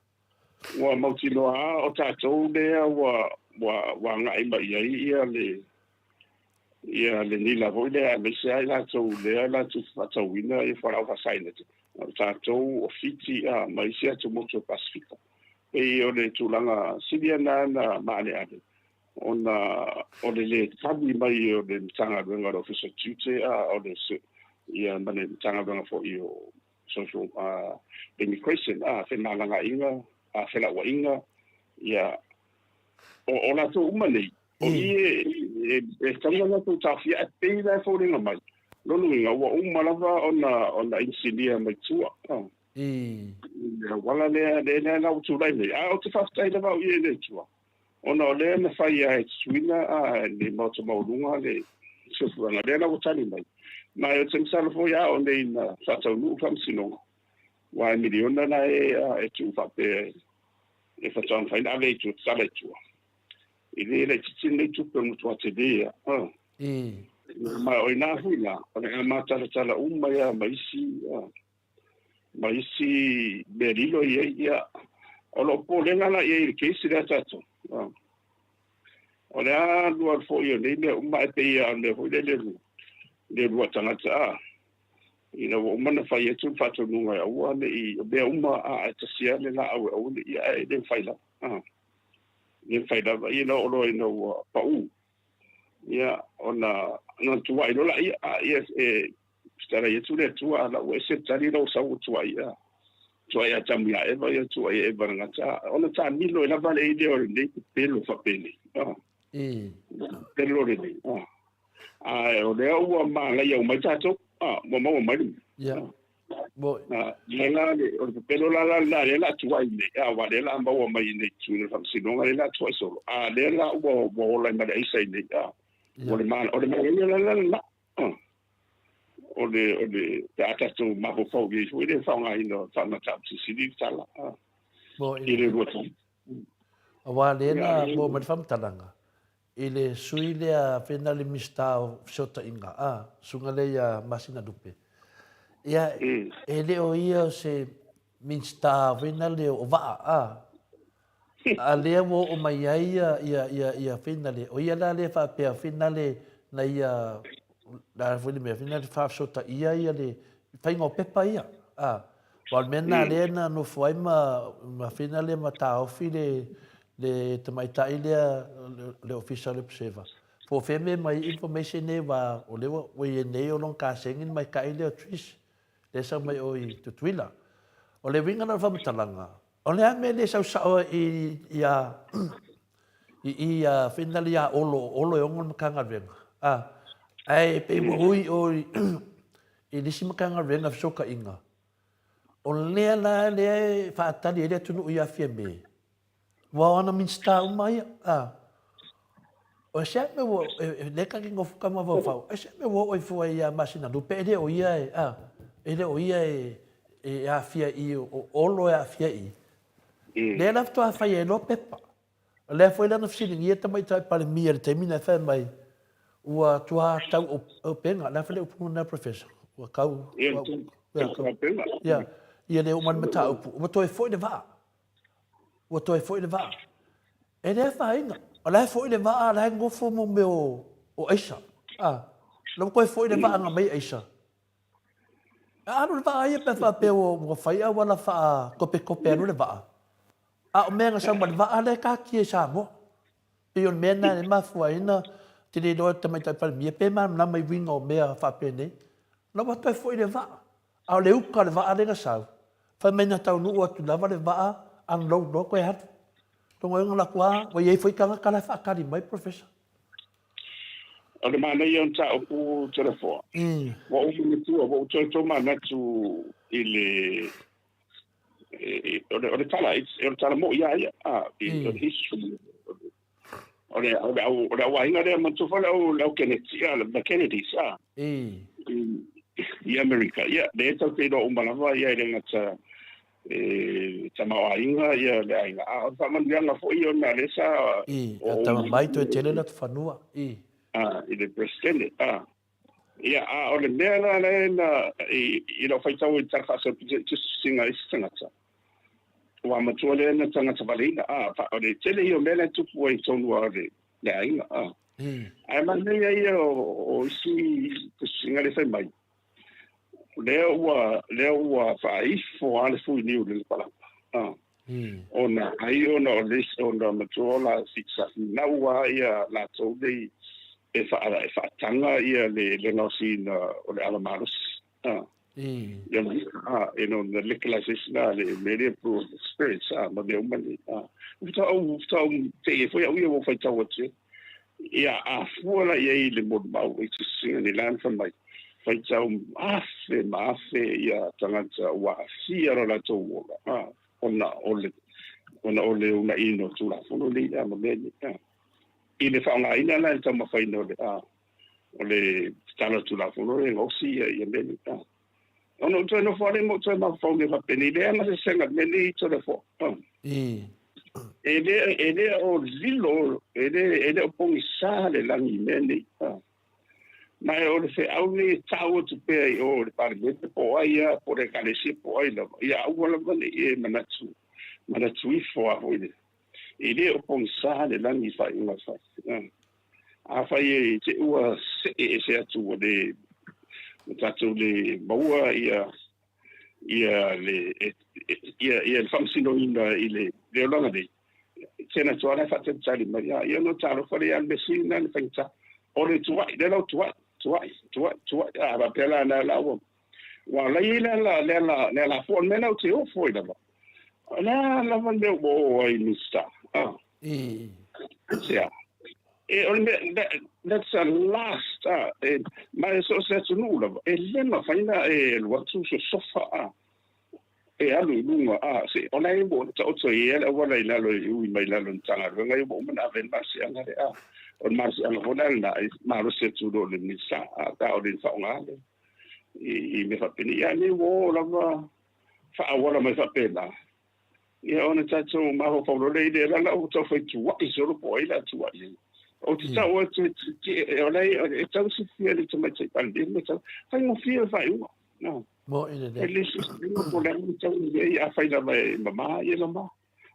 Ua mautinoa lava o tatou lea ua, ua, ua agai mai i ai ia le, Ia lenei lava foi lea aemaise ai latou lea latou te faatauina ia fualaau faasaina o tatou o Fiti a ma isi atu motu o Pasifika. Pei o le tulaga sili lena na maaleale ona o le lē tali mai o le Matagaluega o le Ofisa o Tiute a o le ia ma le Matagaluega foi o Social Immigration a femalagaaiga a felauaiga ia o latou uma nei o i e tatau ona latou taofia ae pei la e foliga mai lona uiga ua uma lava ona inisinia mai tua i le auala lea lea la ua tulai nei. Ae ou te faafetai lava au i le Atua ona o lea na fai lava e Tutuila le Maota Maualuga le soifuaga lea la ua tali mai. Ma ou te masalo foi a oo nei ina faataunuu faamasinoga aua e miliona la e tuu faapea e faatoa mafai ona ave i tua, tatala i tua. E le laitiiti lenei tupe o le matua tele lava. Ma o i ina foi la, o le a matalatala uma ai lava ma isi, ma isi mea lilo e i ai. Ia, o lou popolega la i ai i le case lea a tatou, o le alu alu foi o nei mea uma, ae pei lava o le mea foi lele le lua tagata a. Ina ua uma ona fai atu le faatonuga e aua ne i mea uma a, ae tasi lava le laau e aua ne i, ae le mafai lava. A, le mafai lava. Ia na oo loa ina ua pau, ia ona ona tuuai loa laia, a ia e fetalai atu le Atua, a la ua ese le tali la ua sau ua tuuai a. Tuuai ia Atamu ia Eva, ia tuuai ia Eva i le gata, ona taamilo ai lava le lea o lenei pepelo faapenei. A, pepelo lenei. A, ae o lea ua malaia uma ai tatou, a, ua maua mai le mea. Ia. Mo. A, lea la le, o le pepelo la la lena lea la tuuai nei, a, aua lea la maua mai nei i le faamasinoga lea la tuuai solo, a lea la ua ua ola ai ma le aisa i nei, a. Ia. O le ma, o le malaia la la lena. A. O le, o le, pe a tatou mafaufau i ai foi le faaaogaina o le faamataupu silisili le tala, a. Mo. I le lua tali. Aua lea na maua mai le faamatalaga, i le sui lea fena le Minisita o Fesootaiga, a, susuga lea ia Masinalupe. Ia, e le o ia o se Minisita fena le o vaa, a, a lea ua oo mai ai ia, ia, ia, ia fena le, o ia la lea faapea fena le na ia, la foi le mea, fena le faafesootaia ia le faiga o pepa ia, a. Aua o le mea lena lea na nofo ai ma, ma fena le ma taofi le, le tamaitai lea le Ofisa o le Observer. Po o fea mea mai information nei aua o lea ua i ai nei o lona kasegi le maikai lea o Trish lea e sau mai o i Tutuila. O le uiga la o le faamatalaga, o le a mea le sau sao ai i i i i ia fena le ia Olo, o Olo e ona le Matagaluega a, ae pei ua ui o i i le isi Matagaluega Fesootaiga, o lea la lea e faatali ai le atunuu ia Fiame, Ua o ana Minisita uma ia, a. O se a mea ua, lea ta te nofo ta mafaufau, e se a mea ua oo ifo ai ia Masinalupe, e le o ia e, a, e le o ia e, e aafia i i, o Olo e aafia i i. Lea la faatoa fai ai loa pepa. O lea foi la na fesiligia Tamaitai Palemia i le taimi lena fai mai, ua tuā tau auupega, le a fai le upu lena Professor? Ua tau, ua, ia, ia le oo mai le mataupu, ua toe foi le vaa. Ua toe foi le vaa. E le afaina. O la e foi le vaa, o la e nofo mo mea o aisa. A, la ua toe foi le vaa na mai aisa. A alu le vaa ia pe faapea ua fai auala faatopetope alu le vaa. A o mea na sau ma le vaa lea e taatia i Samoa. Pei o le mea lena e mafua ai na te le iloa e le Tamaitai Palemia pe malamalama i uiga o mea faapenei. La ua toe foi le vaa. A o le uka o le vaa lea na sau, fai mai na taunuu atu lava le vaa, unload loa toe alu. Logoina latou, a, ua i ai foi tagata la e faatali mai, Professor. O le manaia o le mataupu Toleafoa, ua ou manatua, ua ou toe tomanatu i le, o le tala, o le tala moi lava ia, o le history, o le, o le au, o le au aiga lea, manatua foi le au, le au Keneti, the Kennedys, i Amerika. Ia, lea tatou te iloa uma lava, ia, e le gata e tamaoaiga ia le aiga, a o le faamanuiaga foi ona lea sa I, a tama mai toe tele le atu fanua, i. A, i le Peresetene, a. Ia, a o le mea la lea na, i lau faitau i le Tala Faasolopito i tusitusiga a isi tagata, ua matua lea na tagata valeina, a, o le tele ia o mea la e tupu ai i totonu lava o le aiga, a. Ae manaia ia o isi tusiga lea e fai mai, lea ua lea ua faaifo lava le fuiniu i le lapalapa. Ona ai ona o le ona matua o la sa finau lava ia latou nei e e faataga ia le gaosiina o le ala malosi. Ia you know, the legalization a le mea lea po spirits a ma mea uma nei. Ua faatoa te i foi au ia ua faitau atu ai. Ia a fua la i ai le molimau i tusiga nei la na fai mai, faitau afe ma afe ia tagata ua aafia lo latou ola ona o le ona o le uunaina o Tulafono nei a ma mea nei. I le faaaogaina la e le taumafaina o le o le tatalo a le Tulafono e gaosi ia ia mea nei. Ona ou toe nofo lava lea ma ou toe mafaufau nei faapenei, leai ma se sega i le mea nei Toleafoa. E le e le o lilo, e le e le o pogisa le lagi i mea nei. Ma o le feau nei e tau atu pea i o i le Palemene po o ai lava, po o le Ekalesia po o ai lava, ia aua lava ne i e manatu, manatu ifo lava foi lea. E le o pogisa le lagi i faaiuga fai. Afai e te ua see ese atu ua le ua tatou le maua ia ia le ia ia le faamasinoina i le le olaga nei, tena atu lava la e faatalitali mai, ia ia ona talofa lea ia le mea sili lena le faigata. O le tuai, lea la ua tuai, tuai, tuai, tuai, a faapea la na la ua ua la i le ala le ala le ala fua o le mea lena ou te ofo ai lava. O le a lava le mea ua o ai i Minisita? Ah. Aisea? E, o le mea, that, that's a last, ah, e, ma e so o se atunuu lava, e le mafai ona e alu atu sosofa, ah, e alu i luga, ah, se, o la e ua taoto i ai le auala i lalo e ui mai lalo i le Matagaluega, ia ua uma ona ave ai le malosiaga lea, ah, o le malosiaga foi la lena, e malosi atu loa i le Minisita, ah, pe a o le faaaoga le, i, i mea faapenei. Ia, nei ua o lava faaauala mai faapena, Ia ona tatou mafaufau loa lea i le la la ua tau fai tuai solo po o ai la tuai ai. Ou te tau atu o la e tau silafia e le Tamaitai Palemia le mea tau faigofie le faaiuga. No. Mo i le E le se po le a tau i ai afai lava e mama ia mama.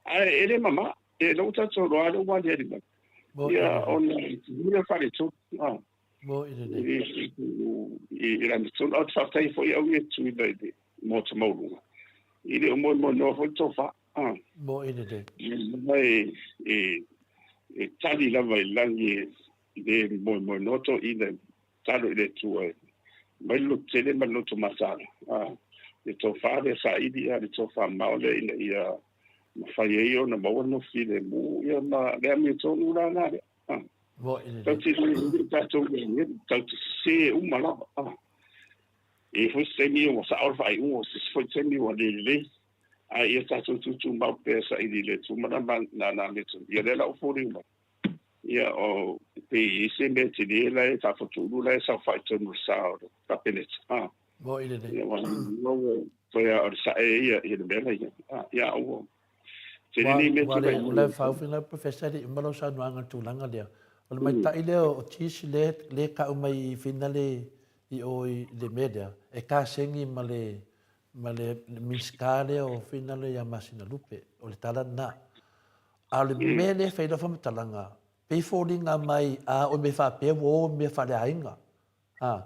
Ae e le mama, e lou tatou loa le ua aliali mai. Ia ona ia faaletonu. Mo i le I la tonu au te faafetai foi au ia tuina i le Maota Maualuga. I le o moemoenoa foi le tofa. Mo i le E, e tali lava i lagi e le moemoenoa toeaiina e tatalo i le Atua e mai le loto tele ma le loto mataala. Le tofa lea saili, le tofa mamao lea ina ia mafai ai ona maua le nofo filemu ia ma le amiotonu la na lea. Tatou te le tatou le tatou te sese uma lava. E i ai foi se taimi ua sao le faaiuga, o se isi foi taimi ua le lelei. Ae ia tatou tutumau pea e saili i le Atua ma nana amiotonu. Ia lea la ua foliga mai. Ia o pe i ai se mea tele la e faafotuulu la e saofai tonu i le sa o le Kapeneta. Moni lelei. Ia ua toe o le sae ia i le mea la ia. Ia ua tele nei mea tulai. Ua le faaofi lau Professor e le i uma lau saunoaga i le tulaga lea. O le maita'i lea o Cheese lea e kau mai i Finale i o i le mea lea, e kasegi ma le ma le Minisita lea o Finale ia Masinalupe. O le tala lena. A o le mea lea e fai ai lau faamatalaga, pei foliga mai a o mea faapea ua o i mea faaleaiga. A,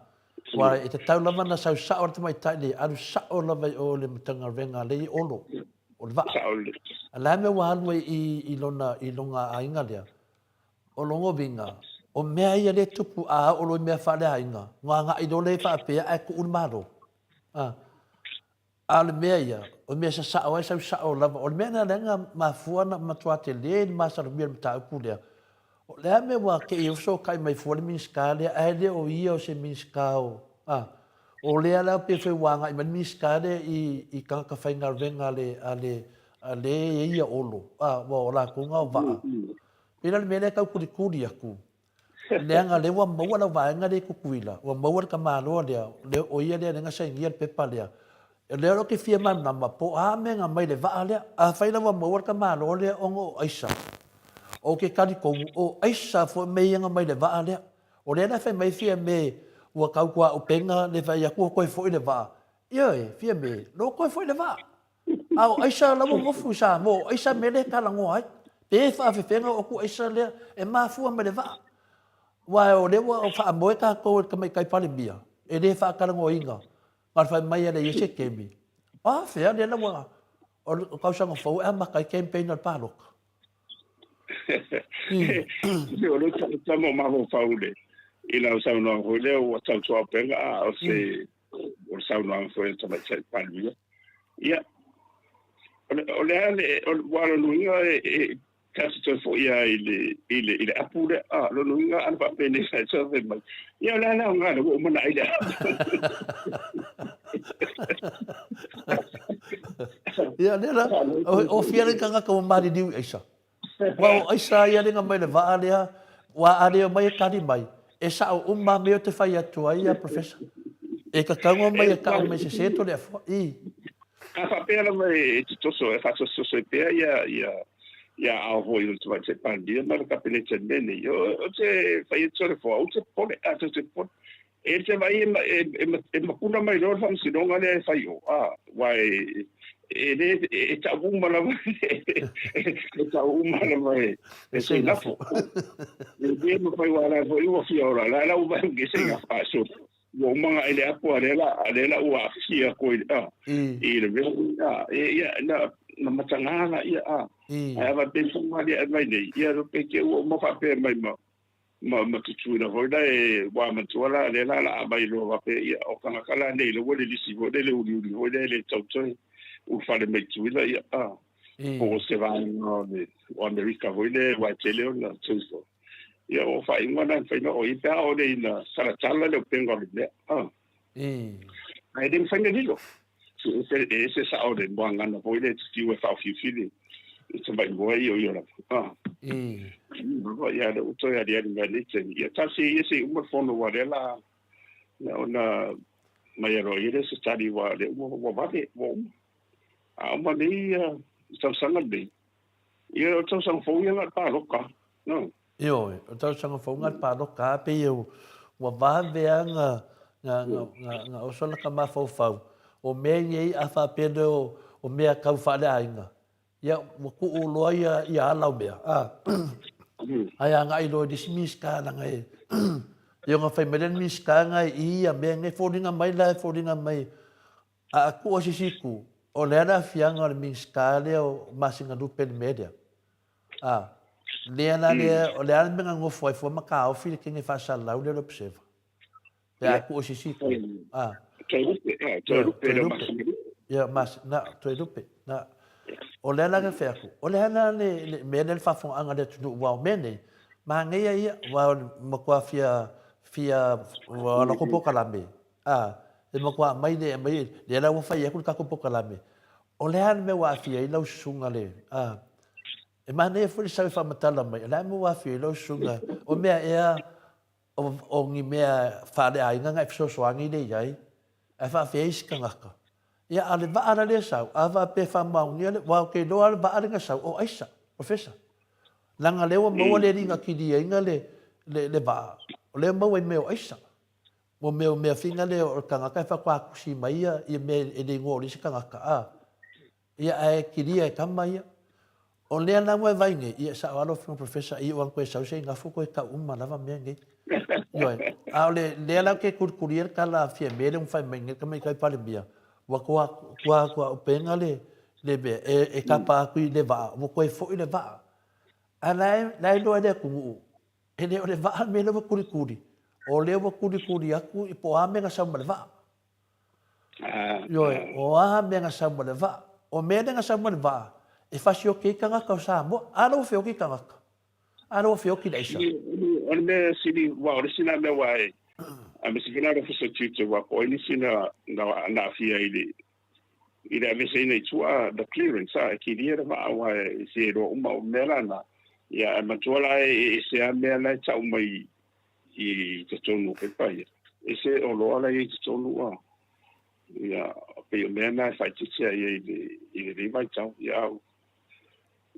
aua e tatau lava ona sau sao le tamaitai nei, alu sao lava i o i le Matagaluega a lea i Olo, o le vaa. A le a mea ua alu ai i, i lona, i lona aiga lea? O lona uiga, o mea ia lea e tupu a oo loa i mea faaleaiga, ona agai loa lea e faapea ae tuu le Malo. A. A o le mea ia, o le mea e sasao ai sau sao lava, o le mea lena lea na mafua ona matua tele le masalomia o le mataupu lea. O le a mea ua te i fesootai mai fua le Minisita lea ae le o ia o se Minisita o, a, o lea la pei foi ua agai mai le Minisita lea i, i tagata faigaluega a le, a le, a le e ia Olo, a, ua o latou na o vaa. Pei la o le mea lea e tau tulituli atu, Leaga lea ua maua lau vaega lea i Tutuila, ua maua le tamaloa lea, o ia lea lea na sainia le pepa lea. O lea ou te fia malamalama po o a mea na aumai i le vaa lea. Afai la ua maua le tamaloa lea ona o aisa, ou te talitonu o aisa foi mea ia na aumai i le vaa lea. O lea la e fai mai Fiame ua tautuaupega le fai atu ua toe foi le vaa. Ioe, Fiame, lea ua toe foi le vaa. A o aisa la ua gofu i Samoa, o aisa mea lea e talanoa ai. Pe faafefea ona oo atu aisa lea e mafua mai le vaa. Aua o lea ua faamoe tatou e le Tamaitai Palemia, e le faatalanoaina, na o le fai mai e leai se taimi. O a fea lea la ua, o le tausaga fou e amata ai campaign a le palota. O le tama o mafaufau le i lau saunoaga foi lea ua tautuaupega a o se o le saunoaga foi a le Tamaitai Palemia. Ia, o le a le, ua lona uiga e tatou te toe foi lava i le, i le, i le apu lea. A, lona uiga ana faapenei sa e fai mai, ia o le a le aoga lea ua uma ona ai le apu. Ia, lea la, o fia le tagata ua maliliu i aisa. Aua o aisa ia le mai le vaa lea, ua a le omai e tali mai, e sao uma lava mea ou te fai atu ai ia Professor. E tatau ona omai e tau mai sese Toleafoa. I. A faapea lava e te toso, e faatosotoso ai pea ia, ia, ia ao foi o le Tamaitai Palemia ma le Kapeneta i le mea nei, o te fai atu Toleafoa, ou te popole, a tou te popole. E te vaai e, e, e mapuna mai loa le faamasinoga lea e fai o, a, aua e, e le, e tau uma lava, e tau uma lava e, e se lafo. E le mafai aua la foi ua fia ola, la la ua vaai ke se ngafo, a so, ua uma nga ele apo a le la, a le la ua afia ko i, a, i le mea, a, e, ia, na, na matanga la, ia, a, ai ava pe whangai le mai nei, ia, pe ke ua uma whapea mai ma, ma ma tutuila foi la e ua matua la lea la la mai loa faapea ia o tagata la nei la ua le lisi foi lea le uliuli foi lea le tau toe ulufale mai Tutuila ia a po o se vaega o le o Amerika foi lea ua tele ona teu ia o faaiuga na mafai ona o i pe a o le ina talatala le upega o le mea a ae le mafai ona lilo e ese sao le muagana foi lea te fiu e faaofiufi le tamai moa ia o ia lava. Ah. Ia le ua toe aliali mai nei taimi. Ia tasi ia se i uma le fono aua lea la na ona mai aloaia lea se tali aua lea ua ua vave ua uma. A uma nei ia tausaga lenei, ia o le tausaga fou ia na o le palota. No. Ioe, o le tausaga fou na o le palota lava, pei ua vave lava na oso lata mafaufau, o mea nei a faapea lea o mea tau faaleaiga, ia ua tuu loa ia ala o mea, a, ae agai loa i le isi Minisita leaga e, ia ona fai mai lea o le Minisita lena i ia mea nei, e foliga mai la e foliga mai, a tuu lava se isi itu, o le a le aafiaga o le Minisita lea o Masina Lupe i le mea lea? A, lea la lea, o le a le mea na nofo ai fua ma taofi le kene faasalalau lea o le Observer? Pe a tuu i se isi itu. A. Toelupe, a, Toelupe le Masina. Ia, mas, na, Toelupe, na. O lea la na fai atu, o le a la le, le mea lea le faafofogaaga a le atunuu aua o mea nei, manaia ia, aua o le matua fia, fia, ua latou polokalame, a, e matua aumai le, aumai, lea la ua fai atu le tatou polokalame, O le a le mea ua aafia ai lau susuga le, a, e manaia foi le sau e faamatala mai, o le a le mea ua aafia ai lau susuga, o mea ea o, o ni mea faaleaiga na e fesoasoani lea i ai, ae faafefea isi tagata. Ia, a o le vaa la lea e sau, a faapea e faamaonia le, aua ou te iloa lava le vaa lea na sau, o aisa, Professor. Leaga o lea ua maua le alii na kiliaina le, le, le vaa, o lea ua maua i mea o aisa. Mo mea o mea finga lea o le tagata e faatoa tusi mai ia ia mea e le igoa o le isi tagata a. Ia ae kilia e tama ia. O lea la ua e vaai nei, ia e sao lava lau Afioga Professor, ia ua toe sau se igafo toe tau uma lava mea nei. Ioe. A o le lea la ou te tulitulia le tala a Fiame lea ua fai mai nei le tamaitai Palemia, ua toa tua atu a upega le le mea e e tapa atu i le vaa, ua toe foi le vaa. Ae la e la e iloa e le atunuu E le o le vaa le mea lea ua kulikuli, o lea ua kulikuli atu i po o a mea na sau ma le vaa. Ioe, o a mea na sau ma le vaa. O mea lea na sau ma le vaa, e fasioti ai tagata o Samoa. A lea ua feoti tagata. A lea ua feoti le aisa. O le mea sili, aua o le isi lena mea aua e, aemaise foi la le Ofisa o Tiute, aua po o ai nisi na aafia i le i le aveeseina i tua the clearance a e kilia le vaa aua e fia iloa uma o mea la na ia ae matua la e ese a mea la e tau mai i totonu o pepa ia ese oloa la e i totonu a ia pei o mea na e faaitiitia ia i le i lenei vaitau ia au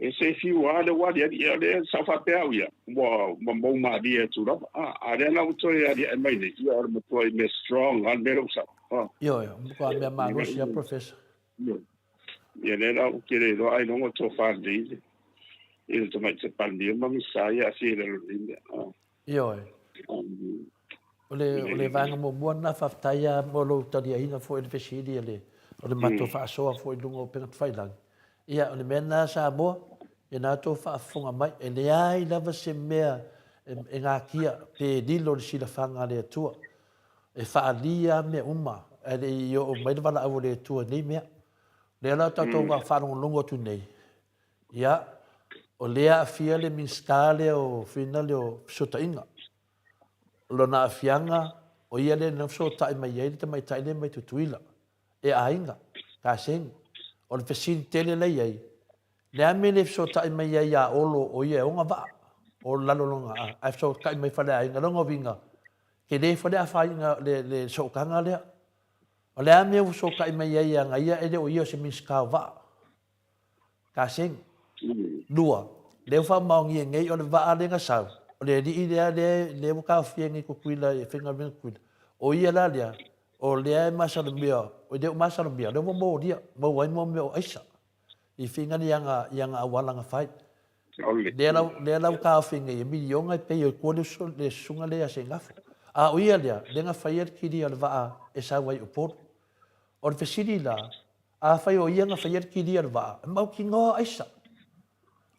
E se fiu lava le ua aliali, ia lea sa ou faapea au ia, ua ua mou malie atu lava. A, a lea la ua toe aliae mai nei, ia o le matua i mea strong lava le mea lea ua sau. A. Ioe, o matua mea malosi lava Professor. Ioe. Ia lea la ou te le iloa ailoga o tofa lelei i le i le Tamaitai Palemia ma Minisita ia aafia i lalo o lenei mea. A. Ioe. O le vaega muamua lena, faafetai lava mo lou taliaina foi i le fesili a le, o le matou faasoa foi i luga o upega tafailagi. Ia, o le mea lena Samoa, ia na outou faafofoga mai, e leai lava se mea e gatia pe lilo i le silafaga a le Atua. E faali lava mea uma, ae le i oo mai le valaau a le Atua i nei mea. O lea la tatou faalogologo atu nei, ia, o lea e aafia le Minisita lea o Fina lea o Fesootaiga. O lona aafiaga, o ia lea na fesootai mai ai le tamaitai lea mai Tutuila, e aiga, kasegi. O le fesili tele la e i ai, le a mea e le fesootai mai ai ia Olo o ia e ona vaa, o lalo lona a, ae fesootai mai Faleaiga. Lona uiga, tele foi le afaina le sootaga lea. O le a mea ua fesootai mai ai ia ia e le o ia o se Minisita o vaa? Kasegi. Lua, lea ua faamaonia nei o le vaa lea na sau, o le alii lea lea ua taofia nei i Tutuila e faigaluega i Tutuila, o ia la lea, o lea e masalomia, e le o masalomia, o lea ua molia, maua ai mea o aisa i fina i ana auala na fai. Lea la, lea la ua taofi nei e miliona e pay ai tua le susuga lea ia Seigafo. A o ia lea, lea na faia le kilia o le vaa e sau ai i Upolu. O le fesili la, afai o ia na faia le kilia o le vaa, e mautinoa aisa.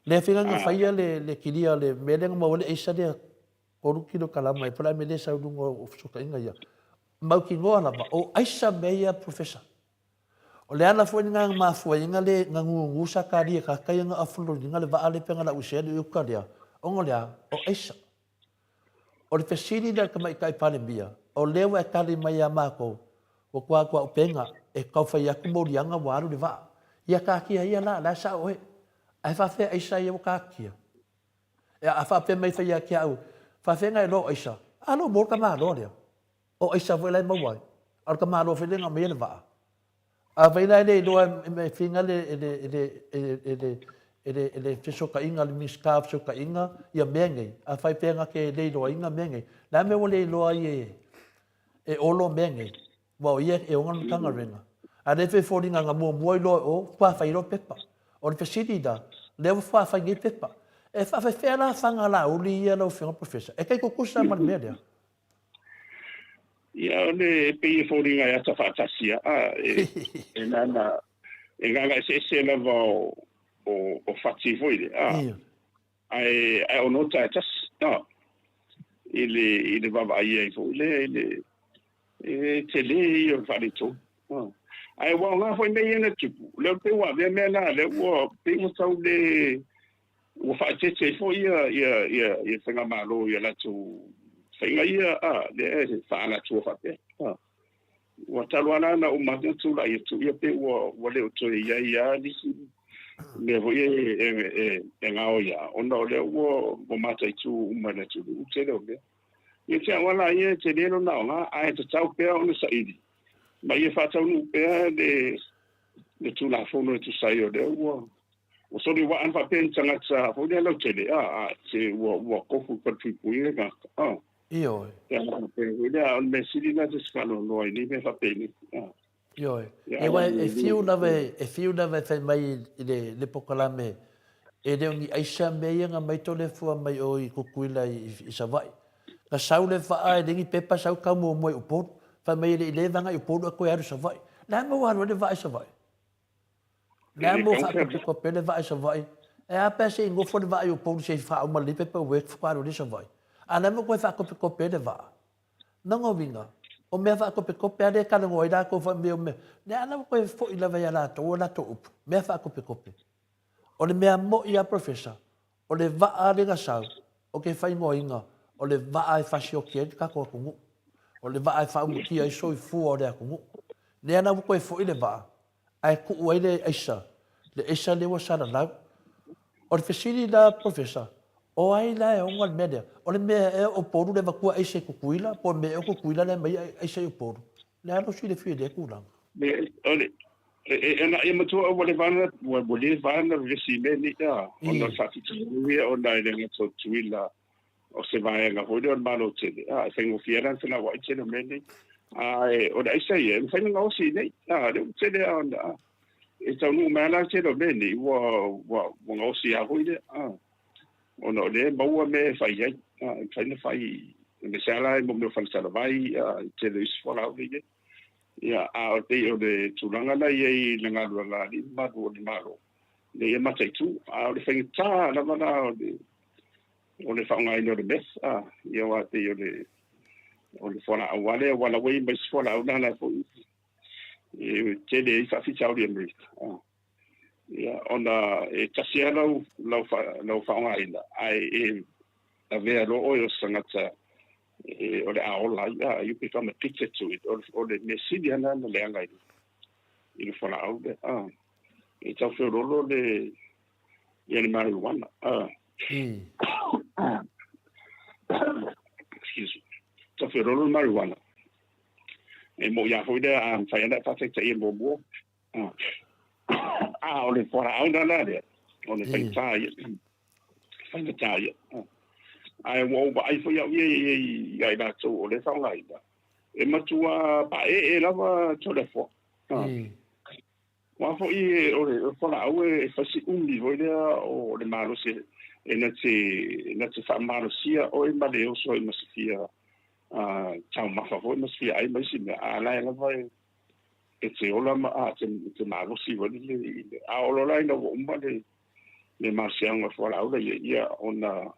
Lea fina na faia le kilia o le mea lea na maua ai le aisa lea 3 kilokalama e po o le a le mea lea e sau i luga o fesootaiga ia. Mautinoa lava, o aisa mea ia Professor. O le ala foi lena na mafua ai na le na nunu Sakaria ka ia na offload ina le vaa lea pe na lau ese ai le uka lea, ona o le a? O aisa. O le fesili lea a le Tamaitai Palemia, o lea ua e tali mai ia matou, ua tuatuaupega e tau fai atu moliaga ua alu le vaa. Ia taatia ia la, la e sao oe. Ae faafefea aisa ia ua taatia? A faapea mai fai ia te au, faafefea na e iloa o aisa? A lou mo le tamaloa lea. O aisa foi la e maua ai. A o le tamaloa foi lea na aumaia le vaa. Afai la e le iloa e fina le fesootaiga a le Minisita o Fesootaiga ia mea nei, afai pea na te le iloaina mea nei, le a mea ua le iloa ai e Olo mea nei? Aua o ia e ona le Matagaluega. A lea e foliga na muamua iloa e o, faatoa fai loa pepa. O le fesili la, lea ua faatoa fai nei pepa. E faafefea la faga lauli ia lau Afioga Professor? E tai tutusa ma le mea lea? Ia, o le e pei e foliga e ata faatasi a, e, e nana, e gaga eseese lava o, o, o fati foi le, a, ae, ae ono ta e tasi, a, i le, i le vaavaai ai foi le, i le, e tele ia o le faaletonu. A. Ae ua aoga foi mea ia na tupu, lea pei ua avea mea na, lea ua, pei ua tau le, ua faaeteete ai foi ia ia ia ia faigamalo i a latou faiga ia a lea e faaalatua faapea a ua talu lava la na uma atu na tulai atu ia pei ua ua le o toe i ai lava nisi mea foi e e e e gaoi a ona o lea ua ua mataitu uma e le atunuu tele o mea. Ia te au lava ia e tele lona aoga ae tatau pea ona saili ma ia faataunuu pea le le Tulafono e tusa ai o lea ua Ua soli waa na faapea ni tagata foi lea lautele, a, a, se ua, ua tofu i falepuipui le tagata, a. Ioe. Ia, faapea foi lea, o le mea sili lena te faanoanoa i nei mea faapenei, a. Ioe. Ia, aua e fiu lava e, e fiu lava e fai mai i le, le polokalame, e le o ni aisa mea ia na mai Toleafoa mai o i Tutuila i, i Savaii. Na sau le vaa e leai ni pepa sau tau muamua i Upolu. Fai mai e le i leva agai i Upolu ae toe alu i Savaii. Le a mea ua alu ai le vaa i Savaii? Le a mo faakopekope le vaa i Savaii? E a pea se i nofo le vaa i Upolu se i faauma lelei paperwork faatoa alu ai Savaii? A o le a mea ua toe faakopekope ai le vaa? Lona uiga, o mea faakopekope lava lea e talanoa ai latou fai mai o mea, lea la ua toe foi lava ia latou a latou upu, mea faakopekope. O le mea moʻi lava Professor, o le vaa lea na sau, ou te faaigoaina o le vaa e fasioti ai le tatou atunuu. O le vaa e faaumutia ai soifua o le atunuu. Lea la ua toe foi le vaa, ae tuu ai le aisa, le aisa lea ua salalau. O le fesili la Professor, o ai la e ona le mea lea? O le mea ea o Upolu le avatua aisa i Tutuila, po o le mea ea o Tutuila le aumaia aisa i Upolu? O le a lou silafia i lea tulaga? O le, E na ia matua ua leva ona ua leva ona vevesi i mea nei a ona o le faafitauli ia ona e le gata o Tutuila o se vaega foi lea o le Malo tele a e faigofie ai la ona felauai tele o mea nei. Ae o le aisa ia e mafai ona gaosi i nei a lea ua tele a ona e taunuu mai lava la tele o mea nei ua ua ua gaosi lava foi lea a ona o lea e maua mea e fai ai a e mafai ona fai. Aemaise lava la i mea o faletalavai, ia, i tele o isi fualaau lea e i ai. Ia, a o pei o le tulaga la i ai i le galuega a alii ma mamalu o le Malo, ina ia mataitu. A o le faigata lava la o le o le faaaogaina o le meth, a, ia aua e pei o le o le fualaau lava lea, aua o la ua i ai ma isi fualaau na la foi e tele ai faafitauli i Amerika. A, ia, ona e tasi lava lau, lau, lau faaaogaina, ae e avea loa oe o se tagata e, o le a ola ai, a, you become addicted to it. O le mea sili lava lena na leaga i le fualaau lea. A, e tau feoloolo le, ia le marijuana. A, excuse me. Tau feoloolo le marijuana. E moʻi lava foi lea, a mafai lava ona e faataitaia muamua. A o le fualaau la la lea, o le faigata ia. Faigata ia. Ae ua ou vaai foi au ia ia i latou o lea e faaaogaina, e matua paeee lava Toleafoa. Aua foi o le fualaau e fai si umi foi lea o le malosi e na te, na te faamalosia oe ma le oso ai ma se fia taumafa foi ma se fia ai ma isi mea, a la e lava e e te ola ma a te, te malosi foi lele i le a olo la ina ua uma le le malosiaga o fualaau la ia ia ona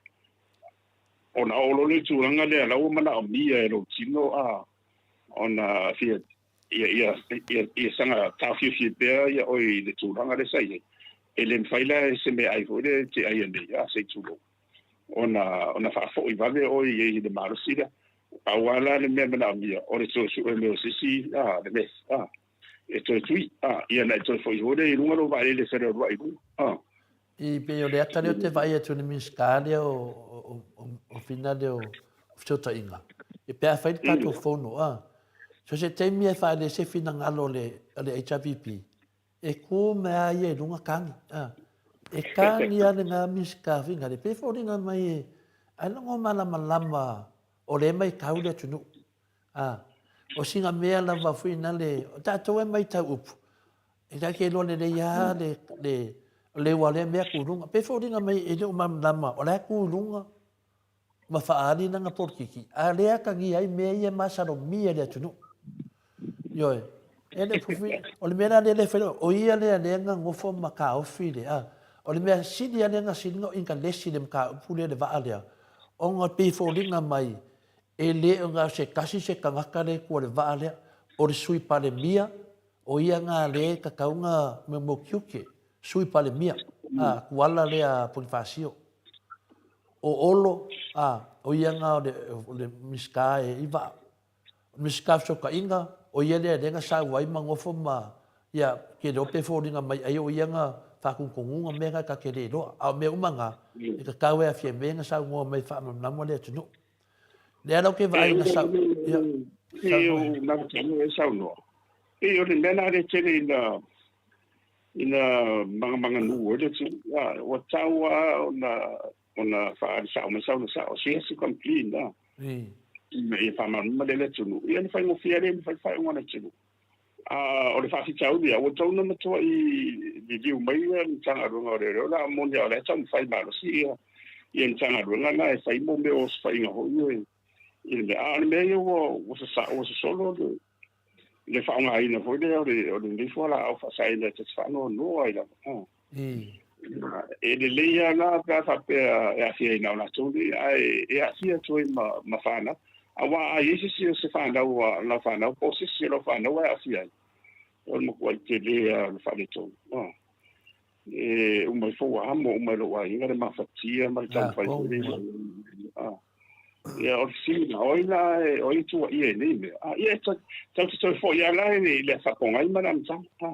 ona oo loa le tulaga lea la ua manaomia e lou tino a ona fia ia ia ia ia saga taofiofia pea ia oe i le tulaga lea sa i ai. E le mafai la e se meaai foi lea e te ai nei a se i tulou ona ona faafoi vave oe i ai i le malosi lea. Pau lava la le mea manaomia, o le toe sue mai o se isi a, le meth, a, e toe tui, a, ia ona e toe foi foi lea i luga lou vaalele e feleoluai i luga, a. I pei o le ata lea ou te vaai atu i le Minisita lea o, o, o, o Fina lea o Fesootaiga, e pe a fai le tatou fono, a, so se taimi e faaele se finagalo o le, o le HRPP, E kō mai a ia i runga kani, a. E kani a le ngā Minisita whingare, pei foliga mai e, ai longo malamalama o le mai kau le atunuu. A, o singa mea lava fui na le, o tātou e mai tau upu, e tā ke loa lelei a le, le, le ua lea mea ku runga. Pei foliga mai e le o malamalama, o la e ku runga, ma faaali lana polokiki, a lea atagia ai mea ia e masalomia i le atunuu. Ioe. E le fufi, o le mea la lea le fai, o ia lea lea na nofo ma taofi le, a. O le mea sili lava lea na sili na o ingalesi le mataupu lea le vaa lea, ona e pei e foliga mai e le o na o se tasi se tagata lea i tua o le vaa lea, o le Sui Palemia, o ia na lea e tatau ona mo tiute, Sui Palemia, a, Tuala lea Ponifasio. O Olo, a, o ia na o le, o le Minisita e i vaa. O le Minisita o Fesootaiga, o ia lea lea na sau ai ma nofo ma, ia, ke iloa pe foliga mai ai o ia na faatonutonuga mea na ta te le iloa. A o mea uma na, e tatau e a Fiame na saunoa mai e faamalamalama le atunuu. Lea la ou te vaai na sau, ia, saunoa. E o e saunoa. E o le mea la le tele ina ina manumanu ai le atunuu. Ua tatau lava ona ona faaali sao mai sau na sao. She has to come clean a. Ina ia faamalamalama lea i le atunuu. Ia ona faigofie lea ona fai faaiuga a le atunuu. A o le faafitauli lava, ua tatau ona matuai liliu mai le Matagaluega o Leoleo la a moni lava o la e taumafai malosi ia le Matagaluega la e fai mo mea o osofaiga foi ia i le mea. A o le mea ia ua sosolo le le faaaogaina foi lea o le o lenei fualaau faasaina e ta te faanoanoa ai lava. E lelei lava la pe a faapea e aafia ai na o latou nei, ae e aafia atu ai ma, ma fanau. Aua a i ai se isi o se fanau a lau fanau po o se isi o lau fanau e aafia ai, o le matuai tele lava o le faaletonu. E uma ifo ua amo uma e lou aiga le mafatia ma le taumafai foi lea. Ia, o le fesili la, o ai la o ai e tuuaia i nei mea? A, ia, tatou te toe foi lava la i le faapogai ma le amataga. A,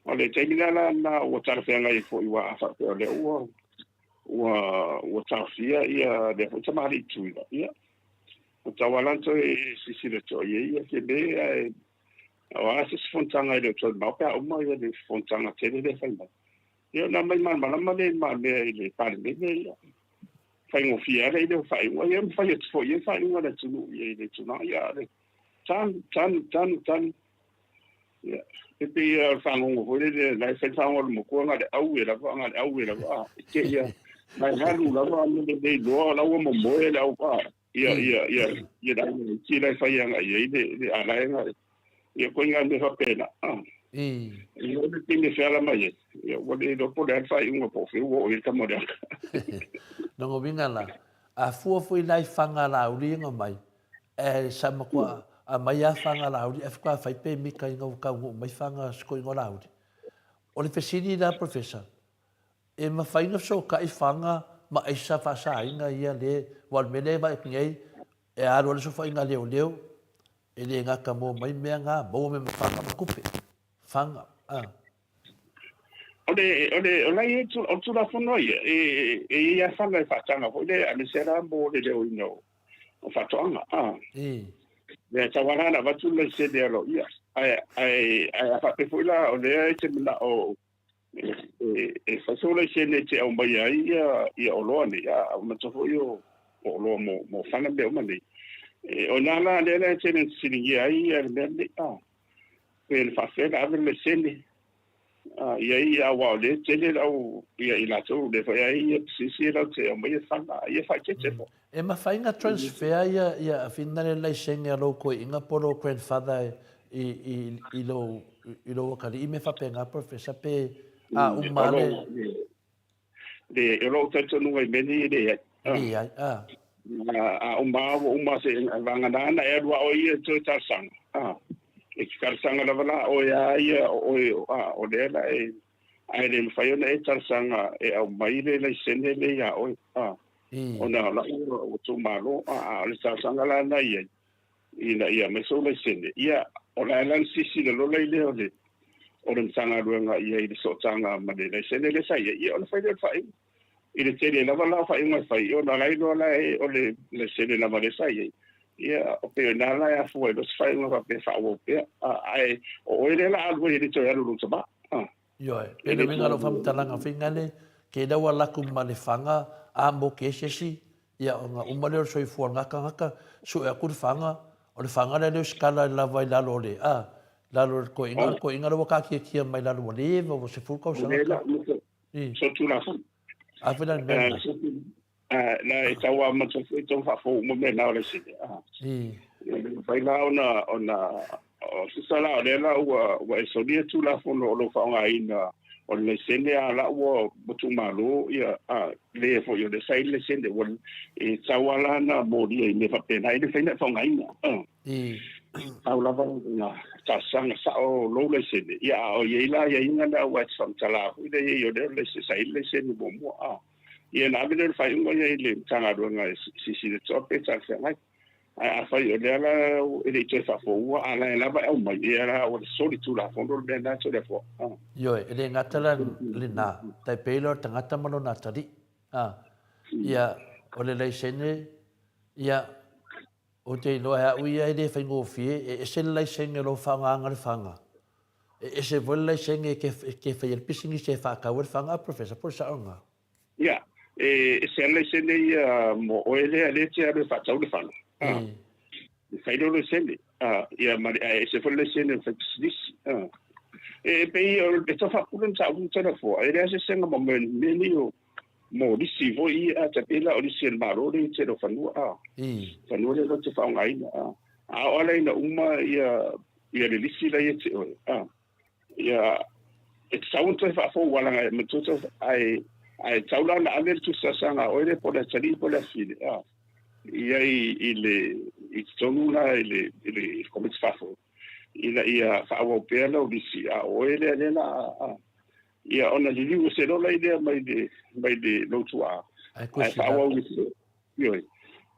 o le taimi la lena ua talafeagai ai foi, aua a faapea o lea ua ua ua taofia ia lea foi tamalii Tuila, ia, ua tatau lava la ona toe silasila totoa i ai ia Fiame, ae o a se isi fonotaga e le o toe mamao pe a uma ia le fonotaga tele lea e fai mai. Ia ona aumai malamalama lea i lumamea i le Palemene, ia, faigofie lava lea o faaiuga. Ia ma fai atu foi i ai faaiuga a le atunuu i le tulaga, ia, a le tanu, tanu, tanu, tanu. Ia, e pei o le fagogo foi lele, la e fai le fagogo a le matua, na o le aue lava, na o le aue lava, e te ia, na e alu lava, me le iloa, la ua momoe le au, a. Ia, ia, ia, ia la ti la fai anga ia i le le ala nga. Ia ko inga me faapena. Ah. Ia o le tini feala mai e. Ia ua le iloa po o le a le faaiuga po o fea ua oo i ai le tama o le aka. Lona uiga la, a fua foi la i faga lauli ina mai, ae sa matua aumai lava faga lauli ae faatoa fai pemita ina ua taunuu mai faga sikoina o lauli. O le fesili la Professor, e mafai ona fesootai faga ma aisa faasaina ia le, aua o le mea lea e vaai atu nei, e alu lava le sofaiga leoleo, e le gata mo mai mea na, maua mai ma faga ma tupe. Faga, a. O le, o le, o la e i o le Tulafono ia, e, e i ai lava fana e faataga foi lea, aemaise la mo le leoina o, o faatoaga. A. Lea tau ala ona avatu le laisene aloaia. Ae, ae, ae a faapea foi la, o lea e te manao e, e, e fai sou laisene e te aumaia ai ia, ia oloa nei, a, a manatua foi o, o oloa mo, mo fana mea uma nei. E, o ina la lea la e tele ina fesiligia ai ia le mea lenei, a. Pe na faafefea ona ave le laisene i ai aua o lea e tele lau ia i latou lea foi ai ia pisinisi ia latou te aumaia fana ia faaeteete foi. E mafai ona transfer ia ia fina le laisene a lou toeaina po o lou grandfather i i i lou i lou atalii mea faapena Professor pe a uma le Le, o lou talitonuga i mea nei e leai. Leai, a. A uma lava ua uma se vagana na e alu a oe ia e toe talosaga. A, e te talosaga lava la oe a ia o oe, a, o lea la e, ae le mafai ona e talosaga e aumai le laisene lea ia oe. A, ona o lau ua tuumalo, a, a o le talosaga la na i ai, ina ia aumai sou laisene. Ia, o la e la na silasila loa la i lea o le, o le Matagaluega i ai i le sootaga ma le laisene lea sa i ai, ia ona fai lea o le faaiuga. I le tele lava la o faaiuga e fai, ona la iloa la e o le laisene lava lea sa i ai. Ia, o pei o i ina la e afua ai loa se faaiuga faapea e faaauau pea. Ae o oe lea la a alu ai e le toe alu i lou tama. Ioe, pei le uiga o lau faamatalaga fingale, ke ina ua laku ma le faga a mo ke sesi, ia ona uma lea o le soifua o lena tagata, sue atu le faga, o le faga lea lea o sikala lava i lalo o le, a, lalo o le toeaina, o le toeaina lea ua taatiatia mai lalo ua leva, ua 10 tausaga ta. So Tulafono. A foi la le mea lena. La e tau amata foi tau faafou uma mea na o laisene. I. E mafai la ona ona o se la o lea la ua ua e solia Tulafono o lo o faaaogaina o le laisene a la ua tuumalo ia a le foi o le sa i le laisene ua e tau ala ona molia i mea faapena e le mafai ona e faaaogaina. I. Tau lava ona talosaga sao lou laisene ia a o i ai la aiaiga na aua e te faamatala foi lea i ai o lea o le sa i le laisene muamua a. Ia ona ave lea o le faaiuga ia i le Matagaluega e silasila totoa pe talafeagai. Ae afai o lea la e le i toe faafoua, a la e lava e aumai, ia la ua soli Tulafono le mea lena e Toleafoa. Ioe, e le gata la lena, tai pei la o le tagata ma lona atalii. A, ia, o le laisene, ia, ou te iloa e au ia e le faigofie, e ese le laisene o lo o faaaogaina le faga, e ese foi le laisene e te faia le pisinisi e faatau ai le faga a Professor, po o le sao lena? Ia, e ese lava le laisene ia mo oe lea lea e te alu e faatau le faga. E fai lou laisene, ia ma le, ae ese foi le laisene o le fai pisinisi. E pei e tau faapule le mataupu ma Toleafoa, e leai se eseesega ma mea nei o mo lisi foi ia, a tai pei la o lisi a le Malo lea i le tele o fanua, a. Fanua lea latou te faaaogaina, a. A oo lava la ina uma ia, ia le lisi la ia te oe, a, ia, e tatau ona toe faafou aua leaga e matua tau, ae, ae tatau la ona ave le tusi talosaga a oe lea po o le atalii po o le afafine, a, i ai i le, i totonu la i le, i le Komiti Faafoe, ina ia faaauau pea lau lisi, a o oe lea lea la a, ia ona liliu ese loa lai lea mai le, mai le lou tuaa, ae faaauau lisi, ioe,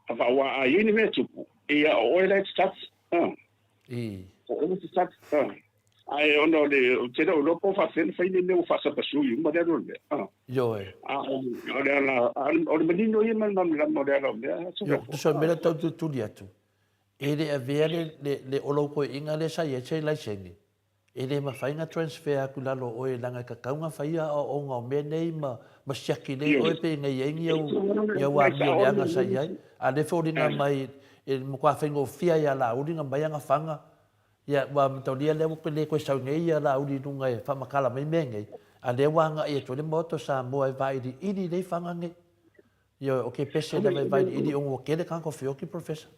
a faaauau, a i ai ni mea e tupu, ia o oe la e te tali, a, o oe la e te tali, a. Ae ona o le, ou te le o iloa po o faapefea ona fai nei mea ua faasapasui uma le alu o le mea, a. Ioe. A o le ala, o le manino ia ma le malamalama o le ala o mea. Ioe, tusa o le mea lea tau tulituli atu, E le avea le, le, le o lou toeaiina lea sa i ai se laisene, e le mafai ona transfer atu i lalo o oe leaga e tatau ona fai aoaoga o mea nei ma, ma siaki lelei oe pe ina i ai ni au, ni au amio leaga sa i ai. A o lea e foliga mai e matua faigofie lava ia Laauli ona mai ana faga, ia, ua mataulia lea ua le toe sau nei ia Laauli i luga e faamatala mai mea nei, a o lea ua agai atu ai le Maota o Samoa e vailiili lelei faga nei. Ioe, o ke pese lava e vailiili ona ua tele tagata o feoti, Professor.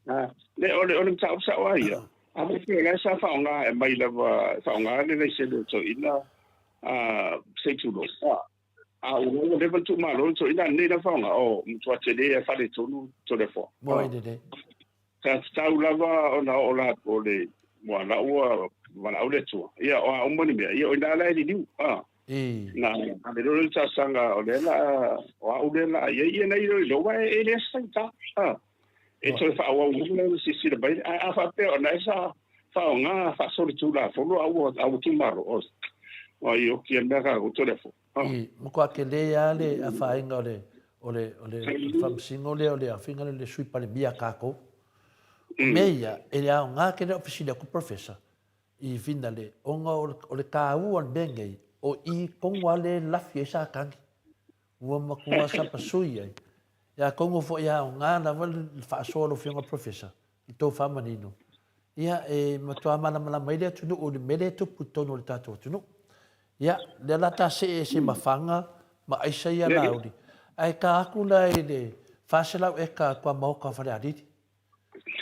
A, le, o le, o le mataupu sao lava ia. A faapea o la e sa faaaoga e aumai lava, e faaaoga le laisene o le toeaina, a, se i tulou. A, a ua ua leva le tuumalo le toeaina, a lenei lava faaaoga, o, matua tele lava e faaletonu Toleafoa. Moe lelei. Sa tatau lava ona oo la o le ua la ua valaau le Atua. Ia o a uma ni mea, ia o ina la e liliu. A. Na ave loa le talosaga o lea la o au lea la ia ia na iloilo aua e le faigata. A. E toe faaauau mai la silasila mai ae a faapea o na e sa faaaoga faasolitulafono a ua a ua tumalo o ai oki e mea ka o Toleafoa. I matua tele lava le afaina o le o le o le Faamasino lea o le afiga lea o le Sui Palemia a tatou. O mea ia, e le aoga tele lau fesili atu Professor i finale ona o le taua o le mea nei, o i tonu lava lea e lafi ai Satani. Ua matua sapasui ai. Ia atonu foi e aoga lava le faasoa a lau Afioga Professor i le tou faamanino, ia e matua malamalama ai le atunuu i le mea lea e tupu i totonu o le tatou atunuu. Ia, lea la ta see ese ma Faga ma aisa ia Laauli, ae ta atu la i le 400 eka tuamaota o Falealili.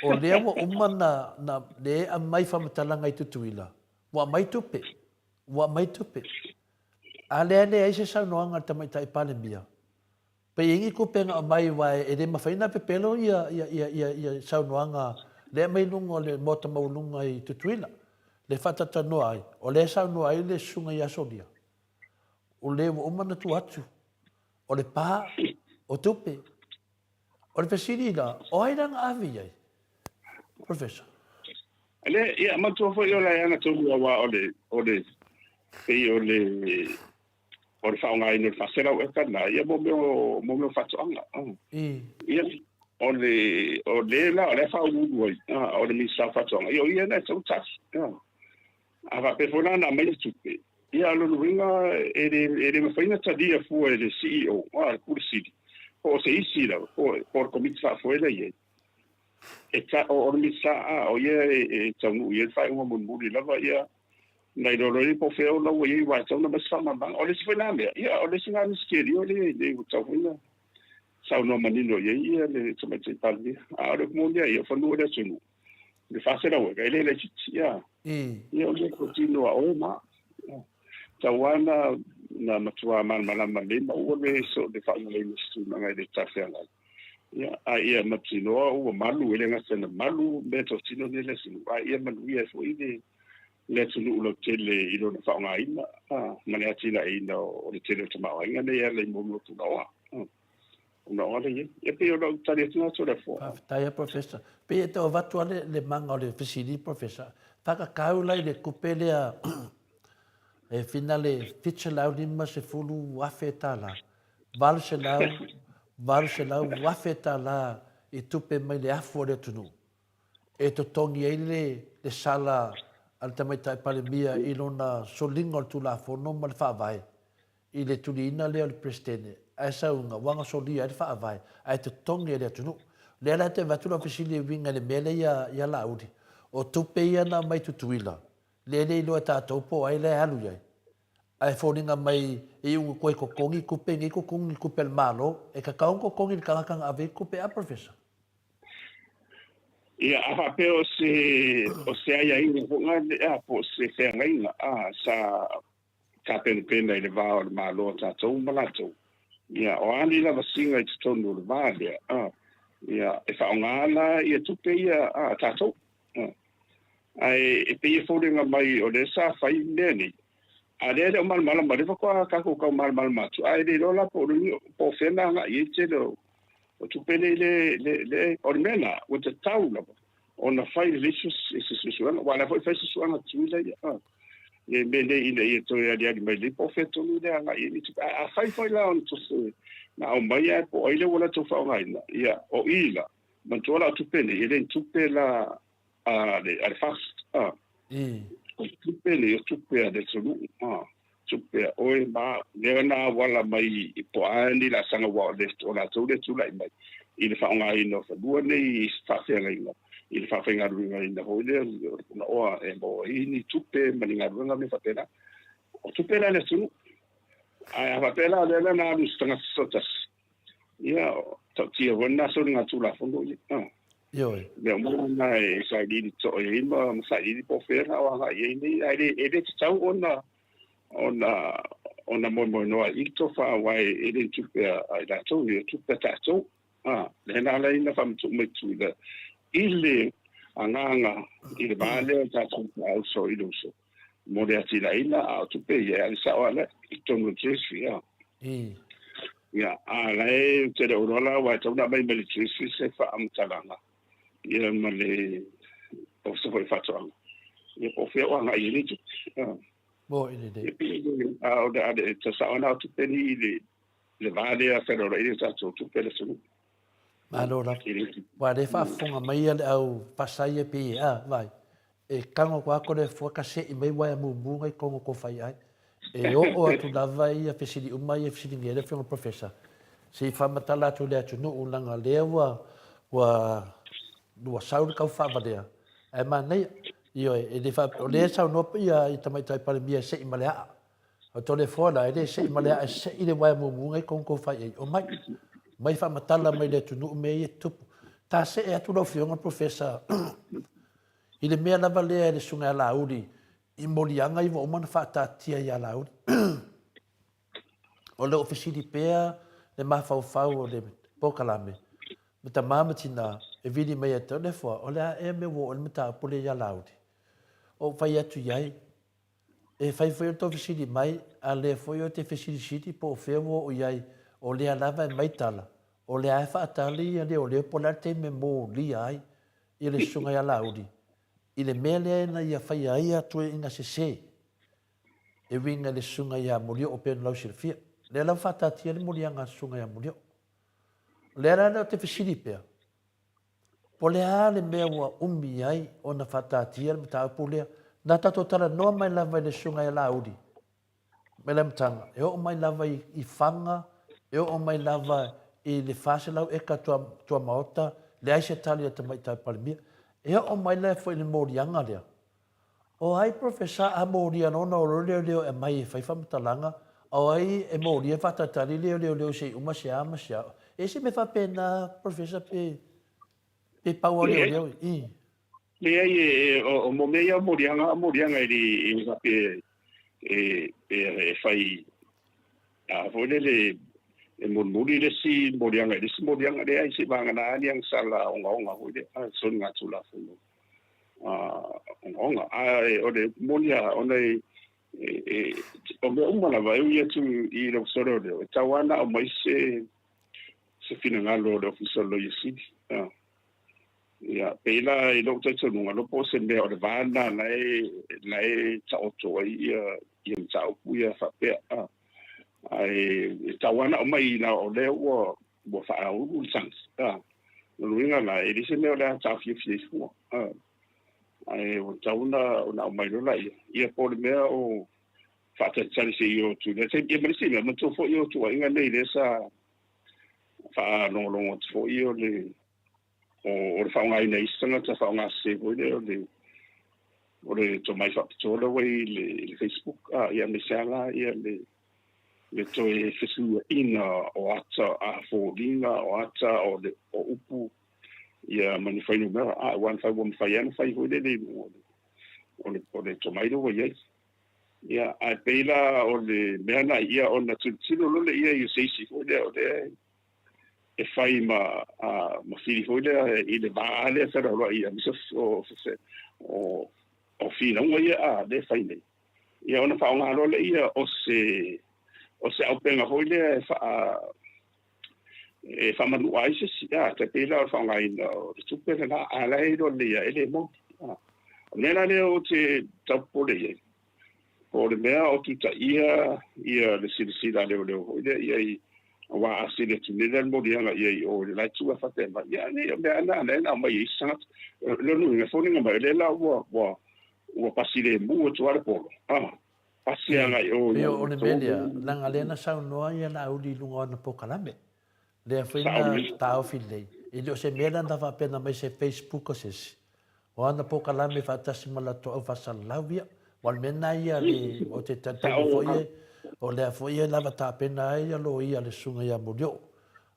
O lea ua uma na, na, le aumai faamatalaga i Tutuila, ua aumai tupe, ua aumai tupe. A lea e leai se saunoaga a le Tamaitai Palemia, Pe i ai ni tupe na aumai aua e le mafai ona pepelo ia ia saunoaga lea e aumai i luga o le Maota Maualuga i Tutuila, lea e faatalatanoa ai, o lea e saunoa ai le Susuga ia Solia, o le ua uma ona tuu atu, o le pa, o tupe. O le fesili la, o ai la na ave i ai? Professor. Le, ia, manatua foi o le aga tonu aua o le, o le, pei o le, o le faaaogaina o le 400 eka lena, ia mo mea o, mo mea o faatoaga. Ia, o le, o le la, o la e faauluulu ai, o le Minisita o Faatoaga, ia o ia lena e tatau ona tali. A faapea foi la na aumai le tupe, ia o lona uiga e le, e le mafai ona talia fua e le CEO, le Pule Sili, po o se isi lava, po o le Komiti Faafoe la e i ai. E ta, o le Minisita, o ia e taunuu i ai le faaiuga mulimuli lava, ia, Nai lo loi po o fea o la ua i ai aua e tatau ona aumai se faamalamalamaga. O le isi foi la mea, ia o le isi lena misitelio lea e le ua tatau foi ona saunoa manino i ai ia le Tamaitai Palemia. A o le upu moni lava ia, o fanua o le atunuu, le 400 eka, e le laitiiti, ia. Ia o le tino a oe ma. Tau lava na, na matua malamalama lelei ma ua le so le faauigaina o se tulaga e le talafeagai. Ia, a ia mautinoa ua malu, e le gata ina malu meatotino nei a le atunuu, a ia manuia ai foi le le atunuu lautele i lona faaaogaina ma le atinaeina o le tele o tamaoaiga nei e ala i mea o punaoa. Punaoa lea e i ai. E pei o lau tali atu lena Toleafoa. Faafetai lava Professor. Pei e tau avatu lava le maga o le fesili Professor, whakakau la i le tupe lea e finale $750,000, 800, $800,000 i tupe mai le afu o le atunuu. e totogi ai le sala a le Tamaitai Palemia i lona soliga o le Tulafono ma le Faavae i le tuliina lea o le Peresetene, ae sauga ua na solia ai le Faavae ae totogi e le atunuu. O lea la e te avatu lau fesili e uiga i le mea lea ia Laauli, o tupe ia na aumai Tutuila, lea e le iloa e tatou po o ai la e alu i ai, ae foliga mai e iu ina toe totogi tupe nei, totogi tupe a le Malo, e tatau ona totogi i le tagata na ave ai tupe a Professor? Ia, a faapea o se, o se aiaiga foi lea, po o se feagaiga, a, sa tapenapena i le va o le Malo a tatou ma latou, ia, o a ni lavasiga i totonu o le va lea, a, ia, e faaaoga la ia tupe ia a tatou. A, ae e pei e foliga mai o lea sa fai mea nei, a lea e le o malamalama, lea faatoa tatou tau malamalama atu, ae le iloa la po o, po o fea na agai i ai le tele o O tupe nei le, le, le, o le mea lena, ua tatau lava ona fai lelei se, se suesuega, aua o la foi e fai suesuega a Tutuila ia, a, le mea nei ina ia toe aliali mai lelei po o fea tonu le agai i ai ni tupe. Ae afai foi la ona tupe na aumai ae po o ai lea ua latou faaaogaina, ia, o i la, manatua la o tupe nei, e le ni tupe la a le, a le FAST, a. O tupe nei, o tupe a le atunuu, a. Tupe a oe ma au. Lea na auala mai i po o a ni laasaga ua o le, o latou lea tulai mai i le faaaogaina o fanua nei i faafeagaiga, i le faafaigaluegaina foi lea o le punaoa e maua ai ni tupe ma ni galuega mea faapena. O tupe la a le atunuu. Ae a faapea la o lea la na alu i se tagata toatasi, Ia, ta'utia foi lena soligatulafono ia. A. Ioe. Mea uma lena e sailiili to'o i ai ma sailiili po o fea la o aga'i ai nei, ae le, e le tatau ona, ona, ona moemoenoa i le tofa aua e le ni tupe a, a i latou nei, o tupe a tatou. A, lea na ala ai ona faamatuu mai Tutuila i le agaga i le va lea o tatou faauso i le uso mo le atilaina, a o tupe ia e ave sao lava i totonu o le Treasury. A. Ia, a la e ou te le o iloa la aua e tatau ona aumai mai le Treasury se faamatalaga ia ma le Ofisa foi o Faatoaga, ia po o fea o agai i ai nei tupe. A. Mo i lelei. Ia pei a o le a le sao na o tupe ni i le le va lea feloaloai le tatou tupe le atunuu. Malo lava. Ua le faafofoga mai ia le au fasaia pe a, vai. E kago ko ako le fua ka se'i mai waea mumu ngai kongo ko fai ai. E oo atu lava ia fesili uma ia fesiligia ai le afioga professor. Se i faamatala atu i le atunuu leaga lea ua ua ua sau le kaufaavalea ae manaia. Ioe, e le faapea, o lea e saunoa ia Tamaitai Palemia e se'i ma le aa. O tole foa la, e le se'i ma le aa, e se'i le uaea mumu ngai kongo kou fai ai. Omai, omai faamatala mai le atunuu mea ia e tutupu. Ta see atu lau Afioga Professor i le mea lava lea e le Susuga ia Laauli i moliaga ia ua uma ona faataatia ia Laauli. O lo o fesili pea le mafaufau o le polokalame ma tama ma tina e vili mai ia te au le foa, o le a ea mea ua oo i le mataupu lea ia Laauli? Ou fai atu i ai, E fai foi o tou fesili mai, a lea foi o te fesilisili po o fea ua oo i ai, o lea lava e mai tala, o lea e faatali ia leoleo po o le a le taimi e molia ai ia le susuga ia Laauli i le mea lea na ia faia ai ia tuuaiga sese e uiga i le susuga ia Molioo pei ona lausilafia. O lea lava faataatia le moliaga a le susuga ia Molioo. O lea la ou te fesili pea, Po o le a le mea ua umi ai ona faataatia le mataupu lea? Na tatou talanoa mai lava i le Susuga ia Laauli mai le amataga, e oo mai lava i Faga, e oo mai lava i le 400 eka tuamaota, leai se tali a le Tamaitai Palemia. E oo mai la foi i le moliaga lea. O ai Professor a molia loa ona o loa leoleo e aumai e fai faamatalaga, a o ai e molia e faatalitali lea o leoleo se i uma se a ma se a. E se mea faapena Professor pe pe pau a leoleo i. Leai o mo mea ia o moliaga o moliaga e le e faapea e e fai a foi lele e mulimuli le isi moliaga i le isi moliaga leai se vagana ni agasala ogaoga foi lea soligatulafono ogaoga. Ae o le moni lava, ona e, e, o mea uma lava e ui atu i le Ofisa o Leoleo, e tatau lava ona aumai se, se finagalo o le Ofisa o le Loia Sili. Ia, pei la i lou talitonuga, lo po o se mea o le va lena la e, la e taoto ai ia, ia mataupu ia faapea. Ae e tatau lava ona aumai ina o lea ua, ua faaulu le tagi. O lona uiga la, e leai se mea o le a taofiofia ai fua. Ae ua tatau ona aumai loa laia, ia po o le mea o faatalitali se i o atu i lea taimi. Ia ma le isi mea, manatua foi o tuuaiga nei lea sa faalogologo atu foi o le o le faaaogaina e isi tagata faaaogasese foi lea o le o le tomai faapitoa lea ua i le Facebook, ia aemaise lava la ia le le toe fesuiaina o ata a foliga, o ata o le o upu ia ma ni fuainumera, a aua na fai ua mafai lava ona fai foi lele i luga o le o le tomai lea ua i ai. Ia, ae pei la o le mea na ia ona tilotilo loa lea i se isi foi lea o lea e fai ma a, ma fili foi lea i le va lea feloaloai aemaise o o o finauga ia a lea e fai nei. Ia ona faaaoga loa lea o se o se auupega foi lea e faa e faamanua ai se isi, a, tai pei la o le faaaogaina o le tupe lena, a la e iloa lelei lava e le moni. A, o le mea la lea ou te tau popole i ai, po o le mea o tutaia ia le silasila a leoleo foi lea i ai, aua a sili atu nei la le moliaga i ai i o i le la itu a faapea mai, ia nei o mea lava na na aumai e isi tagata. O lona uiga, e foliga mai o lea la ua ua Ua pasi lemu atu lava le polo. A, pasi agai i o i Pei o le mea lea, leaga lea na saunoa ia Laauli i luga o ana polokalame. Lea foi na taofi lelei. E le o se mea lea na faapea na aumai se Facebook o se isi. O ana polokalame faatasi ma latou au faasalalau ia. Aua o le mea lena ia le, ou te talitonu foi o lea foi e lava tapena ai ia loia a le Susuga ia Molioo.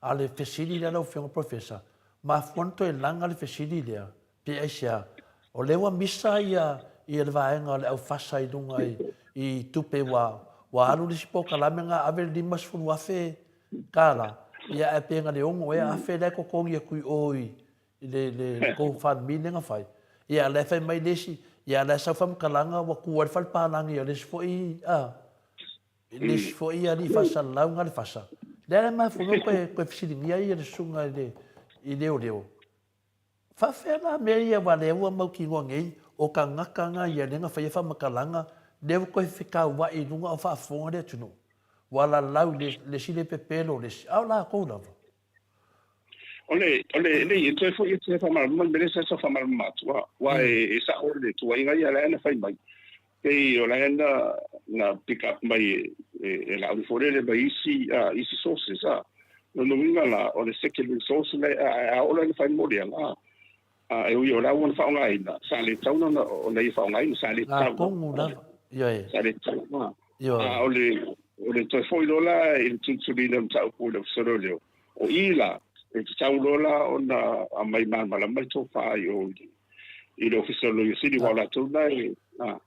A o le fesili lea lau Afioga Professor, mafua ona toe laga le fesili lea, pe aisea, o lea ua misa ia ia le vaega o le au fasa i luga i i tupe ua ua alu le isi polokalame na ave le $50,000 tala, ia ae pe na le ono ea afe la e totogi atu i o i i le le GoFundMe lea na fai. Ia a o la e fai mai le isi, ia a o la e sau faamatalaga ua tu ai le fale palagi o le isi foi a I le isi foi alii faasalalau na le fasa, lea la e mafua ai ona toe fesiligia ai le susuga i le i leoleo, faafefea la mea ia aua lea ua mautinoa nei o tagata na ia lea na faia faamatalaga lea ua toe fetauai i luga o faafofoga le atunuu, ua lalau i le isi le pepelo le isi, a o latou lava. O le, o le, nei, e toe foi e te whamarama, me le sa whamarama atu, wa e, e sa o le tuaiga ia la na whai mai. Pei o la na, na pick up mai e, e, e la uri forele mai isi, isi sources, a. No no winga la, o le secondary source le, a, a o la na whai mori a, a, e ui o la ua na whaongaina, sa le tau na, o na i whaongaina, sa le tau. Tonu lava, ioe. Sa le tau, a. A o le, o le toe foi loa la i le tulitulina o le mataupu i le Ofisa o Leoleo, o i la, e tatau loa la ona aumai malamalama le tofa i o i le Ofisa o le Loia Sili, aua o latou la e, a,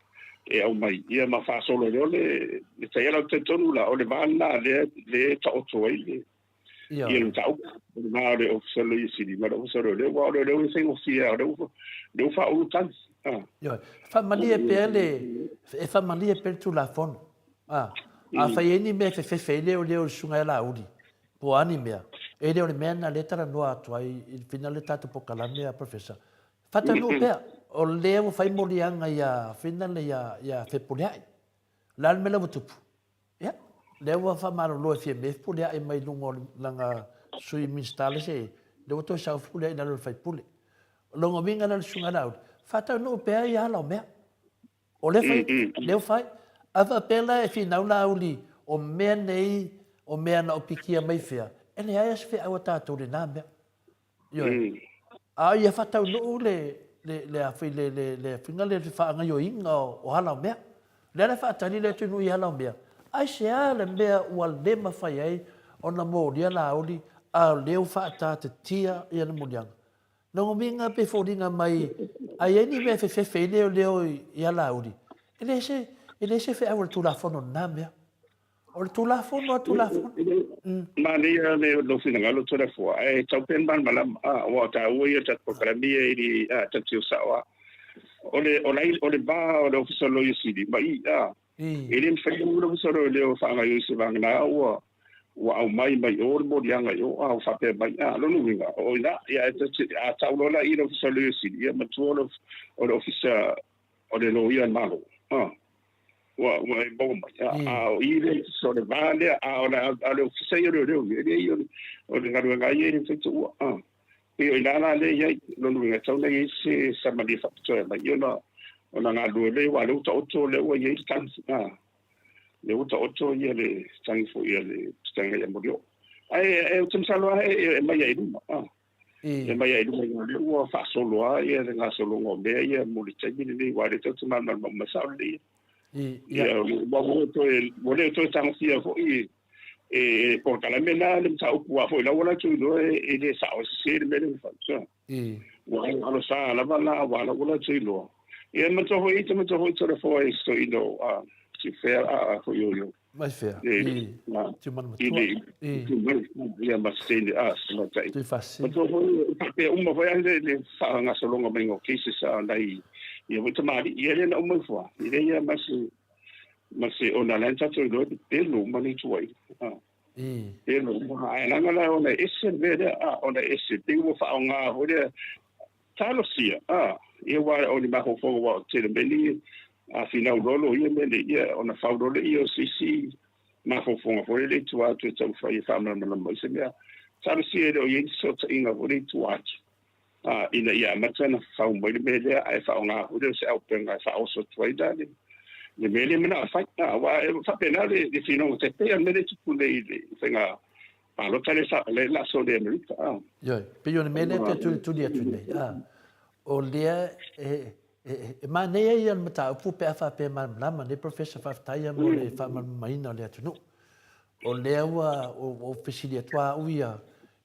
e aumai, ia ma faasolo loa le, le taiala. Ou te talitonu la, o le va lena lea, lea e taoto ai le, ia le mataupu, o le va o le Ofisa o le Loia Sili ma le Ofisa o Leoleo, aua o Leoleo e faigofie lava, o lea ua, lea ua faaulu tali. Ioe. Faamalie pea le, e faamalie pea le Tulafono. A, afai e i ai ni mea e fefefe ai leoleo i le susuga ia Laauli, po o a ni mea, e le o le mea lena lea e talanoa atu ai i le fina le tatou polokalame a Professor. Faataunuu pea, o lea ua fai moliaga ia fina le ia, ia Fepuleai. O le a le mea la ua tupu? Ia, lea ua faamalolo e Fiame Fepuleai mai luga o lana Sui Minisita le se, lea ua toe sau Fepuleai i lalo o le faipule. O lona uiga la le Susuga ia Laauli, faataunuu pea ia ala o mea. O lea fai, lea ua fai. A faapea la e finau Laauli o mea nei o mea na opikia mai fea, e leai lava se feau a tatou i lena mea. Ioe. A ia faataunuu le, le, le, a foi, le, le, le faiga le faagaoioiga o ala o mea. O lea la e faatali le atunuu i ala o mea. Aisea le mea ua le mafai ai ona molia Laauli a o lea ua faataatitia ia le moliaga? Lona uiga pe foliga mai a i ai ni mea e fefefe ai leoleo ia Laauli, e le se, e le se feau a le Tulafono lena mea. O le Tulafono a Tulafono. Manaia le lou finagalo Toleafoa, ae tau pea malamalama, aua o taua ia o tatou polokalame ia e le tatou te o sao lava. O le, o le, o le va o le Ofisa o le Loia Sili ma i, a, e le mafai ona le Ofisa o Leoleo e faagaoioi seiavagana ua, ua aumai mai o le moliaga i o, a ua faapea mai, a, lona uiga, o i ina, ia, a tau loa la i le Ofisa o le Loia Sili, ia matua o le Ofisa o le Loia a le Malo, a. Ua ua e maua mai. A, a o i le so le va lea, a o le a le ofisa ia o leoleo ia, e leai o le o le galuega ia e le mafai tuua. A. Pei o i ina la lea e i ai, lona uiga e tatau ona i ai se samalie faapitoa e aumai ona ona galulue lea aua o lea ua taoto lea ua i ai le tagi. A. Lea ua taoto ia le tagi foi a le Fetalaiga ia Molioo. Ae e ou te masalo lava e aumai ai i luma. A. E mai ai i luma o lea ua faasolo lava ia le gasologa o mea ia mo le taimi lenei, aua o lea tatou te malamalama uma, e sao lelei ia. Ia, ua toe, ua le toe tagofia foi e polokalame la le mataupu, a foi la ua latou iloa e le sao, e sese le mea lea ua fai. Ua alo sa lava la, aua la ua latou iloa. Ia, manatua foi, te manatua foi Toleafoa i se toeaina o Tifea a foi o i Mai fea? I Tiumanamatua. I Ia ma se teine a se tamaitai. Tuifasina. Manatua foi faapea uma foi lava le faagasologa maiga o cases a nai ia foi tamalii. Ia lea na uma ifo lava. E leai lava ma se ma se ona la na tatou iloa e pepelo uma nei tuuaiga. Pepelo uma. Ae leaga la ona e ese le mea lea, a ona e ese pei ua faaaoga foi lea Talosia, a, ia aua o ni mafaufauga aua o tele mea nei a finau loa loia mea nei, ia ona fau loa lea o se isi mafaufauga foi lele i tua atu e taumafai e faamalamalama mai se mea. Talosia e le o i ai ni fesootaiga foi lea i tua atu, a, ina ia amata ona fau mai le mea lea ae faaaoga foi lea o se auupega e faaoso atu ai la le le mea lea e manao e fai. A, aua e faapena le le finauga tai pei o le mea lea e tupu nei i le faiga palota lea sa lea la so le Amerika. A. Ioe, pei o le mea lea e toe tulituli atu nei, a, o lea e, e, e manaia ia le mataupu pe a faapea e malamalama nei Professor, faafetai lava mo le faamalamalamaina o le atunuu. O lea ua ou fesili atu lava au ia,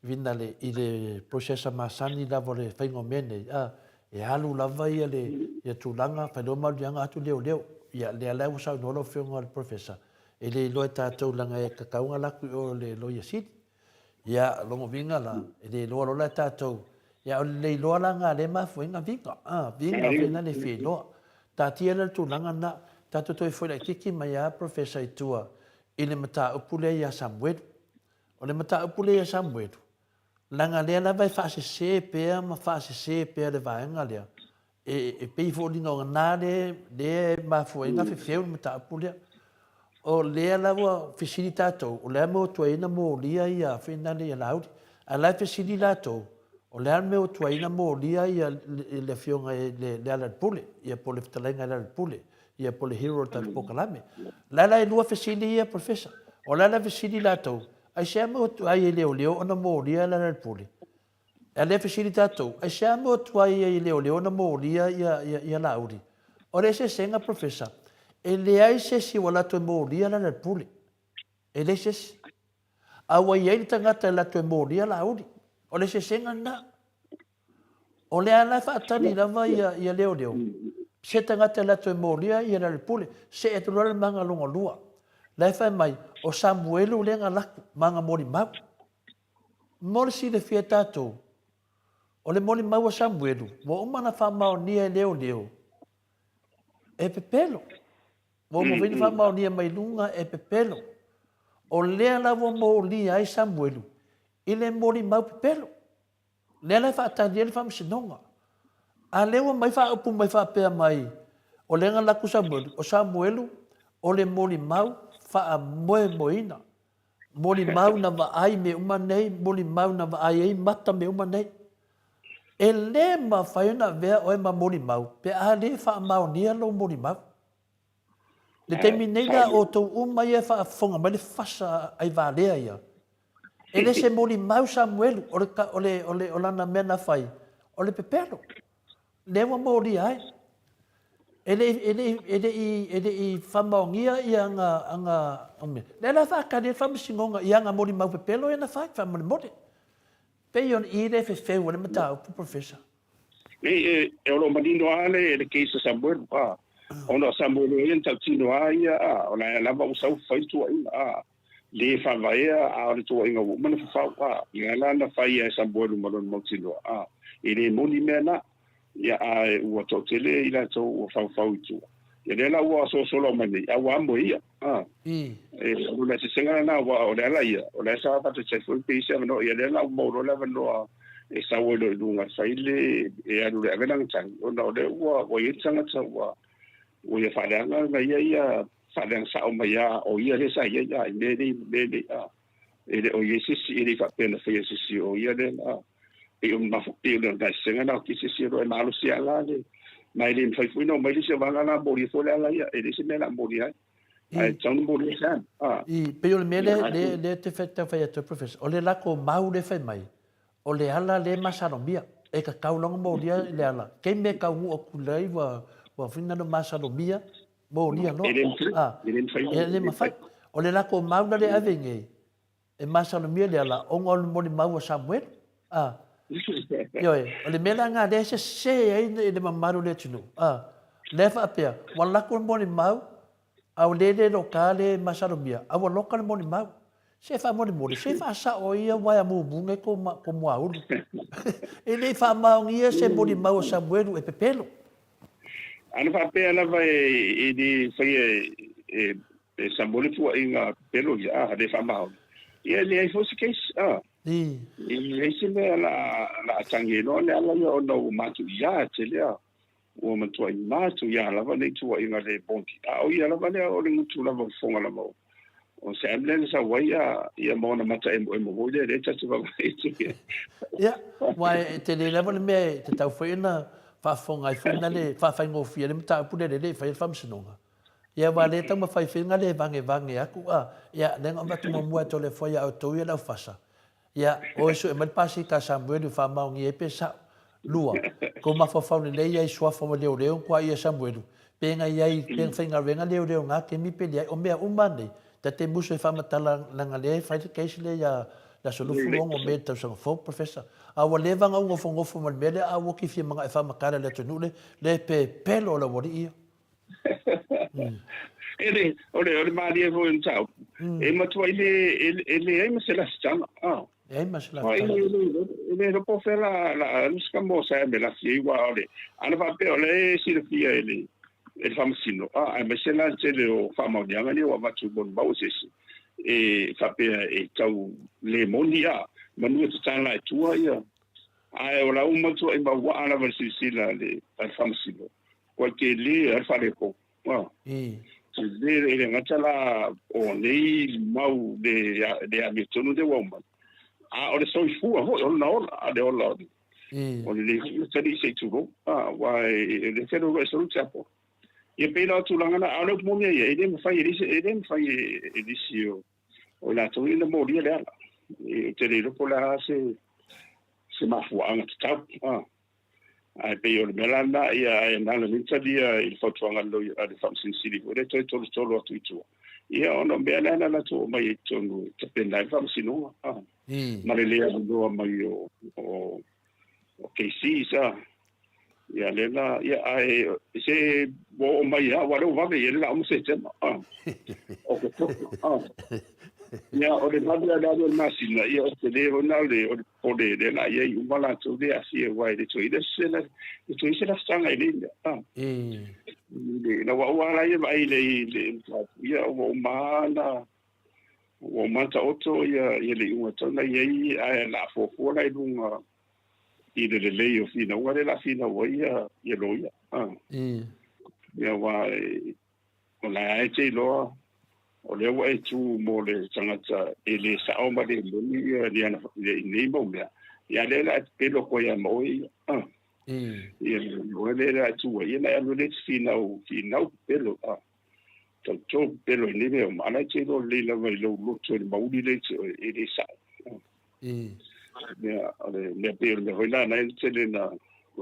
Vinale, i le process masani lava o le faiga o mea nei, a, e alu lava ia le ia tulaga, fai loa manuiaga atu leoleo. Ia, lea la ua saunoa lau Afioga i le Professor, e le iloa e tatou leaga e tatau ona alu atu i o i le Loia Sili. Ia, o lona uiga la, e le iloa loa la e tatou, ia o le le iloa la lena lea e mafua ai ona viga, a, viga foi lena le fia iloa. Taatia la le tulaga lena, tatou toe foi laitiiti mai lava Professor i tua i le mataupu lea ia Samuelu. O le mataupu lea ia Samuelu, leaga lea lava e faasese pea ma faasese pea le vaega lea, e, e pei foliga o na lea, lea e mafua ai ona fefeu le mataupu lea. O lea la ua fesili tatou, o le a le mea ua tuai ai ona molia ia foi ia Laauli. Ae la e fesili latou, o le a le mea ua tuai ai ona molia ia le afioga i le Lealailepule, ia po o le fetalaiga i Lealailepule, ia po o le hero o le tatou polokalame. O le la e lua fesili ia Professor. O le a la fesili latou, aisea mea ua tuai ai leoleo ona molia Lealailepule? A lea fesili tatou, aisea mea ua tuai ai leoleo ona molia ia, ia, ia Laauli? O le eseesega Professor, e leai se isi ua latou molia Lealailepule. E leai se isi. A ua i ai le tagata e latou molia Laauli. O le eseesega lena. O lea la e faatali lava ia, ia leoleo, se tagata e alu atu e molia ia Lealailepule, see atu loa le maga lona lua. La e fai mai, o Samuelu lea na laku, maga molimau. Mo le silafia e tatou, o le molimau a Samuelu, ua uma ona faamaonia e leoleo e pepelo. Ua uma foi ona faamaonia mai luga e pepelo. O lea la ua molia ai Samuelu i le molimau pepelo. Lea la e faatali ai le faamasinoga. A lea ua mai faaupu mai faapea mai, o lea na alu atu Samuelu, o Samuelu o le molimau faamoemoeina. Molimau na vaai mea uma nei, molimau na vaai ai mata mea uma nei. E le mafai ona avea oe ma molimau pe a le faamaonia lou molimau. Le taimi nei la outou uma ia e faafofoga mai le fasa aivalea ia, e le se molimau Samuelu, o le, o le, o le, o lana mea na fai, o le pepelo. Lea ua molia ai. E le, e le, e le i, e le i faamaonia ia aga, aga, lea la faatali ai le faamasinoga i aga molimau pepelo ia na fai, faamolemole. Pei o i le fefeu o le mataupu, Professor. Nei, e, o lo o manino lava le, le case a Samuelu, a. Ona o Samuelu ia na tautino lava ia, a, o la lava ua sau fai le tuuaiga, a. Le faavaea, a o le tuuaiga ua uma ona fafau, a. Ia la na fai ia e Samuelu ma lona mautinoa, a. E le moni mea na. Ia, a ua toatele i latou ua faufau i tua. Ia lea la ua solosolo mai nei, a ua amo e ia. A. E, o le eseesega lena, aua o le ala ia, o lea sa faatasi ai foi pe i ai se avanoa, ia lea la ua maua loa le avanoa e sau ai loa i luga e fai le, e alu e ave lana tagi, ona o lea ua, ua i ai le tagata ua, ua ia faaleaga na ia ia faaleaga sao mai a, o ia lea sa i ai, a, i mea nei ma mea nei, a. E le o i ai se isi, e le i faapea na faia e se isi o ia lea, a. Pei o le pei o le eseesega lena o se isi e malosi lava la le, ma e le mafai foi ona omai le isi vaega la molia foi le ala ia, e leai se mea o le a molia ai. Ae tatau ona molia se ala. I, pei o le mea lea, lea, lea te tau fai atu ai, Professor, o le latou mau lea e fai mai, o le ala lea e masalomia, e tatau la ona molia le ala. Taimi e taunuu atu ai ua, ua foi lea masalomia, molia loa. E le mafai. E le mafai. E le mafai. O le latou mau la lea e ave nei, E masalomia le ala ona o le molimau a Samuelu. A. Ioe, o le mea la lena lea e sese ai le mamalu o le atunuu. A. Lea e faapea, ua lako le molimau, a ua le le loka le masalomia, a ua loka le molimau. Se faamolemole, se faasao ia uaea mumu nei ko muaulu. E le i faamaonia se molimau a Samuelu e pepelo. Ana faapea lava e le faia e E sa mo le tuuaiga pepelo ia, a, le faamaoni. Ia, e leai foi se case, a. E leai se mea la, la a tagi ai loa le ala ia ona ua matuia tele a. Ua matuai matuia lava nei tuuaiga le moni. A o ia lava lea o le gutu lava o fofoga lava o, o Sam lea na sau ai ia, ia ma ona mata emoemo foi lea, lea ta te vaavaai atu i ai. Ia, aua e tele lava le mea e tatau foi ona faafofoga ai foi na le faafaigofie ai le mataupu lea e le i faia le faamasinoga. Ia aua lea e taumafai foi na le vagevage atu a, ia lea na avatu muamua e Toleafoa ia outou ia le aufasa. Ia, o e sue mai le pasita a Samuelu e faamaonia ai pe sao. Lua, tou mafaufau lelei ia i suafa ua leoleo na tuai ia Samuelu, pe na i ai, pe na faigaluega leoleo na taimi pe leai. O mea uma nei, ta te musu e faamatala leaga lea e fai le case lea ia Le aso 26 o Me le tausaga fou, Professor. A ua leva ona ou nofonofo ma le mea lea, a ua ki fia manaʻo e faamatala i le atunuu le, le pepelo o le aualii ia. E le, o le, o le malie foi o le mataupu, e matuai le, e leai ma se lasitaga. Ah. Leai ma se lasitaga. E le iloa po o fea la, la alu se kamo sa e me lasi ai, aua o le, ana faapea o la e silafia e le, e le faamasino, ah, aemaise la le tele o faamaoniaga nei ua avatu molimau e se isi, e faapea e tau le moni, ah, manu e tatala i tua ia, ae o la ua matuai mauaa lava i le silasila a le, a le faamasino, ua tele lava le faaletonu. Ah. Tele e le gata la o nei mau le, le amiotonu lea ua omai, a o le soifua foi, o lona ola, a le ola o le, o lenei foi atalii se i tulou. Ah, aua e le felo e solu tiapo. Ia pei la o tulaga na, a o le upu moni a ia, e le mafai e le isi, e le mafai e nisi o, o i latou ia na molia le ala. E, ou te le iloa po o le a se, se mafuaaga tatau. Ah. Ae pei o le mea la lena, ia, ae na ala nei talia i le fautuaga a le loia, a le Faamasino Sili foi lea e toe tolotolo atu i tua, ia, ona o mea lea na latou aumai ai i totonu e tapena ai le Faamasinoga, a, ma le le avanoa mai o, o, o KCs, a, ia, lea na, ia, ae se ua oo mai lava, aua o lea ua vave i ai le la uma Setema, a, Oketopa, a. Ia, o le vave lava o le alu o le masina, ia, o le tele foi lena o le, o le popole lea la i ai uma latou lea aafia, aua e le toe i ai se, le toe i ai se lafutaga i nei mea. Ah. Ina ua ua la ia vaai le, le mataupu, ia, ua uma lava na, ua uma ona taoto ia, ia le iuga tau na i ai, ae o le a fuafua la i luga i le lelei o finauga lea o le a finau ai ia, ia loia. Ah. Ia, aua e, O la e te iloa, o lea ua e tu mo le tagata e le sao ma le moni ia ni ana i nei mau mea. Ia lea la e pepelo koe ia ma oe ia. Ah. Ia oe lea la e tu ai, ia na e alu le te finau, finau pepelo. Ah. Tauto pepelo i nei mea uma. A la e te iloa lelei lava i lou loto i le mauli lea i te oe, e le sao. Ah. Mea, o le mea pei o le mea foi la na e tele na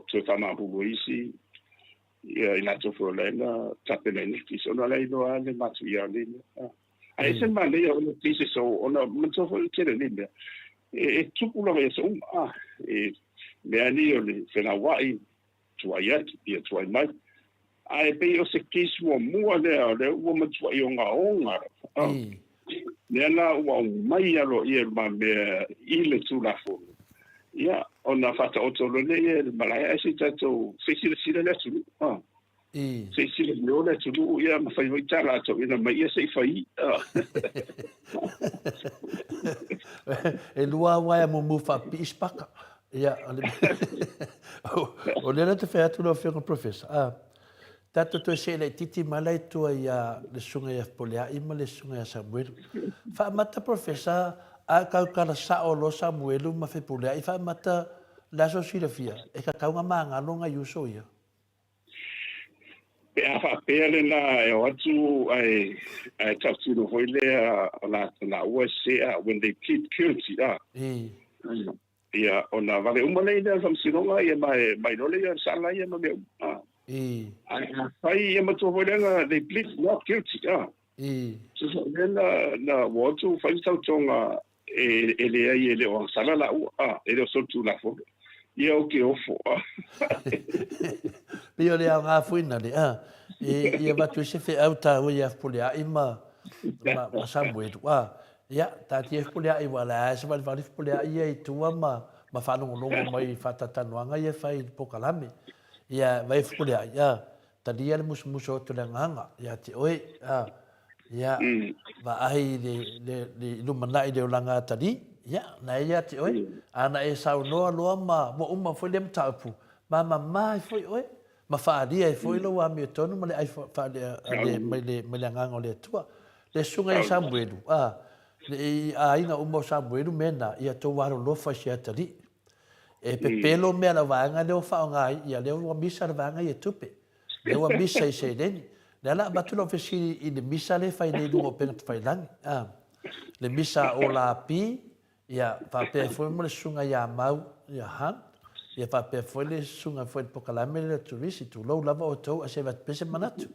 toe faamahulu ai isi Ia, i latou foi o la e na tapenaina le case, ona o la e iloa lava le matuia o nei mea. Ae ese le manaia o le cases o, ona manatua foi le tele o nei mea, e, e tupu lava i aso uma, a, e mea nei o le felauai, tuai atu, ia tuai mai. Ae pei o se case muamua lea o lea ua matuai ogaoga lava. A, lea la ua aumai aloaia i lumamea i le Tulafono, ia, ona faataoto loa lea i le malae, ae se i tatou, se i silasila le atunuu, a. Se i silameo le atunuu, ia, ma fai foi tala a toeaiina mai, ia, se i fai, a. E lua lava uaea mumu faapipii sipaka. Ia, o le o lea la te fai atu lau Afioga i le Professor, a. Tatou toe see laitiiti mai la i tua ia le Susuga ia Fepuleai ma le Susuga ia Samuelu. Faamata Professor a tautala sao loa Samuelu ma Fepuleai faamata le aso silafia e tatau na magalo nai uso ia. Pe a faapea lena e o atu ae ae tautino foi lea o laua e sea when they plead guilty a. Ia, ona vave uma lea i le faamasinoga, ia, ma e mai loa lea i le sala ia ma mea uma. Ah. Ae afai ia matua foi lea na, they plead not guilty. Ah. So, so lea na, na ua o atu fai le tautoga e, e leai e le o agasala laua, ah, e le o solitulafono. Ia ou te ofo. Ah. Pei o le aoga foi na le, ah, e, i avatu ai se feau taua ia Fepuleai ma, ma, ma Samuelu. Ah, Ia, taatia e Fepuleai aua o le a se valivali Fepuleai ia i tua ma ma faalogologo mai i faatatalanoaga ia e fai i le polokalame. Ia, vai Fepuleai, ia, talia le musumusu o atu le agaga ia te oe, a, ia, vaai i le, le, le i lumanai i le olaga atalii, ia, na e ia te oe. A na e saunoa loa ma ua uma foi lea mataupu, mamama ai foi oe, ma faaalia ai foi lou amiotonu ma le ai faale mai le mai le agaga o le Atua. Le susuga ia Samuelu, a, le i aiga uma o Samuelu me na, ia tou alolofa i se atalii. E pepelo mea lau vaega lea ua faaaoga ai, ia lea ua misa le vaega ia tupe. Lea ua misa i seleni. Lea la avatu lau fesili i le misa lea e fai nei i luga o upega tafailagi, a, le misa a Olapi, Ia, faapea foi ma le susuga ia Mau, ia Hunt, ia faapea foi le susuga foi i le polokalame lea o Turisi, tulou lava outou ae se avatu pea se manatu.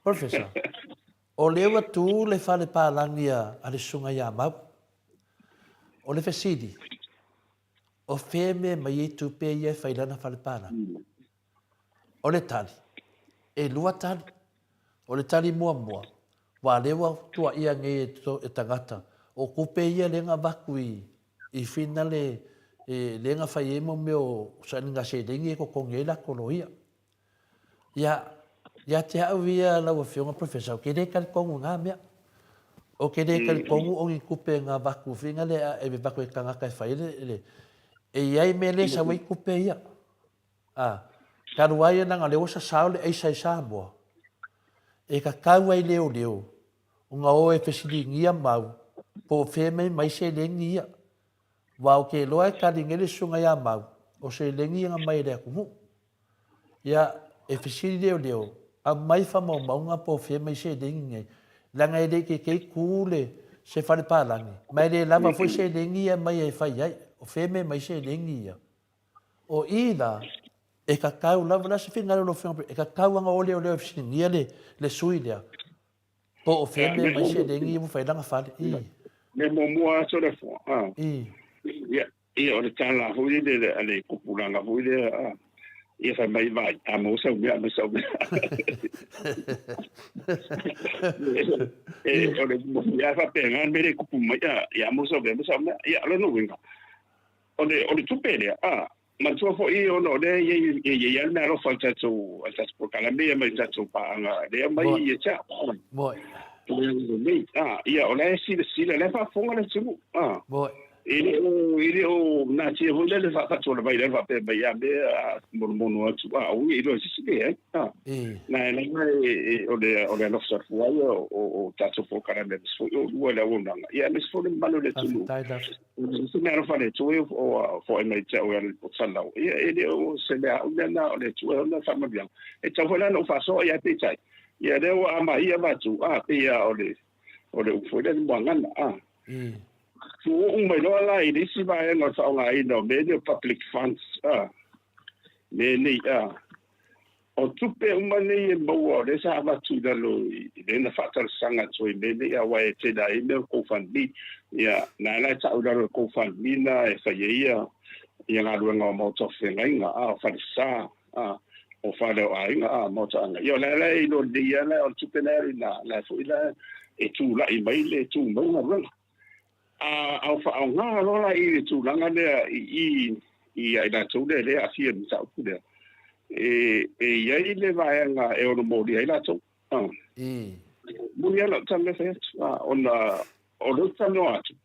Professor, o lea ua tu le fale palagi a le susuga ia Mau. O le fesili, o fea mea mai ai tupe ia e fai lana fale palagi? O le tali, e lua tali. O le tali muamua, aua lea ua tuuaia nei e tagata, o tupe ia lea na avatu i finale lea na fai ai mo mea o sailiga seleni e totogi ai latou loia. Ia, ia te au ia lau Afioga Professor, ou te le talitonu i na mea. Ou te le talitonu o ni tupe na avatu finale e avatu e tagata e fai ai le, e i ai mea le sau ai tupe ia. A, talu ai leaga o lea ua sasao le aisa i Samoa, e tatau ai leoleo ona o e fesiligia mau po o fea mea mai seleni ia. Aua ou te iloa e tali nei le susuga ia Mau, o seleni ia na mai e le atunuu. Ia, e fesili leoleo, aumai faamaumauga po o fea mai seleni nei, leaga e le i teitei tu le se fale palagi, ma e le lava foi seleni ia e aumai e fai ai. O fea mea mai seleni ia? O i la, e tatau lava, o le a se finagalo o lau Afioga, e tatau lava ona o leoleo e fesiligia le, le sui lea, po o fea mea mai seleni ia ua fai lana fale. I. Mea muamua lava Toleafoa, a. I. Ia, ia o le tala foi lele a le tupulaga foi lea, a. Ia fai mai vai, a maua sau mea, aumai sau mea. E, o le mea faapena le mea lea e tupu mai, a, ia maua sau mea, aumai sau mea. Ia, o lona uiga, O le, o le tupe lea, a, manatua foi ona o lea e i ai, e i ai lava le meaalofa a le tatou, a le tatou polokalame ia mai le tatou paaga lea mai ia te au. Moe. Lelei, a, ia, o la e silasila, o la e faafofoga le atunuu, a. Moe. E le o, e le o natia foi lea le faatualavai lea faapea mai, a mea, a monomono atu, a, aua ne i iloa e se isi, leai, a. Na e lava e, o le, o le alofa soifua ia o, o, o tatou polokalame aemaise foi oulua i le auaunaga, ia aemaise foi le mamalu o le atunuu. Faafetai lava. Se mea alofa a le Atua ua foai mai te au e ala i le poto Ia, e le o se mea au mea na o le Atua e ona faamanuiaga. E tatau foi la ona ou faasoa ia peitai. Ia lea ua amaia avatu, a, pei lava o le, o le upu foi lea le muagana, a. Ua oo mai loa la i le isi vaega o le faaaogaina o mea nei o public funds, a, mea nei, a. O tupe uma nei e maua o lea sa avatu i lalo i lea na faatalosaga atu ai i mea nei aua e tele ai mea o GoFundMe. Ia, na ala e tau i lalo o le GoFundMe na e fai ai ia ia galuega o maota o feagaiga, a, o falesa, a, o fale o aiga, a, maota o aiga. Ia o le ala e iloa lelei lava la o le tupe la e i ina, la foi la e tulai mai le tu mai galuega. A o faaaoga loa la i le tulaga lea i i ia i latou lea lea e aafia i le mataupu lea, e e i ai le vaega e ono molia ai latou. A. Moni lava lau tala lea e fai atu, a, ona o lea ou te talanoa atu,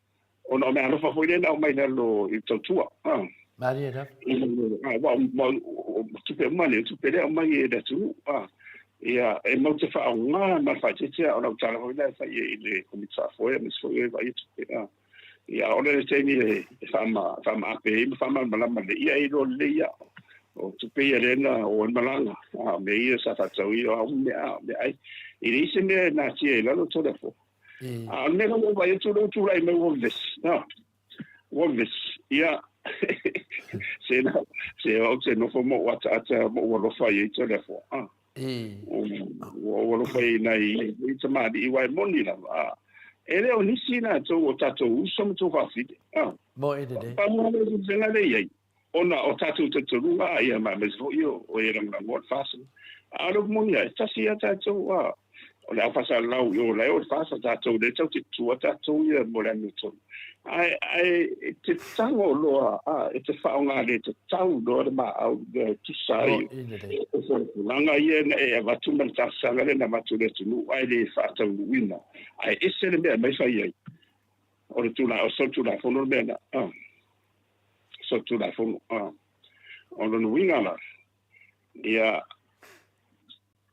ona o meaalofa foi lea na aumai i lalo i le tautua. A. Malie lava. A, aua o tupe uma nei, o tupe lea e aumai e le atunuu. A. Ia, e mau te faaaoga ma le faaeteete o lau tala foi lea e fai i le Komiti Faafoe aemaise foi o e vaaia tupe. A. Ia, ʻaʻole le taimi e faamaape ai ma faamalamalama lelei, ia e iloa lelei ia. O tupe ia lea na o ai malaga, a o mea ia sa faatau ai, o a uma mea, a o meaai. E leai se mea e natia i lalo Toleafoa. A o le mea la ua ou vaai atu lea ua tulai mai ua vevesi, a, ua vevesi. Ia, se na, se ou te nofo ma ou ataata ma ou alofa i ai Toleafoa, a. Ua ou alofa i nai tamalii aua e moni lava, a, e le o nisi latou o tatou uso ma tuafafine, a. Moe lelei. Pau lava le eseesega lea e i ai, ona o tatou talitonuga, a, ia, ma aemaise foi o e lagolagoa le FAST. A o le upu moni lava, e tasi lava tatou, a, o le aufaisalau i o la e o le FAST, tatou lea tatou te tutua tatou ia mo le amiotonu. Ae, ae e te tago loa, a, e te faaaoga le tatau loa le maau lea e tusa ai o folafolaga ia na e avatu ma le talosaga lea na avatu i le atunuu ae le faataunuuina. Ae ese le mea e aumai fai ai. O le tula, o solitulafono le mea lena. A, solitulafono. A, o lona uiga la, ia,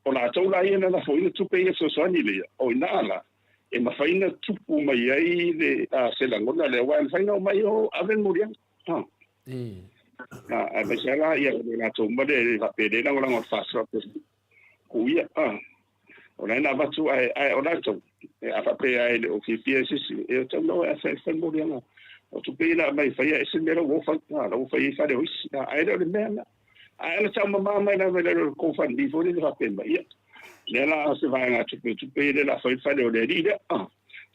O latou la ia na lafoina tupe ia fesoasoani lea, o ina la e mafai ona tupu mai ai le se lagona lea, aua e mafai ona omai o ave le moliaga. Ha. Aemaise lava la ia le latou uma lea e faapea e le lagolago i le faasoa ku ia. Ha. O la e na avatu ae, ae o latou, a faapea e le o fiafia e se isi, e tatau ona o e fai le moliaga. O tupe ia na aumai e faia ese mea la ua fai, la ua fai ai fale o isi. Ae le o le mea lena. Ae na taumama mai lava i lalo o le GoFundMe foi lele faapea mai, ia, lea la se vaegatupe, tupe ia lea o le a fai le fale o le alii lea.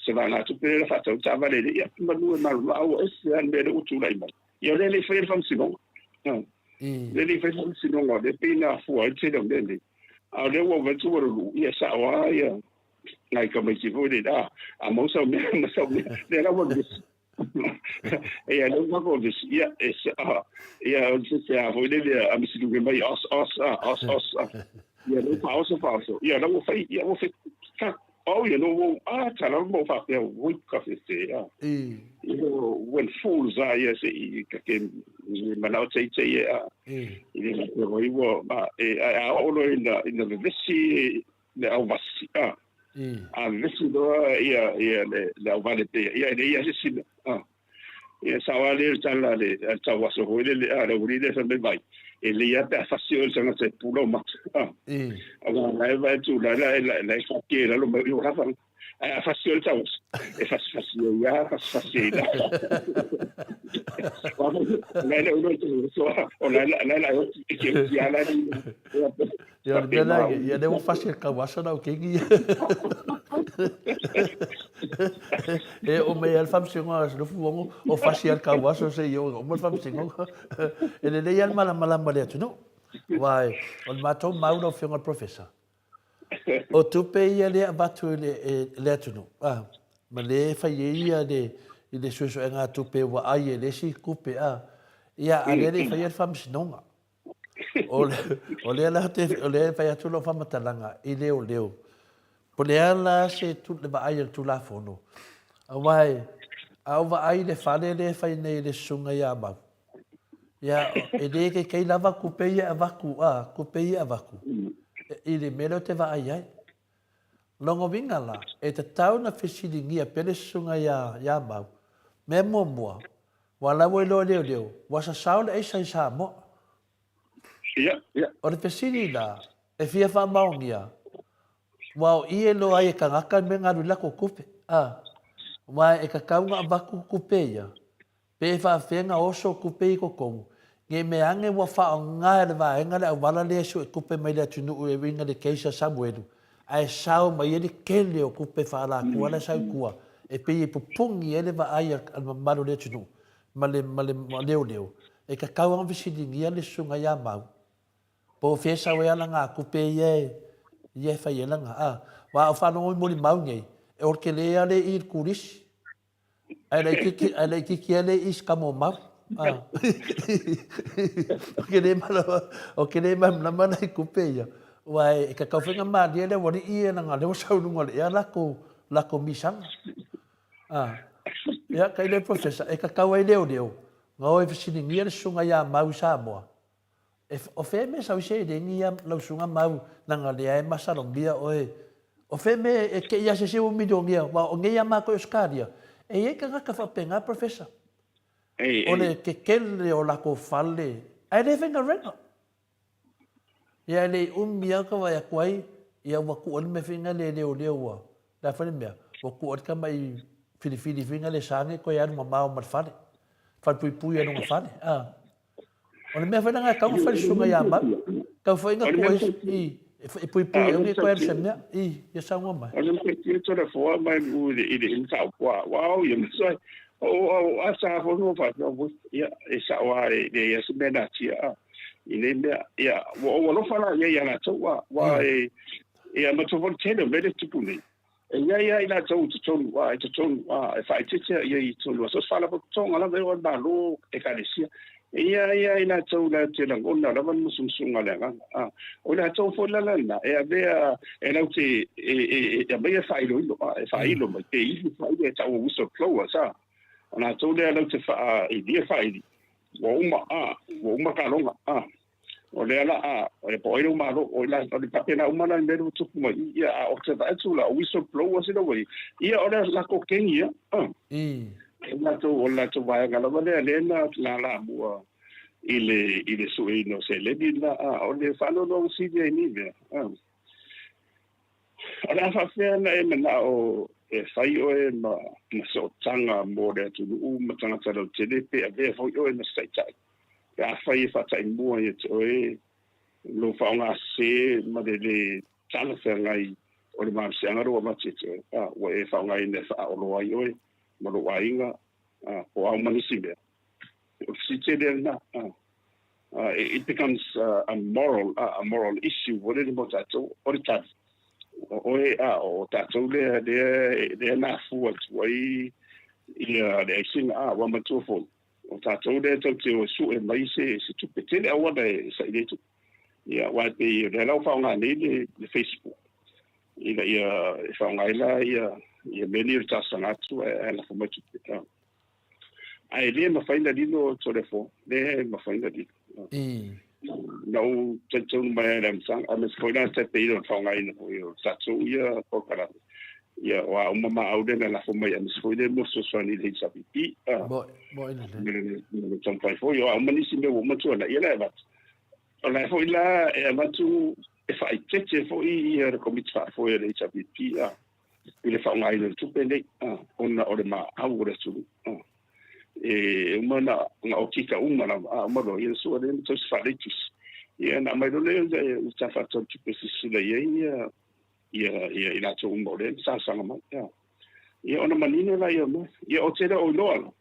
se vaegatupe lea na faatau taavale i le ia manu e malolo ua ese lava le mea lea ua tulai mai. Ia o lea e le i faia le faamasinoga. Lea e le i faia le faamasinoga, o lea pei na afua ai le tele o mea nei. A o lea ua vaai atu ua lulu, ia e sao lava ia nai tamaiti foi lele, a, a maua sau mea ma sau mea, lea la ua vevesi. Ia lea ua matou vevesi, ia e sao, ia o se se a foi lele a misiluge mai os os a os os a. Ia lea ua faaoso faaoso, ia la ua fai, ia ua fai ka oh ia no ua a ta la mo faapea ui ka fe a. You know, when fools are ia se i ka ke manao tei tei e a. I le faapea foi ua ma e a oo loa ina ina vevesi le auvasi a. A vevesi loa ia ia le le auvale pea ia e leai lava se isi mea a. Ia sao lava lea le tala a le a le tauaso foi lele a le aualii lea fai mai vai e lelei lava pe a fasi oe i le tagata e pula ou mata a. Aua la e vaai atu la la la e faapea i lalo mai ua lava ae a fasi oe i le tauaso e fasifasi ai lava fasifasi ai la. La e le o iloa i le tauaso o la la la e oti e te oti lava la Ia o le mea la ia lea ua fasi e le tauaso lau keiki ia. E oo mai lava le faamasinoga a Silufu o fasi lava le tauaso seia oo ina uma le faamasinoga. E lelei lava le malamalama o le atunuu. Aua o le matou mau lau Afioga i le Professor, o tupe ia lea e avatu i le atunuu, ma lea e fai ai ia le suesuega a tupe ua ai e le isi tupe, a ia a o lea e le i faia le faamasinoga. O, o lea la te, o lea e fai atu lau faamatalaga i leoleo. Po le a la se tu, le vaai a le Tulafono. Aua e, a ou vaai i le fale lea e fai nei e le susuga ia Mau, ia, e le kaikai lava tupe ia e avatu, a, tupe ia e avatu, i le mea lea ou te vaai ai. Lona uiga la, e tatau ona fesiligia pea le susuga ia, ia Mau. Mea muamua, Ua la ua iloa e leoleo, ua sasao le aisa i Samoa. Ia, ia. O le fesili la, e fia faamaonia, ua o i e iloa ai e tagata le mea na alu i latou tupe, a, aua e tatau ona avatu tupe ia, pe faafefea ona oso tupe ia i totonu, ne i mea ane ua faaaoga e le vaega le auala lea e sue tupe mai le atunuu e uiga i le case a Samuelu, ae sao mai ai le tele o tupe faaalatua la e sau i tua e pei e pupuni ai le vaai a le mamalu o le atunuu ma le ma le leoleo, e tatau lava ona fesiligia le susuga ia Mau po o fea e sau ai alagatupe ia e ia e fai ai lana a. Aua a ou faalogo i molimau nei, e ola tele lava le i i le turisi. Ae laititi, ae laititi lava le i i kamo mau. Ah. Ou te le malamalama, ou te le malamalama la i tupe ia. Aua e tatau foi ona malie le aualii ia leaga o lea ua sau i luga o le ea latou, latou misaga. Ah. Ia, kai le Professor, e tatau ai leoleo, na o e fesiligia le susuga ia Mau i Samoa, E, o fea mea sau i seleni ia lau susuga Mau, leaga lea e masalomia oe. O fea mea e te i asiasi ua milionia, aua o nei a matou i Ausetalia, e i ai tagata faapena Professor. O le tetele o latou fale, ae le faigaluega. Ia e le i umi lava ka vaai atu ai, ia ua tuu ai le mea foi lea e leoleo ua, le a foi le mea, ua tuu ai le tamai filifili foi lea sa ane toe alu mamao ma le fale, falepuipui ai lona fale, a. O le mea foi lena e tatau ona fai le susuga ia Mau. Tau foi ina tuu ai i, e puipui ai nei toe alu se mea. I, ia saunoa mai. O le mea tole foa mai u i le i sa ua ua ia masai. O o a sa fo no fa no ia e sa wa e le ia se mea na tia a. I nei mea ia ua ua lofa la ia ia la tau wa wa e ia ma to fo tele me le tupu nei. E i ai lava i latou i totonu, ā, i totonu, ā, e faaeteete ia i totonu o so o se faalapotopotoga lava e oo i le Malo, Ekalesia. E i ai lava i latou latou te lagona lava le musumusuga o le Agaga, ā, o i latou foi la lena e avea e latou te e, e, e aumaia faailoilo, ā, e faailo mai, pe ili faailo e tau o whistleblowers, ā, o latou lea latou te faailia faaili, ua uma, ā, ua uma kaloga, ā. O lea la a, e po o ai lou malo, o ila, o le faapena uma la i mea ua tupu mai i, ia, a o te vaai atu la, o whistleblowers ina ua i, ia, o le latou kengi ia, a. O latou, o le latou vaega lava lea, lea na lala mua i le, i le sueina o seleni la, a, o le faanoanoaga sili ai nei mea, a. O le a faapefea ona e manao e fai oe ma, ma sootaga mo le atunuu ma tagata lautele pe avea foi oe ma se taitai? Pe afai e faataimua ia te oe lou faaaoga sese ma le lē talafeagai O le malosiaga lea ua avatu ia te oe, a, ua e faaaogaina e faaoloa ai oe ma lou aiga, a, po o a uma nisi mea. O le fesili tele lena, a. It becomes a moral, a moral issue foi lele mo tatou. O le tali, o oe, a, o tatou lea, lea, lea na afua atu ai ia le aisiga, a, ua matua foi, o tatou lea tatou te o e sue mai se, se tupe tele auala e saili ai tupe. Ia, aua e pei o lea la ua faaaoga nei le, le Facebook, ina ia e faaaoga ai la ia, ia mea nei o le talosaga atu ae, ae lafo mai tupe. A. Ae le mafai na lilo Toleafoa, le mafai na lilo. Na ou talitonu mai ai i le amataga, aemaise foi la tai pei o le faaaogaina foi o tatou ia polokalame. Ia, o a uma maau lea na lafo mai, aemaise foi lea mo fesoasoani i le HRPP. Moi lelei. Ma le taumafai foi, o a uma nisi mea ua uma tuanai, ia la e avatu. O la foi la e avatu e faaeteete foi ia le Komiti Faafoe a le HRPP i le faaaogaina o le tupe nei, ona o le maau o le atunuu. E uma ona okika uma lava, a uma loa, ia na sua lea na tausi faaleitus. Ia na aumai loa lea i le Tala Faatatau o le Tupe e silasila i ai ia i latou uma o lea na talosaga mai. Ia ona manino lea o mea. Ia ou te le o iloa la,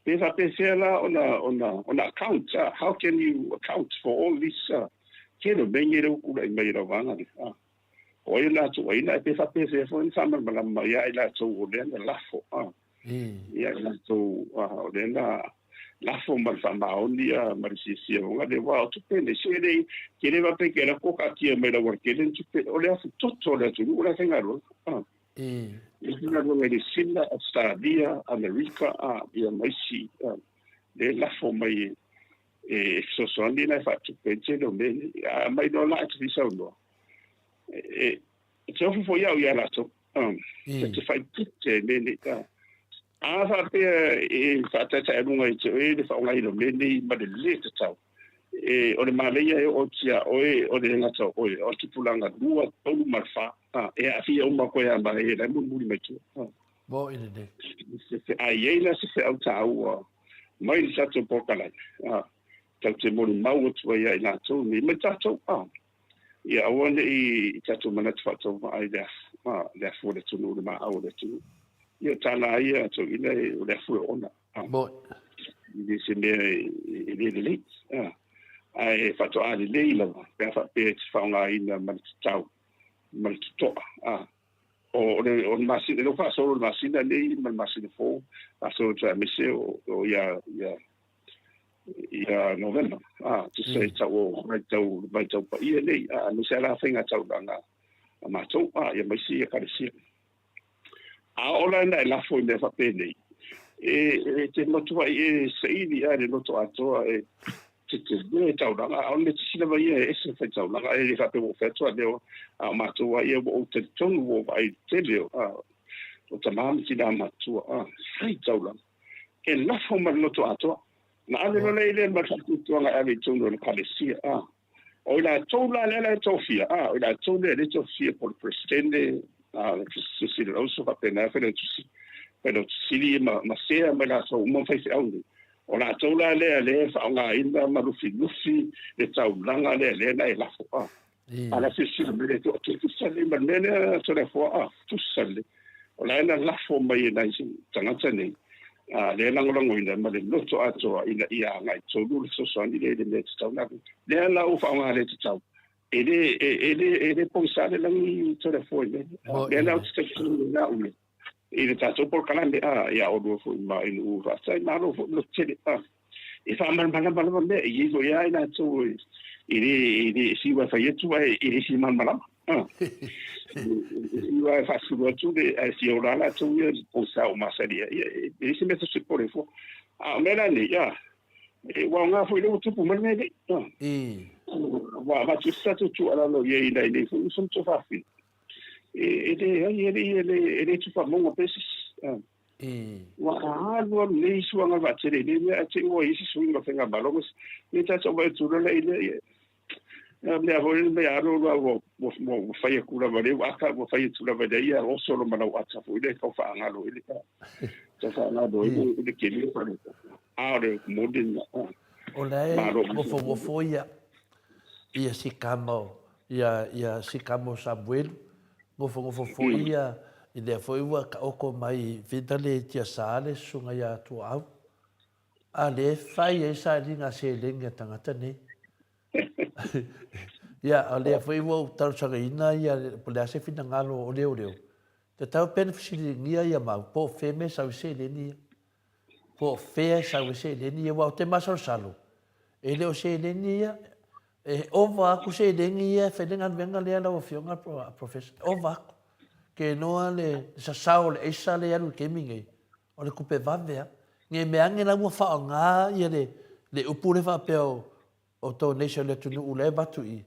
pe faapefea la ona account, how can you account for all this tele o mea nei lea ua tulai mai i lau vaega lea. O ai o latou aina ae pe faapefea foi ona faamalamalama ia i latou o lea na lafo ia i latou o lea na lafo ma le faamaoni ma le fiafia o le aua o tupe nei se le ke le faapea ke lako kaatia mai le aualatele ni tupe o le afutoto o le atunuu o la e faigaluega e faigaluega i Niu Sila, Ausetalia, Amerika ia ma isi lea e lafo mai e fesoasoani la e faatupe ai le tele o mea nei. A aumai loa la e te fia saunoa, e te ofo foi au ia latou, e te faaitiitia i mea nei. A faapea e faataetaealuga ia te oe le faaaogaina o mea nei ma le lē tatau, e, o le manaia e oo atu ia oe, o le gata o oe, o le tupulaga 2, 3 ma le 4, e aafia uma koe a ma e la e mulimuli mai tua. Moni lelei. A i ai la se feau taua mai le tatou polokalame, tatou te molimau atu ai ia i latou nei ma tatou, ia aua ne i tatou manatu faatauvaa i le afu, le afu o le atunuu, le maau o le atunuu. Ia o tala ia a toeaiina o le afu e oona. Moni. E le se mea e le lelei, ae faatoa lelei lava pe a faapea e te faaaogaina ma le tatau ma le totoa. O le o le masina lea ua faasolo le masina nei ma le masina fou faasolo atu aemaise o ia ia ia Novema a tusa i tau o vaitau vaitau paia nei a aemaise a la faiga taulaga a matou a ia ma isi ekalesia. A oo la ina e lafo i mea faapenei e e te matuai e saili a le loto atoa e te tele taulaga, a o le mea sili lava ia e ese le faitaulaga, e le faapea ua ou fai atu a leo, a o matou a ia ua ou talitonu ua ou vaai i le tele o, a, o tama ma tina matutua, a, faitaulaga. E lafo ma le loto atoa. Na ave loa lea i lea ma le faatuatuaga e ave i totonu o le Ekalesia, a. O i latou la lea la e tofia, a, o i latou lea lea e tofia po o le Peresetene, a, le Sisilausu faapena, Failautusi, Failautusi Sili ma, ma sea ma i latou uma ma faifeau nei. O latou la lea lea e faaaogaina ma lufilufi le taulaga lea lea na e lafo, a. A la silasila mai le Atua, tusa lelei ma le mea lea Toleafoa, a, tusa lelei. O la e na lafo mai e nai tagata nei, a, lea e lagolagoina ma le loto atoa ina ia agai tonu le fesoasoani lea i le mea e tatau ona alu. Lea la ua faaaoga le tatau. E le, e, e le, e le pogisa le lagi Toleafoa i mea nei. Lea la ou te talitonu ai au i le tatou polokalame, a, ia oulua foi ma i nuu faafetai, malo foi le loto tele, a. E faamalamalama lava mea, e i ai foi lava i latou e le, e le fiu lava e fai atu ae e le fia malamalama. A. E fiu lava e faasulu atu le, ae fia ola lava latou ia i le pogisa ua masani ai. Ia, e leai se mea tatou te popole ai fua. A o mea la nei, a, e, ua aoga foi lea ua tupu mai le mea nei. A. Ua avatu ai se tatou tuualalo i ai i nei foi uso ma tuafafine. E leai, e le, e le, e le tupa mauga pea se isi. Ua alu alu nei suaga vaatele i nei mea, ae te i ua i ai se suiga o faigamalo ma se mea tatou vaai atu loa i lea, ia, mea foi lea, mea alu alu lava ua, ua, ua fai atu lava i lea ata, ua fai atu lava i lea ia oso lo ma lau ata foi lea e tau faagalo ai le, tau faagalo ai le keli o fale. A o le moni lena. O la e nofonofo ia, ia Sikama, ia, ia Sikama o Samuelu. Nofonofo foi ia, i lea foi ua taoto mai fina le tiasa le susuga ia Tuaau, a lea e fai ai sailiga a seleni a tagata nei. Ia, o lea foi ua ou talosagaina ia, po o le a se finagalo o leoleo, tatau pea ona fesiligia ia mau, po o fea mea e sau ai seleni ia. Po o fea e sau ai seleni ia, aua ou te masalosalo, e le o seleni ia, e ova atu seleni ia e fai le galuega lea lau Afioga Professor, e ova atu. Ke iloa le sasao o le aisa lea e alu i le taimi nei, o le tupe vave lava. Ne i mea ane la ua faaaoga ia le, le upu lea faapea o, o donation a le atunuu la e avatu i i.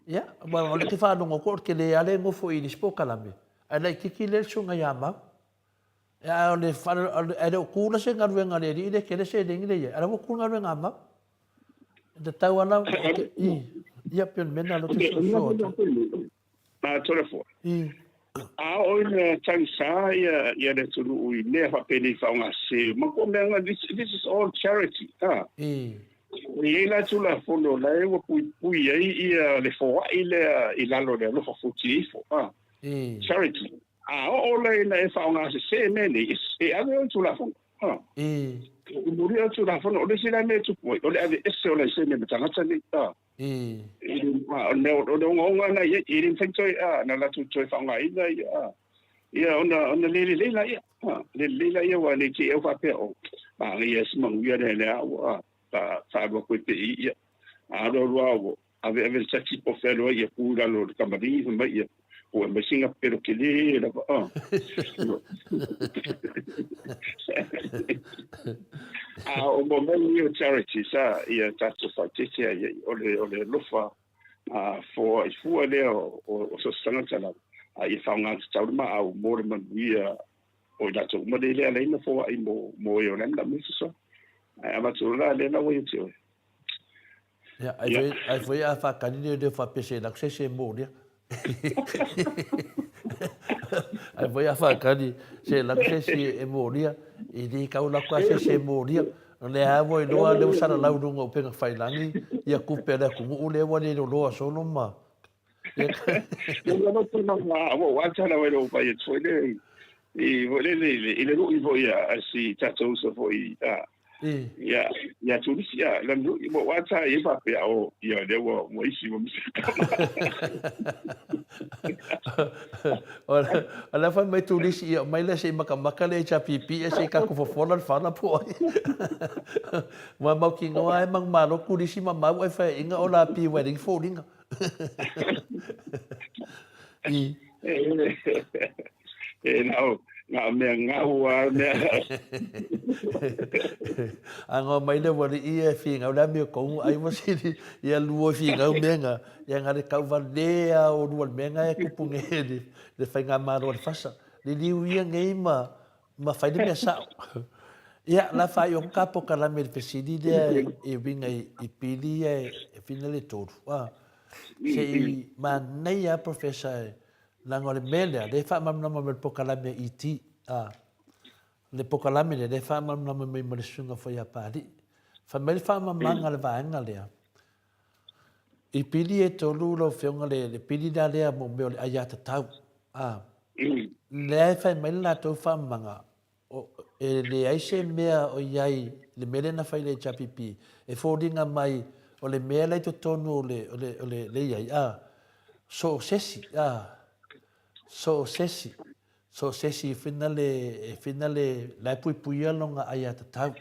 Ia, aua o lea ou te faalogo atu o le tele lava lea e nofo i i le isi polokalame, ae laitiiti lea le susuga ia Mau. Ia, ae o le, ae le o tu la se galuega a le alii lea e tele seleni lea e i ai, a o la ua tu le galuega a Mau. E tatau lava la, i, ia, pei o le mea lena o lea ou te soso atu. A Toleafoa. A oo ina tagisa ia ia le atunuu i mea faapenei faaaogasese ma ko mea this, this is all charity. Ah. E i ai la Tulafono la e ua puipui ai ia le foai lea i lalo o le alofa futi ifo. Ah. Charity. A oo la ina e faaaogasese mea nei, e ave oe i Tulafono. Ah. E muri o Tulafono, o le isi la mea e tupu ai, o le aveese o laisene ma tagata nei. Ah. O le mea o le ogaoga lena i ai, e le mafai toe ona latou toe faaaogaina ia, ia ona, ona le lelei laia, le lelei laia aua ne i te i au faapea, oh, manaia se manuia lea lea ua faaalu atu ai pea i i, ia. A alu alu lava ua aveave le taxi po o fea loa ia tu i lalo o le kamali'i fai mai ia, ua aumai sina pelo tele lava, a. A o mo mea ia o charities, a, ia tatou faaeteete ai ai, o le, o le alofa a, foai fua lea o, o, o so o se tagata lava, a ia faaaoga tatau le maau mo le manuia o i latou uma lea e ala ai ona foai mo, mo e o le a manaomia fesoasoani. Ae avatu loa la lea la ua ia te oe. Ia, ai foi, ai foi a whakani leo leo whapese la se se mo lea. Ai foi a whakani se la se se e mo lea. I li kau la kwa se se mo lea. O le a voi loa leo sala lau lunga o penga whailangi, ia kupe le kumu u le wale lo loa solo ma. Ia no tuna ma wa wa tala wa lo pa ye foi le i foi le le i le lui foi a si tatou uso foi a ia ia Tunisia la lui mo wa ta i fa pe o ia le wa mo isi mo misi. O la fai mai Tunisia ia mai le se makamaka le HRPP e se ka ku fofola le fala po ai. Wa mau ki ngoa e mang malo Tunisia ma mau e fai inga o la pi wedding fo linga. I. E nao, na mea ngau a mea. A ngā mai le wari i e whingau le amio kongu ai wasiri i a luo whingau mea ngā. Ia ngā le kauva lea o lua le mea ngā e kupu nge le, le whai ngā maro le fasa. Le liu ia ngei ma, ma whai le mea sao. Ia, la whai o ka pokalame le fesili lea e winga i, i pili ia e, e whina le toru. Ah. Se i manaia a Professor e leaga o le mea lea, lea e faamalamalama mai le polokalame a ET, a, le polokalame lea, lea e faamalamalama mai ma le susuga foi a Papalii. Fai mai le faamalamalamaga a le vaega lea, i pili e tolu lau Afioga le, le pili la lea mo mea o le aiatatau, a, lea e fai mai le latou faamalamalamaga, E leai se mea o i ai le mea lea na fai i le HRPP e foliga mai o le mea la i totonu o le, o le, o le, le i ai, a, so o sesi, a, so o sesi, so o sesi e whina le, e whina le, la e puipuia lona aiatatau.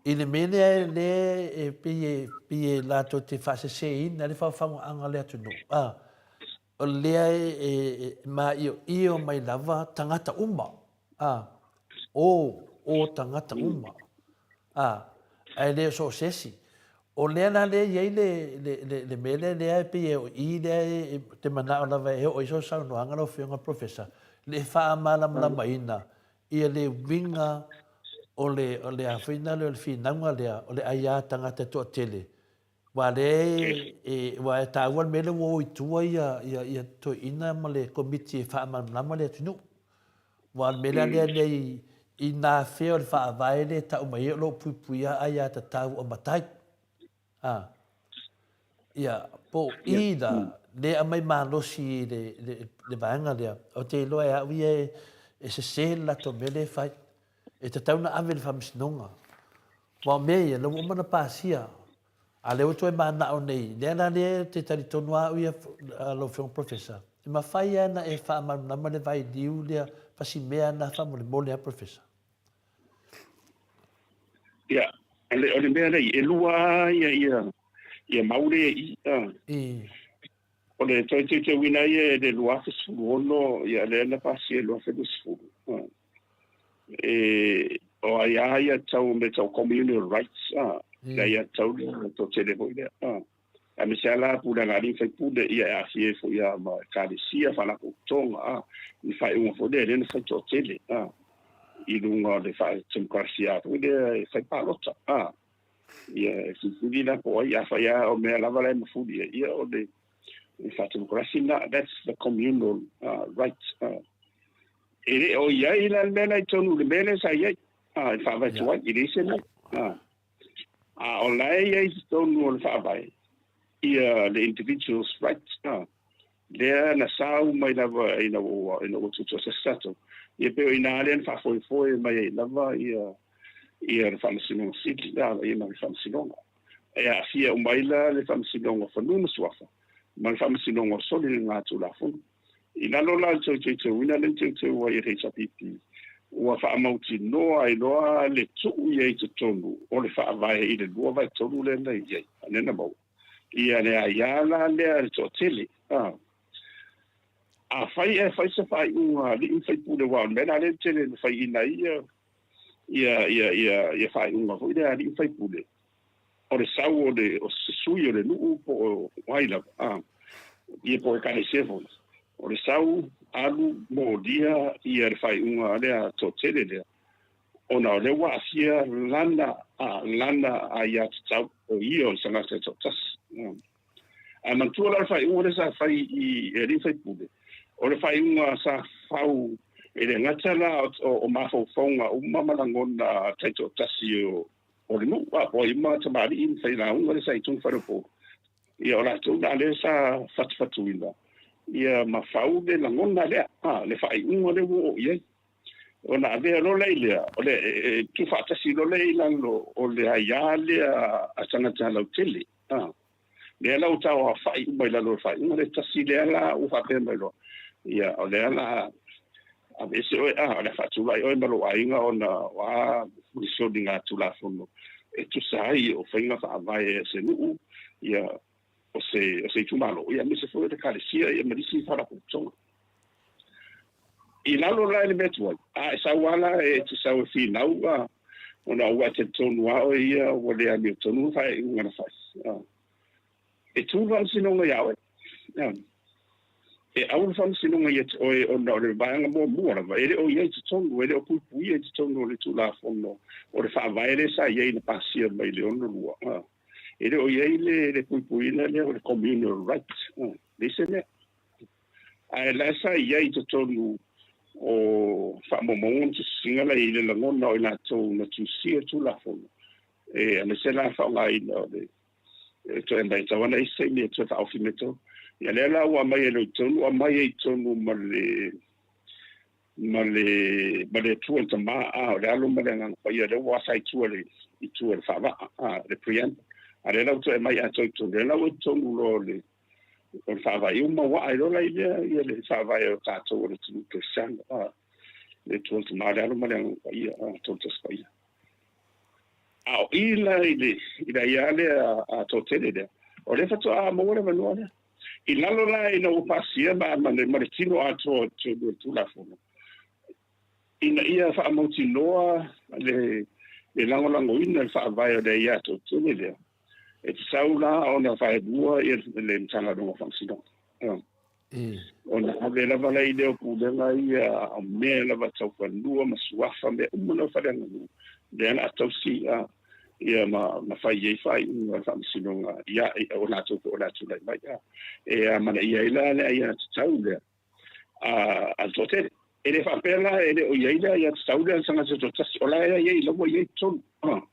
I le mea lea, lea e pei e, pei e latou te faaseseina le faofagoaga o le atunuu, a, O lea e māioio mai lava tagata uma, ā, ō, ō tagata uma, ā, ae le o so o se isi. O lea la lea i ai le, le, le, le mea lea, lea e pei e o i lea e, te manao lava e oo i so saunoaga lau Afioga Professor, le faamalamalamaina ia le uiga o le, o le a foi lea o le finauga lea, o le aiā tagata toatele Aua lea e, aua e taua le mea lea ua o i tua ia, ia, ia toeaina ma le komiti e faamalamalama le atunuu. Aua o le mea la lea nei, i nā fea o le faavae lea e tau mai ai o lo o puipuia aiatatau a matai. A, ia, po o i la, lē aumai malosi i le, le, le vaega lea, ou te iloa e au ia e, e sese le latou mea lea e fai. E tatau ona ave i le faamasinoga. Aua o mea ia, o lea ua uma ona pasia. A o lea ua toe manao nei, lea la lea ou te talitonu lava au ia lau Afioga Professor, e mafai lava ona e faamalamalama le vailiu lea, fasimea lena faamolemole lava Professor. Ia, o le mea lea, e lua lava ia, ia, ia mau lea i i. O le toe teuteuina ia i le 2016, ia lea na pasia i le 2020. E, o aiā ia tau mea tau communal rights, le aiā tau lea, toatele foi lea. Aemaise lava la pulega a alii ma faipule, ia e aafia ai foi lava ma ekalesia, faalapotopotoga, i faaiuga foi lea, lea na fai toatele, i luga o le faa-democracy foi lea e fai palota. Ia e filifili la po o ai, afai lava o mea lava la e mafuli ai, ia o le faa-democracy lena, that's the communal right. E le o i ai la le mea la i totonu i le mea lea sa i ai, e faavae tuai, e leai se mea. A o la e i ai i totonu o le faavae ia le individual's right, lea na sau mai lava ina ua ina ua tutoatasi tatou. Ia pei o i ina lea na faafoefoe mai ai lava ia ia le Faamasinoga Sili ia ma le Faamasinoga. E aafia uma ai la le Faamasinoga o Fanua ma Suafa ma le Faamasinoga o Soligatulafono. I lalo la o le toe teuteuina lea na teuteu ai e le HRPP, ua faamautinoa ai loa le tuu i ai i totonu o le Faavae i le 2/3 lea na i ai, lea na maua. Ia le aia la lea a le toatele. Afai e fai se faaiuga a alii ma faipule, aua o le mea la lea e tele ina faiina ai ia ia ia ia ia faaiuga foi lea a alii ma faipule, o le sau o le o se sui o le nuu po o ai lava, a, ia po o ekalesia foi, o le sau alu molia ia le faaiuga lea toatele lea, ona o lea ua aafia lana lana aiatatau o ia o le tagata e toatasi. Ae manatua la le faaiuga lea sa fai i alii faipule, o le faaiuga sa fau e le gata la o mafaufauga uma ma lagona taitoatasi o le nuu, a po o ai uma tamalii ma failauga lea sa i totonu faleupolu. Ia o latou la lea sa fatufatuina ia ma fau le lagona lea, le faaiuga lea ua oo i ai. Ona avea loa lea i lea, o le tuufaatasi loa lea i lalo o le aia lea a tagata lautele. Lea la ua tauaofai uma i lalo o le faaiuga lea tasi lea la ua faapea mai loa, ia, o lea la aveese oe, o le a faatulai oe ma lou aiga ona o a soligatulafono e tusa ai o faiga faavae a se nuu, ia, o se, o se itumalo, ia, aemaise foi o le ekalesia, ia, ma nisi faalapotopotoga. I lalo la i le mea tuai, a e sau lava la e te sau e finau, a, ona ua e talitonu lava oe ia ua le amiotonu le faaiuga na fai. A, e tu le faamasinoga iā oe. A, e au le faamasinoga ia te oe ona o le vaega muamua lava, e le o i ai i totonu, e le o puipuia i totonu o le Tulafono o le Faavae lea sa i ai na pasia mai le 62. A, e le o i ai le, le puipuiina lea o le communal right. A, leai se mea. Ae la sa i ai i totonu o faamaumauga ma tusitusiga la i ai le lagona o i latou na tusia Tulafono, e aemaise la faaaogaina o le toe aumai tau ana isi taimi e toe faaofi mai totonu. Ia lea la ua aumai e le totonu, aumai ai i totonu ma le ma le ma le Atua le Tama, a o le Alo ma le Agaga Paia, lea ua asa i tua le i tua le faavaa, a le preamble. A lea la ua toe aumai atoa i totonu, lea la ua i totonu loa o le o le faavae uma ua ae loa la i lea ia le faavae o tatou o le atunuu kerisiano, a le Atua le Tama, le Alo ma le Agaga Paia, a Tolu Tasi Paia. A o i la i le i le aiā lea a toatele lea, o lea faatoa maua le avanoa lea. I lalo la ina ua pasia ma ma le ma le tino atoa o le Tulafono, ina ia faamautinoa le le lagolagoina le faavae o le aiā toatele lea, E tatau la ona vaelua ia le Matagaluega o Faamasinoga. Ona ave lava la i lea o pulega ia o mea lava tau fanua ma suafa, mea uma lava faaleaganuu, lea o le a tausi ia ma fai ai faaiuga a le Faamasinoga ia o latou foi o le a tulai mai. E amanaia ai la le aiatatau lea a le toatele. E le faapea la e le o i ai le aiatatau lea a le tagata toatasi, o la e i ai lava ia i totonu.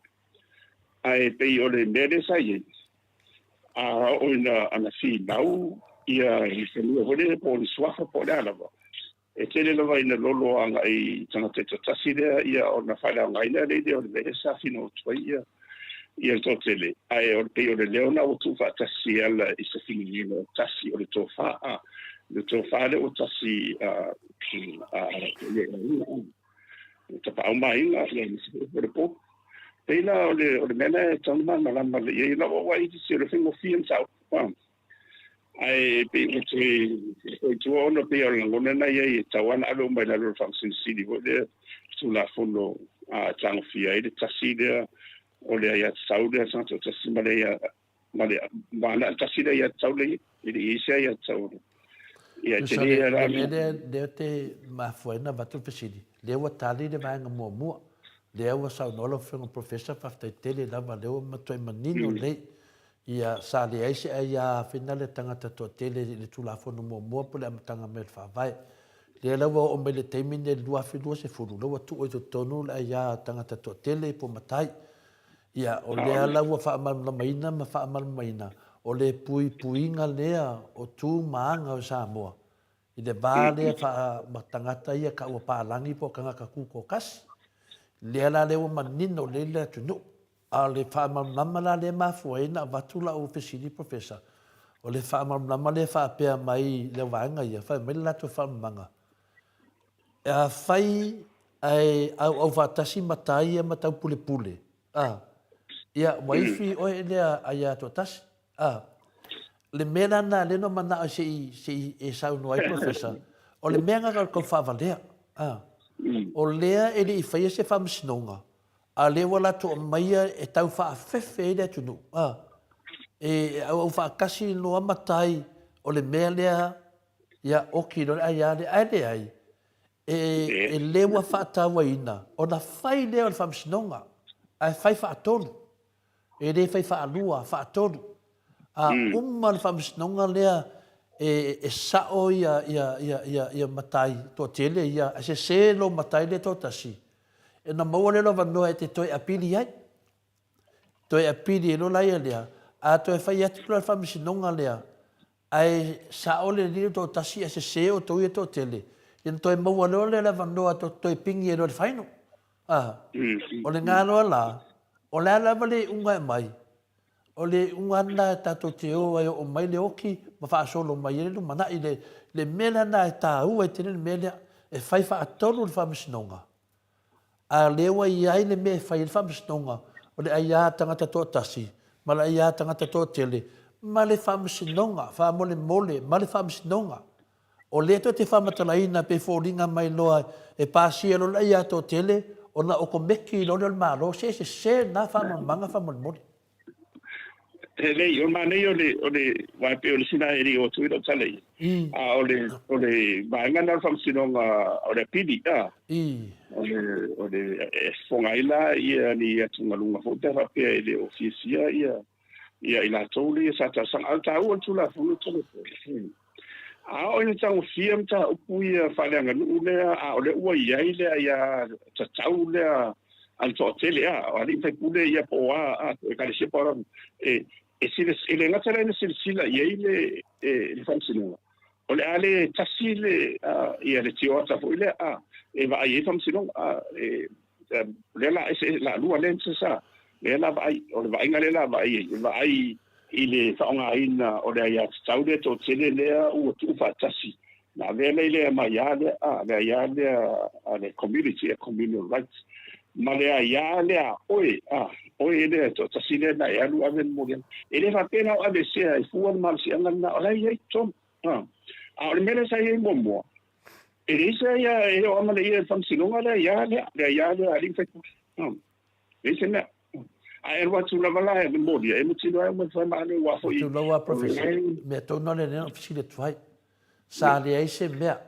Ae pei o le mea lea sa i ai, a oo ina ana finau Ia i fanua foi lele po o ni suafa po o le a lava. E tele lava ina lolo agai i tagata taitasi lea ia ona faaleaogaina lea idea o le mea lea sa finau atu ai ia ia le toatele. Ae o le pei o le leo lena ua tuufaatasi e ala i se finagalo e tasi o le tofa a le tofa lea ua tasi a a le aiga tapaau ma aiga ia aemaise foi o le po. Pei la o le o le mea lena e tatau ona malamalama lelei i ai lau auai itiiti o le faigofie mataupu. Ae pei ua toe foi i tua ona pei o le lagona lena e i ai e tatau lava ona ave uma i lalo o le Faamasino Sili foi lea Tulafono e tagofia ai le tasi lea o le aiatatau lea a le tagata toatasi ma le ma le ma na o le tasi le aiatatau lea e i ai. E le i i ai se aiatatau ia e Tusa tele le, la le mea lea, lea ou te mafua ai ona avatu le fesili, lea ua tali le vaega muamua, lea ua saunoa lau Afioga Professor, faafetai tele lava, lea ua matuai manino lelei. Ia, sa leai se aia afena le tagata toatele i le Tulafono muamua po o le amataga mai o le Faavae. Lea la ua oo mai le taimi lenei i le 2020, lea ua tuu i totonu le aia tagata toatele po o matai. Ia, o lea la ua faamalamalamaina ma faamalamalamaina, o le puipuiga lea o tu ma aga o Samoa i le va lea faa ma tagata ia taua palagi po o tagata tutoatasi. Lea la lea ua manino lelei le atunuu. A o le faamalamalama la lea e mafua ai ona avatu lau fesili Professor, o le faamalamalama lea e faapea mai le vaega ia, fai mai le latou faamalamalamaga, afai ae auau faatasi matai ia ma taupulepule, a, ia ua ifi oe i le aia toatasi, a. Le mea la lena lea na manao se i, se i e saunoa ai Professor, o le mea lena o le tau faavalea, a. O lea e le i faia se faamasinoga, A o lea ua latou aumaia e tau faafefe ai le atunuu, a. E auau faatasi loa matai o le mea lea, ia oki loa le aia lea, ae leai, e, e le ua faatauaina ona fai lea o le faamasinoga, ae fai faatolu. E le fai faalua, faatolu. A uma le faamasinoga lea, e, e sao ia, ia, ia, ia, ia matai toatele ia, ae sese lou matai lea toatasi, Ona maua lea o le avanoa e te toe apili ai. Toe apili ai loa laia lea, a toe fai atu la le faamasinoga lea, ae sao le alii toatasi ae sese outou ia toatele, ia ona toe maua loa lea o le avanoa e toe pigi ai loa i le final. A, o lena loa la, o le a lava le iuga e aumai, o le iuga lava lena tatou te o ai e oo mai le oti ma faasolo mai ai le lumanai. Le, le mea lena e taua ai tele le mea lea, e fai faatolu le faamasinoga, A o lea ua i ai le mea e fai ai le faamasinoga, o le aia tagata toatasi ma le aia tagata toatele ma le faamasinoga faamolemole ma le faamasinoga. O lea tou te faamatalaina pe foliga mai loa e pasia loa le aia toatele ona okomeki loa lea o le Malo, se sese lena faamalamalamaga faamolemole. E lelei, o le manaia o le, o le, aua e pei o le isi lena e le i oo atu ai lau tala i ai, a o le, o le vaega lena o le faamasinoga o le apili, a, o le, o le, e fofoga ai la ia ni atugaluga foi pe a faapea e le o fiafia ia, ia i latou lea sa talosaga. A o le taua o le Tulafono Tulafono, a oo ina tagofia mataupu ia faaleaganuu lea, a o lea ua i ai le aia tatau lea a le toatele, a o alii ma faipule ia po o a, a, ekalesia po o a, e, e, sila, e le gata la ina silasila i ai le, e, le faamasinoga, o le a le tasi le, a, ia le tioata foi lea, a, e vaai ai faamasinoga, a, e, lea la ese la lua lea sa lea la vaai o le vaaiga lea la vaai ai e vaai i le faaaogaina o le aiatatau lea toatele lea ua tuufaatasi na avea lea i le aiā lea a le aiā lea a le community a communal rights ma le aiā lea a oe a oe lea toatasi lea na e alu ave le moliaga e le faapea na o aveesea e fua le malosiaga lena o la e i ai totonu a a o le mea lea sa i ai muamua E leai se aia e oo amanaia i le faamasinoga le aia lea, le aia lea a alii ma faipule. E leai se mea. A e alu atu lava la e molia, e mutino ai uma i le faimalo aua foi. Tulou lava Professor, mea tonu lava lea na ou fesili atu ai. Sa leai se mea,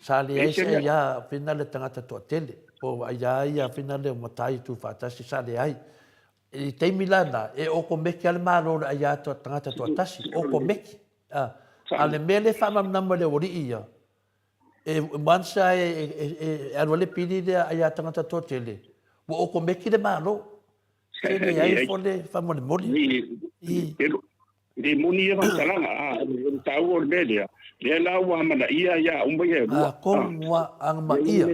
sa leai se aia fina le tagata toatele, po o aia ia fina le matai tuufaatasi, sa leai. I le taimi la lena, e okomeki lava le Malo i le aia tagata toatasi, okomeki. A o le mea lea e faamalamalama e le aualii ia, e once lava e alu ai le pili lea aia tagata toatele, ua okomeki le Malo. Se leai fo le faamolemole. Le moni ia faamatalaga, a, o le taua o le mea lea, lea la ua amanaia aiā uma ia e lua. A konua agamaia.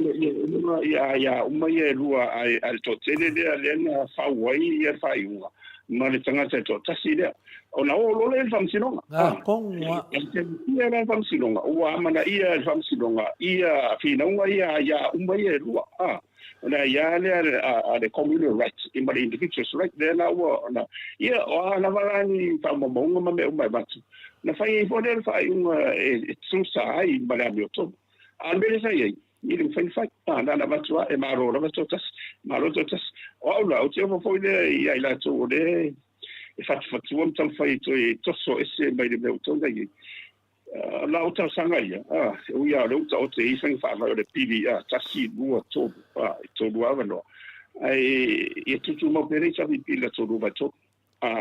Ia aiā uma ia e lua a le toatele lea, lea na fau ai ia le faaiuga ma le tagata e toatasi lea. Ona oo loa lea i le Faamasinoga. A konua. Ia la le Faamasinoga, ua amanaia e le Faamasinoga ia finauga ia aiā uma ia e lua. A. O le aiā lea a le communal right ma le individual's right lea la ua ona ia o a lava la ni faamaumauga ma mea uma e avatu, na fai ai foi lea le faaiuga e tusa ai ma le amiotonu. A o le mea lea sa i ai, i le mafai ona fai. A, na ona avatu lava, e malo lava toatasi, malo toatasi. O au la, ou te ofo foi lea ia i latou o lea e fatufatua ma taumafai e toe toso ese mai le mea ua tatau ona i ai. O lau talosaga ia, e ui lava o lea ua taoto i ai faiga faavae o le pili, 1, 2, 3, e tolu lava avanoa, ae ia tuutumau pea le HRPP i le ato 2/3,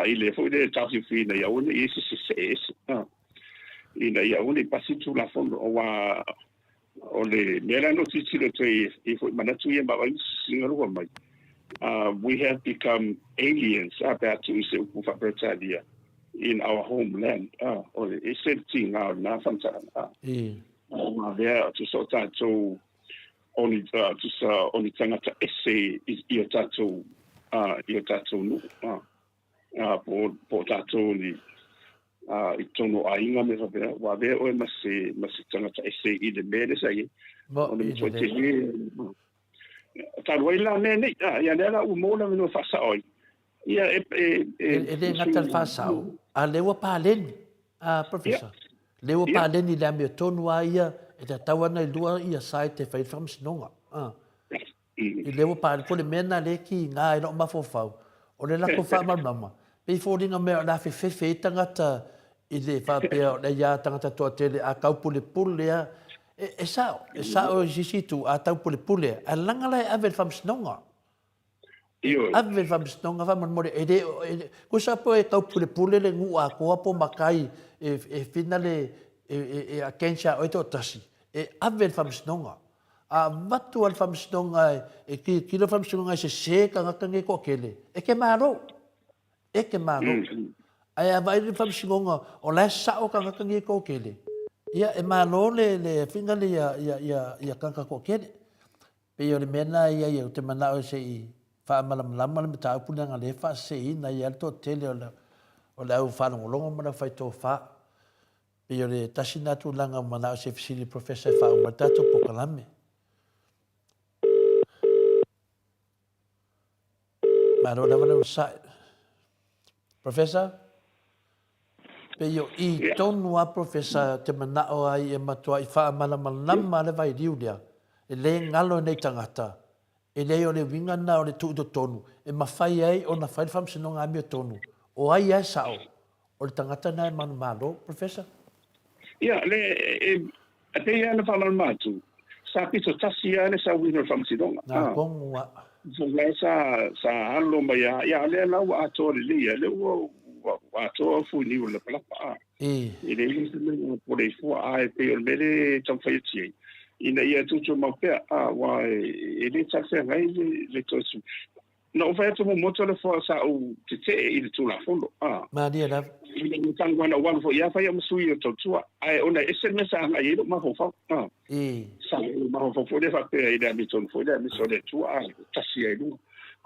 i le foi lea taofiofiina ina ia aua ne i i ai se sesee ese, ina ia aua ne i pasi le Tulafono, aua o le mea la na ou tilotilo atu ai e foi manatu ia ma vaai sisiga lua mai, we have become aliens, pe a tuu i se upu faa-Peretania, in our homeland, o le ese le tiga o lena faamatalaga. Aua lea, tusa o tatou o ni, tusa o ni tagata ese i o tatou, i o tatou nuu, po o tatou ni i totonu o aiga ma mea faapena, ua avea oe ma se, ma se tagata ese i le mea lea sa i ai. O le matua tele. Talu ai la mea nei, ia lea la ua maua le avanoa e faasao ai. Ia e e e E le gata le faasao, a lea ua paleni, a Professor. Lea ua paleni i le amiotonu a ia e tatau ana i lua ia site e fai ai le faamasinoga. I lea ua paleni, po o le mea lena lea e kiga ai lou mafaufau, o le lako faamalamalama, pei e foliga mai o le a fefefe ai tagata i le faapea o le aia tagata toatele a taupulepule lava. E sao, e sao i se isi itu, a taupulepule, ae leaga la e ave i le faamasinoga. Ioe. Ave i le faamasinoga faamolemole, e le, e, tusa po e taupulepule le nuu atoa po o matai e fina le, e against ia oe toatasi, e ave i le faamasinoga. A avatu lava le faamasinoga e tilotilo le faamasinoga e sese tagata nei e toatele, e te malo, e te malo. Ae a vaai le faamasinoga o la e sao tagata nei e toatele, ia e malo le, le fina le ia, ia, ia, ia tagata toatele. Pei o le mea lena e i ai, ou te manao se i faamalamalama le mataupu leaga o lea e faaseseina ai lava le toatele o le, o le au faalogologo ma le au fai tofa. Pei o le tasi lena tulaga ua manao se fesili i le Professor e faauma ai le tatou polokalame. Malo lava le onosai. Professor? Pei o i tonu a Professor te manao ai e matuai faamalamalama le vailiu lea, e le galo i nei tagata, e leai o le uiga lena o le tuu i totonu e mafai ai ona fai le faamasinoga amiotonu, o ai lava e sao, O le tagata lena e manumalo, Professor? Ia, le, e, e pei lava ona faamalamalama atu, sa pito tasi lava le sauina o le faamasinoga. Nā kongu a. So, la sa, sa alo mai lava, ia, o lea la ua atoa lelei, lea ua, ua, ua atoa fui niu o le lapalapa, a. E leai se mea e pole ai fua, a e pei o le mea lea e taumafai atu i ai, ina ia tuutumau pea, a, aua e, e le talafeagai le, le toe sui. Na ou fai atu muamua le foa sa ou tetee i le Tulafono. A. Malie lava. I le tanu ana ou alu foi ia fai au ma sui o tautua. Ae ona e ese le mea sa agai ai lou mafaufau. A. Sa lou mafaufau foi lea faapea i le amiotonu foi lea aemaise o le Atua a tasi ai i luga.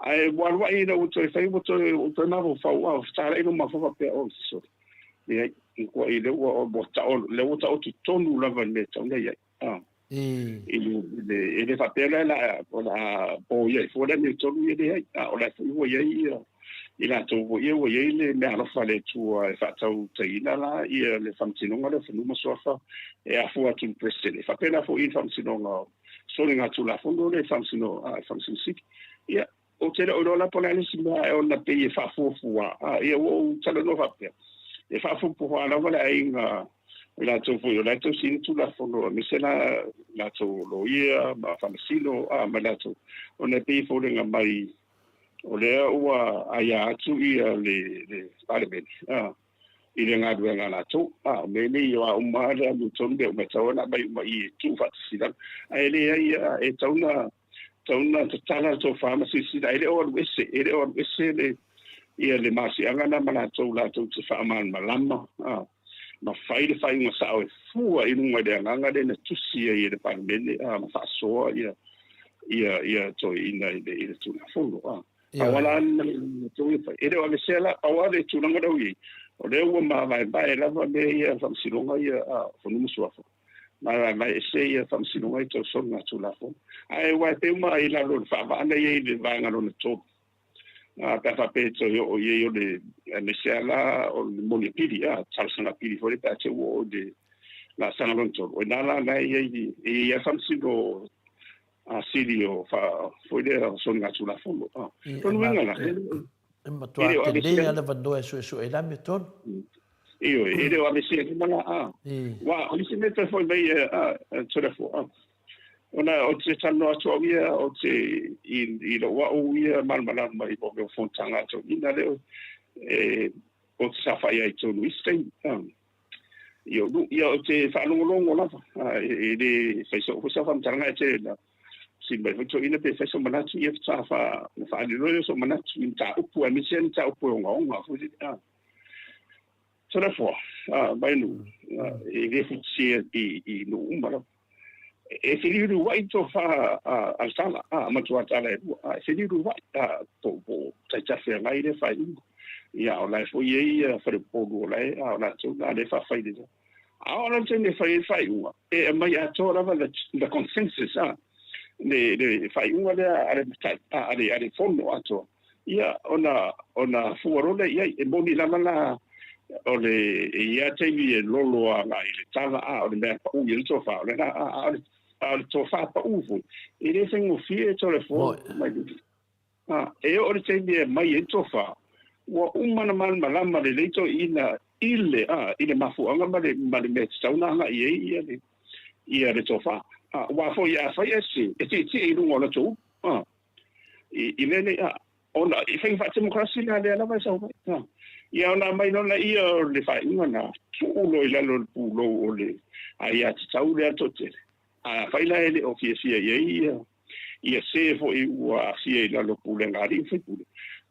Ae ua alu ai ina ua toe fai ua toe ua toe mafaufau a fetalai lou mafaufau faapea oh sole. Leai, ua lea ua ua tao lea ua taoto tonu lava i le mea e tatau ona i ai. I le, e le faapea la la o le a poia ai fua le amiotonu, ia leai, a o la foi ua i ai ia i latou foi ia ua i ai le meaalofa a le Atua e faatautaina la ia le Faamasinoga lea o Fanua ma Suafa e afua atu i le President. E faapena foi i le Faamasinoga o Soligatulafono lea e Faamasino a Faamasino Sili. Ia, ou te le o iloa la po o le a le isi mea ae ona pei e faafuafua, a, ia ua ou talanoa faapea, e faafuafua lava le aiga o latou foi o la e tausiina Tulafono, aemaise la latou o loia ma faamasino, a, ma latou, ona e pei e foliga mai o lea ua aia atu ia le Palemene, a, i le galuega a latou. A, o mea nei o a uma le amiotonu mea uma e tatau ona aumai uma i i e tuufaatasi i lalo. Ae leai, e tatau ona tatala le tofa ma silasila, e le o alu ese, e le o alu ese le ia le masiaga na ma latou latou te faamalamalama a ma fai le faaiuga sao e fua i luga i le agaga lea na tusi ai e le Palemene a ma faasoa ia ia ia toeaiina i le i le Tulafono a. Pau lava la latou ia fai. E le o aveesea la, pau lava le tulaga lea ua i ai, o lea ua mavaevae lava mea ia faamasinoga ia a Fanua ma Suafa. Mavaevae ese ia faamasinoga ia tau soligatulafono. Ae aua e pei uma i lalo o le faavaa lea e i ai i le vaega lona tolu. A, pe a faapea e toe oo i ai o le, aemaise lava la o le moni apili, a, talosaga apili foi lea pe a te i ua oo i le laasaga lona tolu. O i ina la la e i ai, e i ai lava faamasino a sili o fa, foi lea o soligatulafono. A, lona uiga la, e E matua tele lava le avanoa e suesue ai le amiotonu. Ioe, e le o aveesea lima la, a. Aua o nisi mea toe foi mai a, Toleafoa, a. Ona ou te talanoa atu au ia, ou te, i, i lou au ia malamalama i mea o fonotaga a toeaiina lea, e, ou te saofai ai i totonu i isi taimi, a. I ou, ia, ou te faalogologo lava, a, e, e le fai soo foi sau faamatalaga, ae tele na fesili mai foi toeaiina pe fai sou manatu, ia faatoa fa, ona faaali loa lea o sou manatu i mataupu, aemaise lava mataupu e ogaoga foi lele, a. Toleafoa, mai nuu, e le futia i nuu uma lava. E feliuliuai tofa a le tala, a matua tala e lua, e feliuliuai po o taitafeagai lea faaiuga. Ia, o la e foi e i ai faleupolu o la e, a o latou na lea e faafai lelei. A oo la i le taimi e fai ai le faaiuga, e aumai atoa lava the consensus, le faaiuga lea a le matai, a le fono atoa. Ia, ona, ona fua loa lea i ai. E moni lava la, o le, e i ai lava taimi e lolo agai i le tala, a o le mea e pau i ai le tofa, o lena, a, a o le, a o le tofa pau foi, e le faigofie Toleafoa mai. A, e oo i le taimi e aumai ai le tofa, ua uma ona malamalama lelei toeaiina i le, a, i le mafuaaga ma le, ma le mea e tatau ona agai i ai ia le, ia le tofa. A, aua foi afai ae sese, e tietie i luga o latou upu. A. I mea nei, a, ona i faiga faatemokrasi la lea lava e sau mai. A, ia ona aumai loa lea o le faaiuga na, tuu loa i lalo o le pulou o le aiatatau lea a le toatele. A fai la e le o fiafia i ai ia, ia se foi ua aafia i lalo o pulega a alii ma faipule,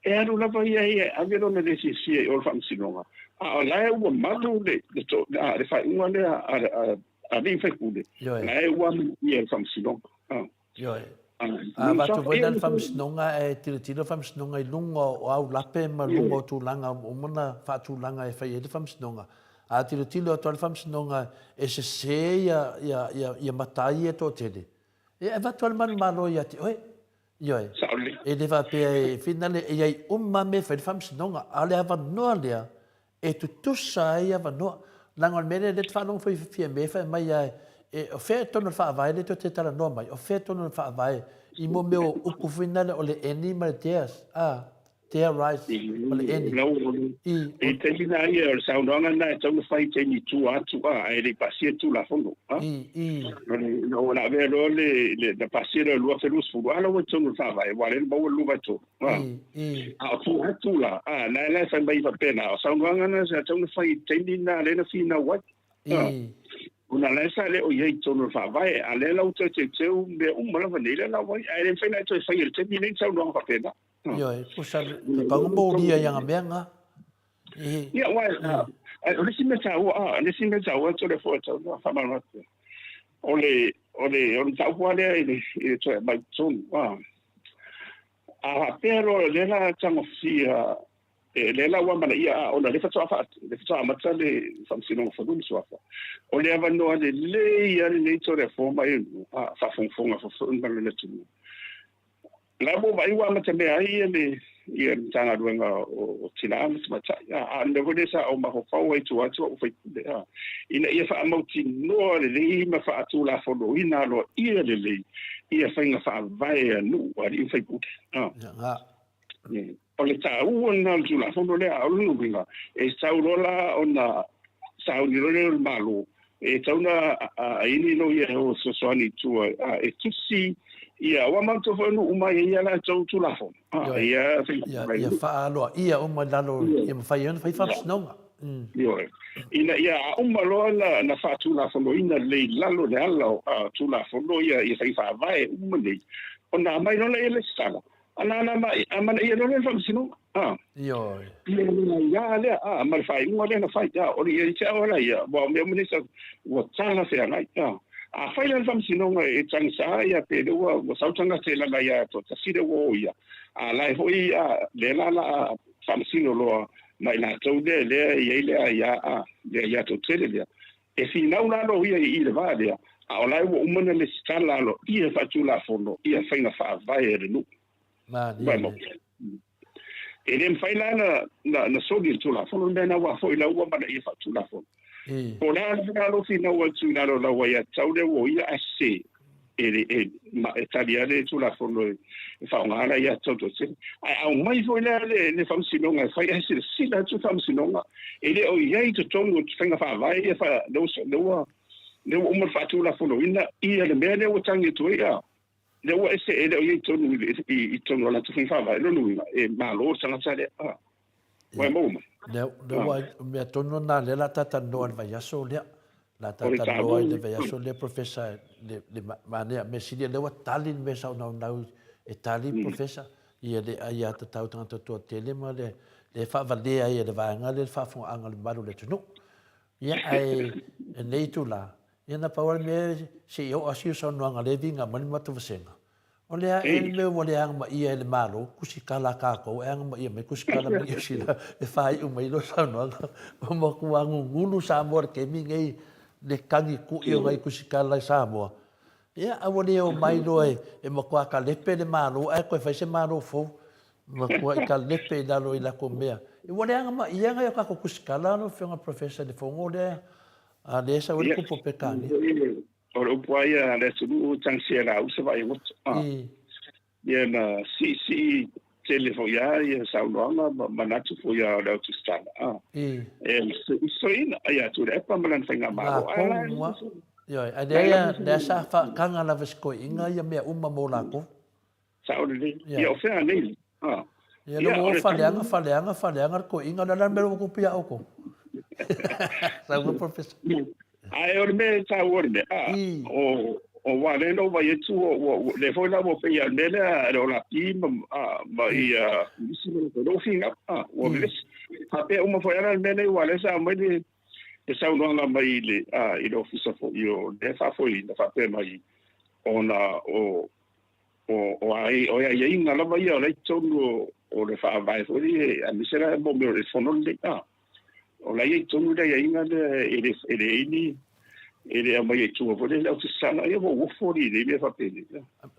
e alu lava ia ia e ave lona le fiafia i o i le faamasinoga, a o la e ua malu le, le, to, a, le faaiuga lea a, a, a alii ma faipule, la e ua amanaia e le faamasinoga. A. Ioe. A avatu foi la le Faamasinoga ae tilotilo le Faamasinoga i luga o aulape ma luga o tulaga ua uma ona faatulaga e fai ai le Faamasinoga. A tilotilo atu lava le Faamasinoga e sese ia matai ia e toatele, e avatu lava le manumalo ia te oe. Ioe. E le faapea e finale e i ai uma lava mea e fai le Faamasinoga, a o le avanoa lea e tutusa ai avanoa. Leaga o le mea lea, lea e te faalogo foi i Fiame fai mai a e, o fea tonu o le faavae lea tou te talanoa mai, o fea tonu o le faavae i mo mea o upu foi nale o le any ma le dares, a, dare rise ma le any. I, I taimi na ia, o le saunoaga lena e tatau ona fai i taimi i tua atu, a, ae le i pasia le Tulafono, a. I, i. Ina ua na avea loa le, le, na pasia loa i le 2020, a la ua i totonu o le faavae, aua o lea na maua le 2/3. A o tua atu la, a, na la e fai mai faapena, o saunoaga na sa tatau ona fai i le taimi lena lea na finau ai. Ona la e sa le o i ai i totonu o le faavae, a lea la ua toe teuteu mea uma lava nei lea la ua i ai, ae le mafai ona e toe faia i le taimi lenei ni saunoaga faapena. Ioe, pusa tau molia i aga mea nga. Ia, aua, o le isi mea taua, a, o le isi mea taua, Toleafoa e tatau ona faamalamalama atu. O le, o le, o le mataupu lava lea i le, i le toe aumai i totonu, a. A faapea loa o lea la tagofia, e, lea la ua amanaia, a, ona lea faatoa, fa, lea faatoa amata le Faamasinoga o Fanua ma Suafa, o le avanoa lelei lava lenei Toleafoa ma e, a, faafogafoga foi ma le atunuu. La ua vaai ua amatamea ai ia le ia le Matagaluega o Tina ma Tamaitai, a o le mea foi lea sa ou mafaufau ai i tua atu au faipule, a, ina ia faamautinoa lelei ma faatulafonoina aloaia lelei ia faiga faavae a nuu a alii ma faipule. A. O le taua lena o le Tulafono lea, a o lona uiga, e tatau loa la ona sauni loa lea o le Malo, e tatau ona aini loia e o e fesoasoani i tua e tusi ia, aua matou foi o nuu uma e i ai a latou Tulafono. Ia, ia faaaloaia uma i lalo ia mafai ai ona fai faamasinoga. Ioe. Ina ia uma loa na faatulafonoina lelei i lalo le ala o Tulafono ia faiga faavae uma nei, ona aumai loa lea i le lesitala. A nānā mai, a manaia loa lea le faamasinoga, a. Ioe. Ia le aiā lea, a, ma le faaiuga lea na fai, a, o le ia te au la ia, aua o mea uma nei sa, ua talafeagai, a. Afai la le faamasinoga e tagisa ia pe lea ua, ua sau tagata i lana aia toatasi lea ua o ia, a la e foi, a, lea la la a faamasino loa ma i latou lea, lea e i ai le aia, a, le aia toatele lea. E finau la loia i i le va lea, a o la e ua uma ona lesitala aloaia faatulafono ia faiga faavae a le nuu. Malie. E le mafai la na, na, na soli le Tulafono le mea na ua foi la ua manaia faatulafono. Po o le a lava la lou finau atu i lalo o lau aiatatau lea ua o ia ae sese, e, le, e, ma, e tali lava le Tulafono e, e faaaoga le aiatatau toatele. Ae aumai foi la le, le Faamasinoga e fai ae silasila atu le Faamasinoga, e le o i ai i totonu o faiga faavae ia fa, lea ua, lea ua, lea ua uma ona faatulafonoina ia le mea lea ua tagi atu ai, a. Lea ua ese, e le o i ai tonu i totonu o latou faiga faavae. Lona uiga, e malo le tagata lea. A, ua e maua mai? Lea, lea ua, mea tonu lena lea la ta talanoa i le vaiaso lea. La ta talanoa i le vaiaso lea, Professor, le, le manea, mea sili lea ua tali le mea sa ou naunau e tali, Professor, ia le aiatatau tagata toatele ma le, le faavalea ai e le vaega lea le faafofogaaga a le mamalu o le atunuu. Ia, ae, lenei itula, Ia na pau lava le mea se i oo lava si saunoaga lea e viga mai le matou vasega, o le a ea le mea ua leaga maia e le Malo, tusitala a tatou e agamaia mai tusitala mai Niu Sila e faaiu mai ai lau saunoaga. Ua matua gugulu Samoa i le taimi lenei le tagi tui o nai tusitala i Samoa. Ia a ua le omai loa e matua talepe le Malo ae toe fai se Malo fou. Matuai talepe i lalo i latou mea. Ua leaga maia nai o tatou tusitala lau Afioga Professor i le fono lea A lea e sau ai le kupu o Peretania. O le upu lava ia a le atunuu, tagisia e lausa vaai goto. Ia na siisii tele foi lava ia saunoaga ma manatu foi lava o le au tusitala. E soina ia Tuilaepa ma lana faigamalo. Latou, ioe, ae lea, lea sa faataga lava e si toeaina ia mea uma mo latou. Sao lelei. Ia o fea nei? Ia lea ua faaleaga, faaleaga, faaleaga le toeaina, o le a la le mea ua tupu ia outou? Saunoa Professor. Ae o le mea e taua le mea, o aua lea na ou vaai atu ua lea foi la ua pei lava o le mea lea le Olapi ma ma ia nisi ma latou lea ua finau, ua vevesi. Faapea uma foi lava la le mea lea aua lea sa aumai le le saunoaga mai i le i le Ofisa foi o lea e faafoeina faapea mai ona o O, o, ai, o aiaiga lava ia o la i totonu o, o le faavae foi lea, aemaise la mo mea o le fono lenei. A, o la i ai totonu le aiaiga lea e le, e leai ni, e le aumaia i tua foi lea le au sasala, ia ua uofo alii i nei mea faapenei.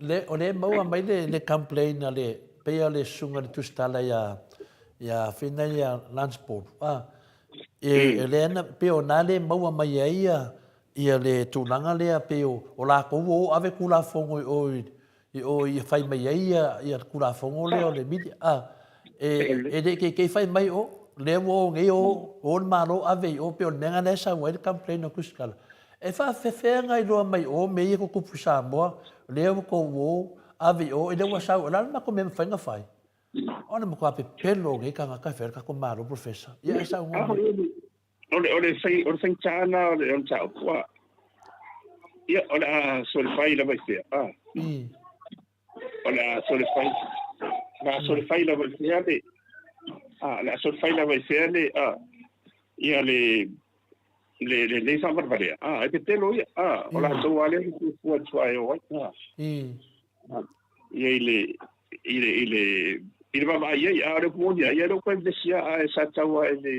Le, o lea e maua mai le, le complain a le, pei o le susuga i le Tusitala ia, ia Whina ia Lance Paul, a, e, e lea na, pei o na lea e maua mai ai ia, Ia le tulaga lea pei o, o latou ua o ave Tulafono i o i, i o ia fai mai ai ia, ia le Tulafono lea o le media. A, e, e le i keikei fai mai o, lea ua o nei o, o le Malo ave i o, pei o le mea lena lea e sau ai le complain a Tusitala. E faafefea na iloa mai o mea ia tutupu i Samoa, lea ua tou o, ave i o, e le ua sau, o le a le matou mea e mafai ona fai? O le matua pepelo o nei tagata e fai ai le tatou Malo, Professor. Ia e saunoa mai. O le, o le, fai, o le faigata lena o le, o le mataupu, a. Ia, o le a solefai lava i fea, a. O le a solefai, o le a solefai lava i fea le, a, o le a solefai lava i fea le, a, ia le, le, le, le faavalevalea, a, e pepelo ia, a, o latou lava lea e fuafua atu e o ai, a. Ia i le, i le, i le, i le vaavaai ai, a o le upu moni lava, ia e le o toe vevesi lava, ae sa tatau lava i le,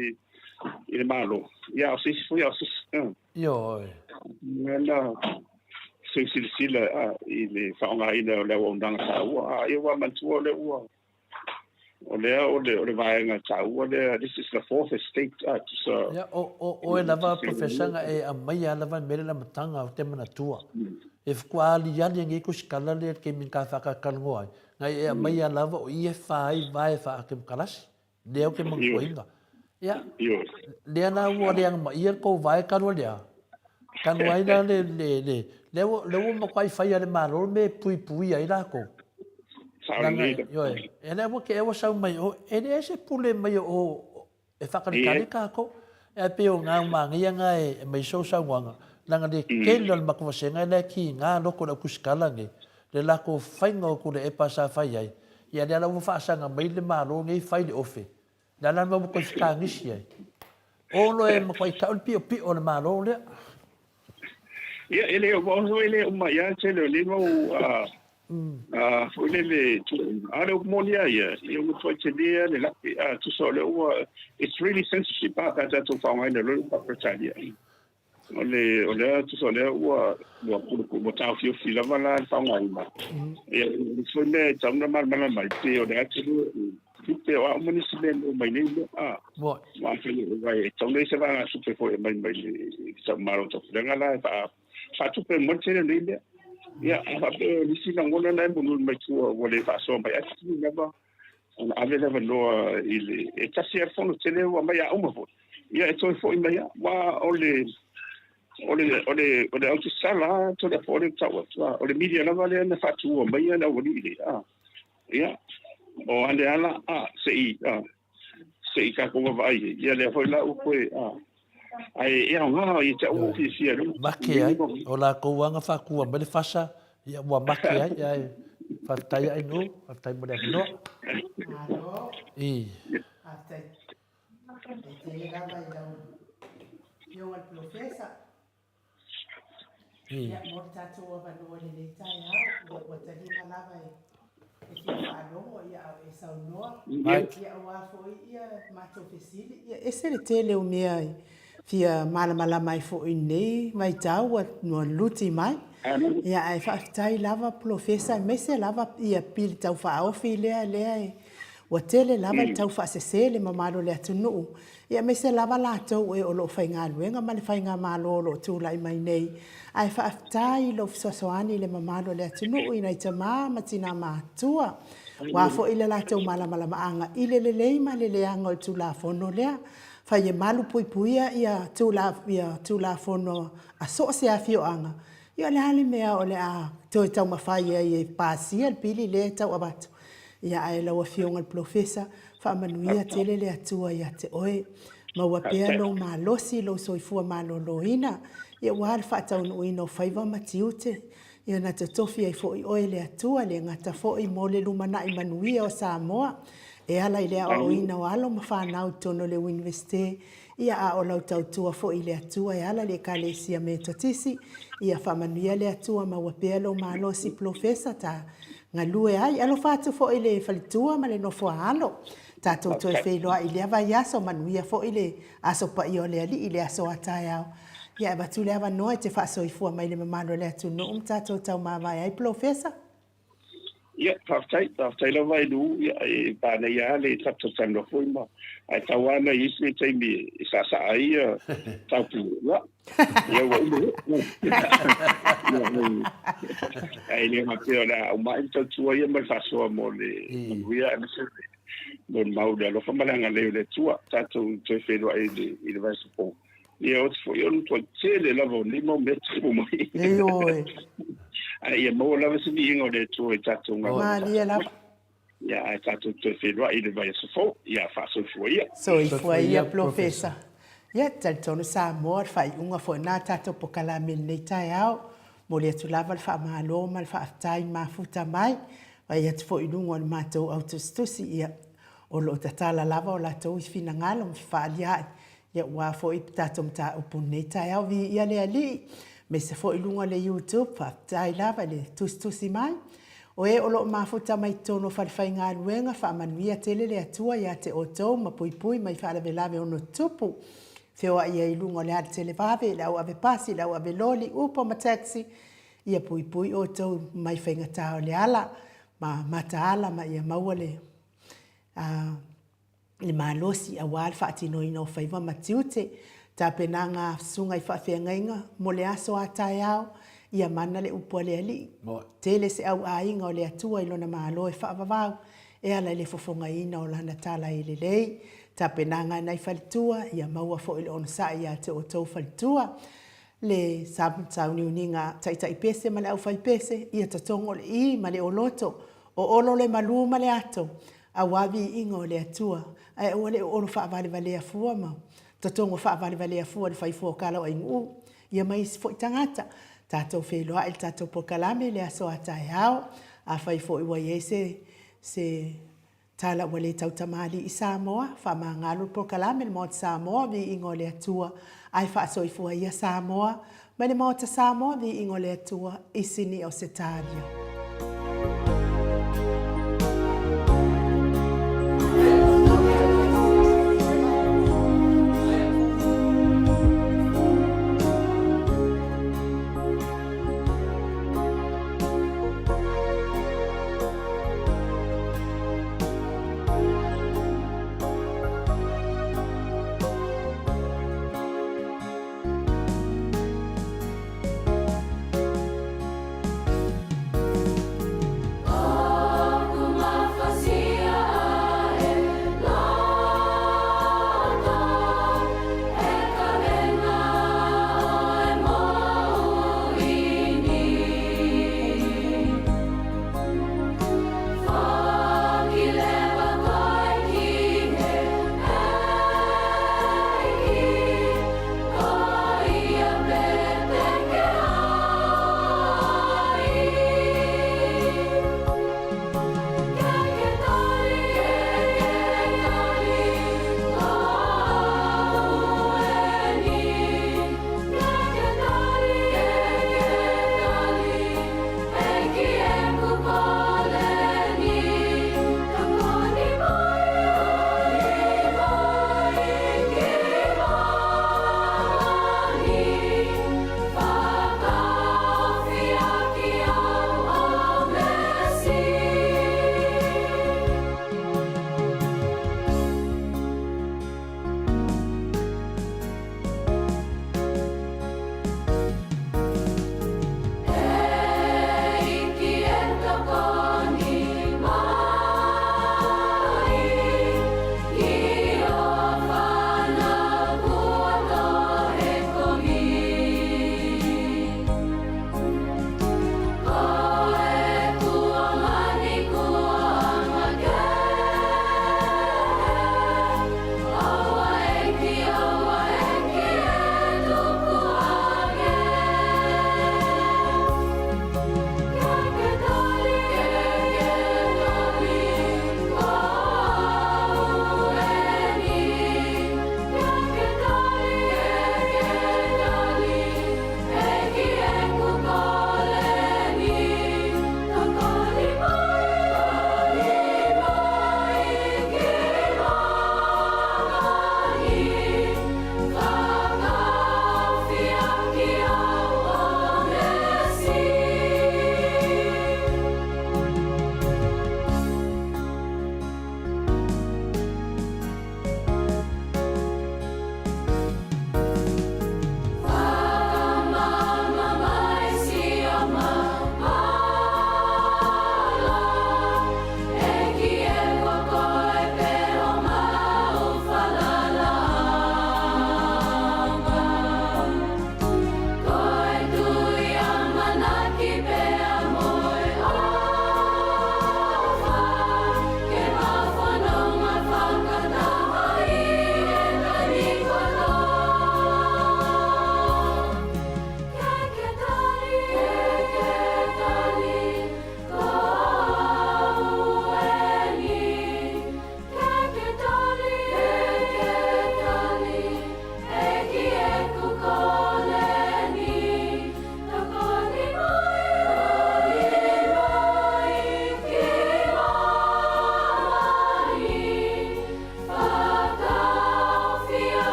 i le Malo. Ia, a o se isi foi, a o se isi. Ioe. Mea na seu silasila a, i le faaaogaina o le auaunaga taua, a ia ua manatua o lea ua, o lea o le, o le vaega taua lea, this is the fourth estate, a, tusa. Ia, o, o, oe lava, Professor, na e aumaia lava le mea lea i le amataga, ou te manatua. E faatoa aliali ai nei tusitala lea i le taimi na ta faatalatalanoa ai, na e aumaia lava o i e fa ai vae faa-temokalasi, lea ou te manatuaina. Ia, lea la ua leaga maia le tou vae talu ai lea, talu ai la le, le, le, lea ua, lea ua matuai faia e le Malo le mea e puipuia ai latou. Leaga, ioe, e lea ua te ea ua sau mai o, e leai se pule mai o E faatalitali tatou, ae pei o gau manaia na e aumai sou saunoaga, leaga le tele o le matou vasega e la e kiga loto i le au tusitala nei, le latou faiga o Tuilaepa sa fai ai, Ia lea la ua faasaga mai le Malo nei fai le ofe, le a la le mea ua toe fetagisi ai? Olo e matuai tau le piopio o le Malo lea. Ia, e le o e le uma ia le tele o nei mau a foi lele tuuaiga. A o le upu moni lava ia, ia ua matuai tele lava le lape, a tusa o lea ua, it's really censorship a pe a tatou faaaogaina loa le upu faa-Peretania. O le, o lea, tusa o lea ua, ua, ua taofiofi lava la le faaaogaina. Ia, o le foi mea e tatau ona malamalama ai, pe o le a tele tupe o a uma nisi mea e maua mai nei mea, a. Aua afai e tatau ona i ai se vaegatupe foi e aumai mai le Malo Taupulega la e faatupe uma le tele o nei mea. Ia, a faapea o nisi lagona na e mulimuli mai tua ua le faasoa mai, ae tatau lava ona ave le avanoa i le e tasi lava le fono tele ua aumai a uma foi, ia e toe foi mai lava. Aua o le o le o le o le autusala lava Toleafoa lea ou te tau atu, a o le media lava lea na faatuua mai le aualii nei, a ia o ale ala a se i a se i tatou vaavaai i ai. Ia lea foi la ua toe a ae e aoga ia te au ua ou fiafia i Make ai, o latou lava na faatua mai le fasa, ia ua make ai, ae faafetai Ainuu, faafetai mo le avanoa. Malo. I. Faafetai. E tele lava i lau Afioga i le Polofesa. Ia, mo le tatou avanoa i lenei taeao, ia ua taliga lava e e fia faalogo, ia, a o e saunoa, ia, aua foi ia matou fesili. Ia, ese le tele o mea e fia malamalama ai foi i lenei vaitau ua luti mai. Ia, ae faafetai lava Polofesa, aemaise lava ia pili tau faaofi lea lea e ua tele lava le tau faasese le mamalu o le atunuu Ia aemaise lava latou e o lo o faigaluega ma le faigamalo o lo o tulai mai nei. Ae faafetai i lou fesoasoani i le mamalu o le atunuu i nai tama ma tina matua. Ua foi le latou malamalamaaga i le lelei ma le leaga o le Tulafono lea. Fai e malu puipuia ia Tulafono a so o se afioaga. Ia o le a le mea o le a toe taumafai ai e pasia le pili lea e tau avatu? Ia ae lau Afioga i le Polofesa, Faamanuia tele le Atua ia te oe. Maua pea lou malosi, lou soifua maloloina, ia aua le faataunuuina o faiva ma tiute. Ia na totofi ai foi oe e le Atua, le gata foi mo le lumanai manuia o Samoa, e ala i le aoaoina o alo ma fanau i totonu o le Uinivesite, ia a o lau tautua foi i le Atua e ala i le Ekalesia Metotisi. Ia faamanuia le Atua, maua pea lou malosi Polofesa, ta Galue ai. Alofa atu foi i le faletua ma le nofo a alo. Tatou toe feiloai i lea vaiaso, manuia foi le Aso Paia o le Alii i le aso a taeao. Ia avatu le avanoa e te faasoifua mai i le mamalu o le atunuu ma tatou taumavae ai Polofesa. Ia, faafetai, faafetai lava e Lou, ia, e manaia lava le tatou talanoa foi ma, ae tau lava na i ai se taimi e saasaa ai ia taupu, ia, Ia ua uma foi. Ae le faapea o le a aumai le tautua ia ma le faasoa mo le manuia aemaise mo le mau le alofa ma le agalelei o le Atua. Tatou toe feiloai i le vaiaso fou. Ia oti foi o le matua tele lava o nei mau mea tupu mai. Ioe. Ae ia maua lava se viiga o le Atua i tatou galuega. Malie lava. Ia, ae tatou toe feiloai i le vaiaso fou. Ia, faasoifua ia. Soifua ia, Polofesa. Ia, talitonu Samoa, o le faaiuga foi lena a tatou polokalame i lenei taeao. Momoli atu lava le faamalo ma le faafetai mafuta mai. Vaai atu foi i luga o le matou au tusitusi, ia, o lo o tatala lava o latou finagalo ma fefaalia'i Ia ua foi tatou mataupu i lenei taeao, viia le Alii, aemaise foi i luga o le YouTube, faafetai lava i le tusitusi mai. O e o lo o mafuta mai totonu o falefaigaluega, faamanuia tele le Atua ia te outou ma puipui mai faalavelave ono tutupu. Feoai ai i luga o le alatele vave, le au ave pasi, le au ave loli, upa ma taxi, ia puipui outou mai faigata o le ala ma mataala ma ia maua le le malosi aua le faatinoina o faiva ma tiute, tapenaga a susuga i faafeagaiga mo le aso a taeao, ia mana le upu a le Alii. Tele se au aiga o le Atua i lona Malo e faavavau e ala i le fofogaina o lana tala e lelei. Tapenaga a nai faletua, ia maua foi le onosai ia te outou faletua. Le sauniuniga taitai pese ma le aufai pese, ia totogo le i ma le oloto, o olo le malu ma le ato, Aua viiga o le Atua, ae aua le oolo faavalevalea fua ma totogo faavalevalea fua le fai fua o Kalauainuu, ia ma isi foi tagata. Tatou feiloai i le tatou polokalame i le aso a taeao. Afai foi ua i ai se. Se tala ua le tautamalii i Samoa, faamagalo le polokalame le Maota Samoa, viiga o le Atua, ae faasoifua ia Samoa, mai le Maota Samoa, viiga o le Atua, i sini o Setaria.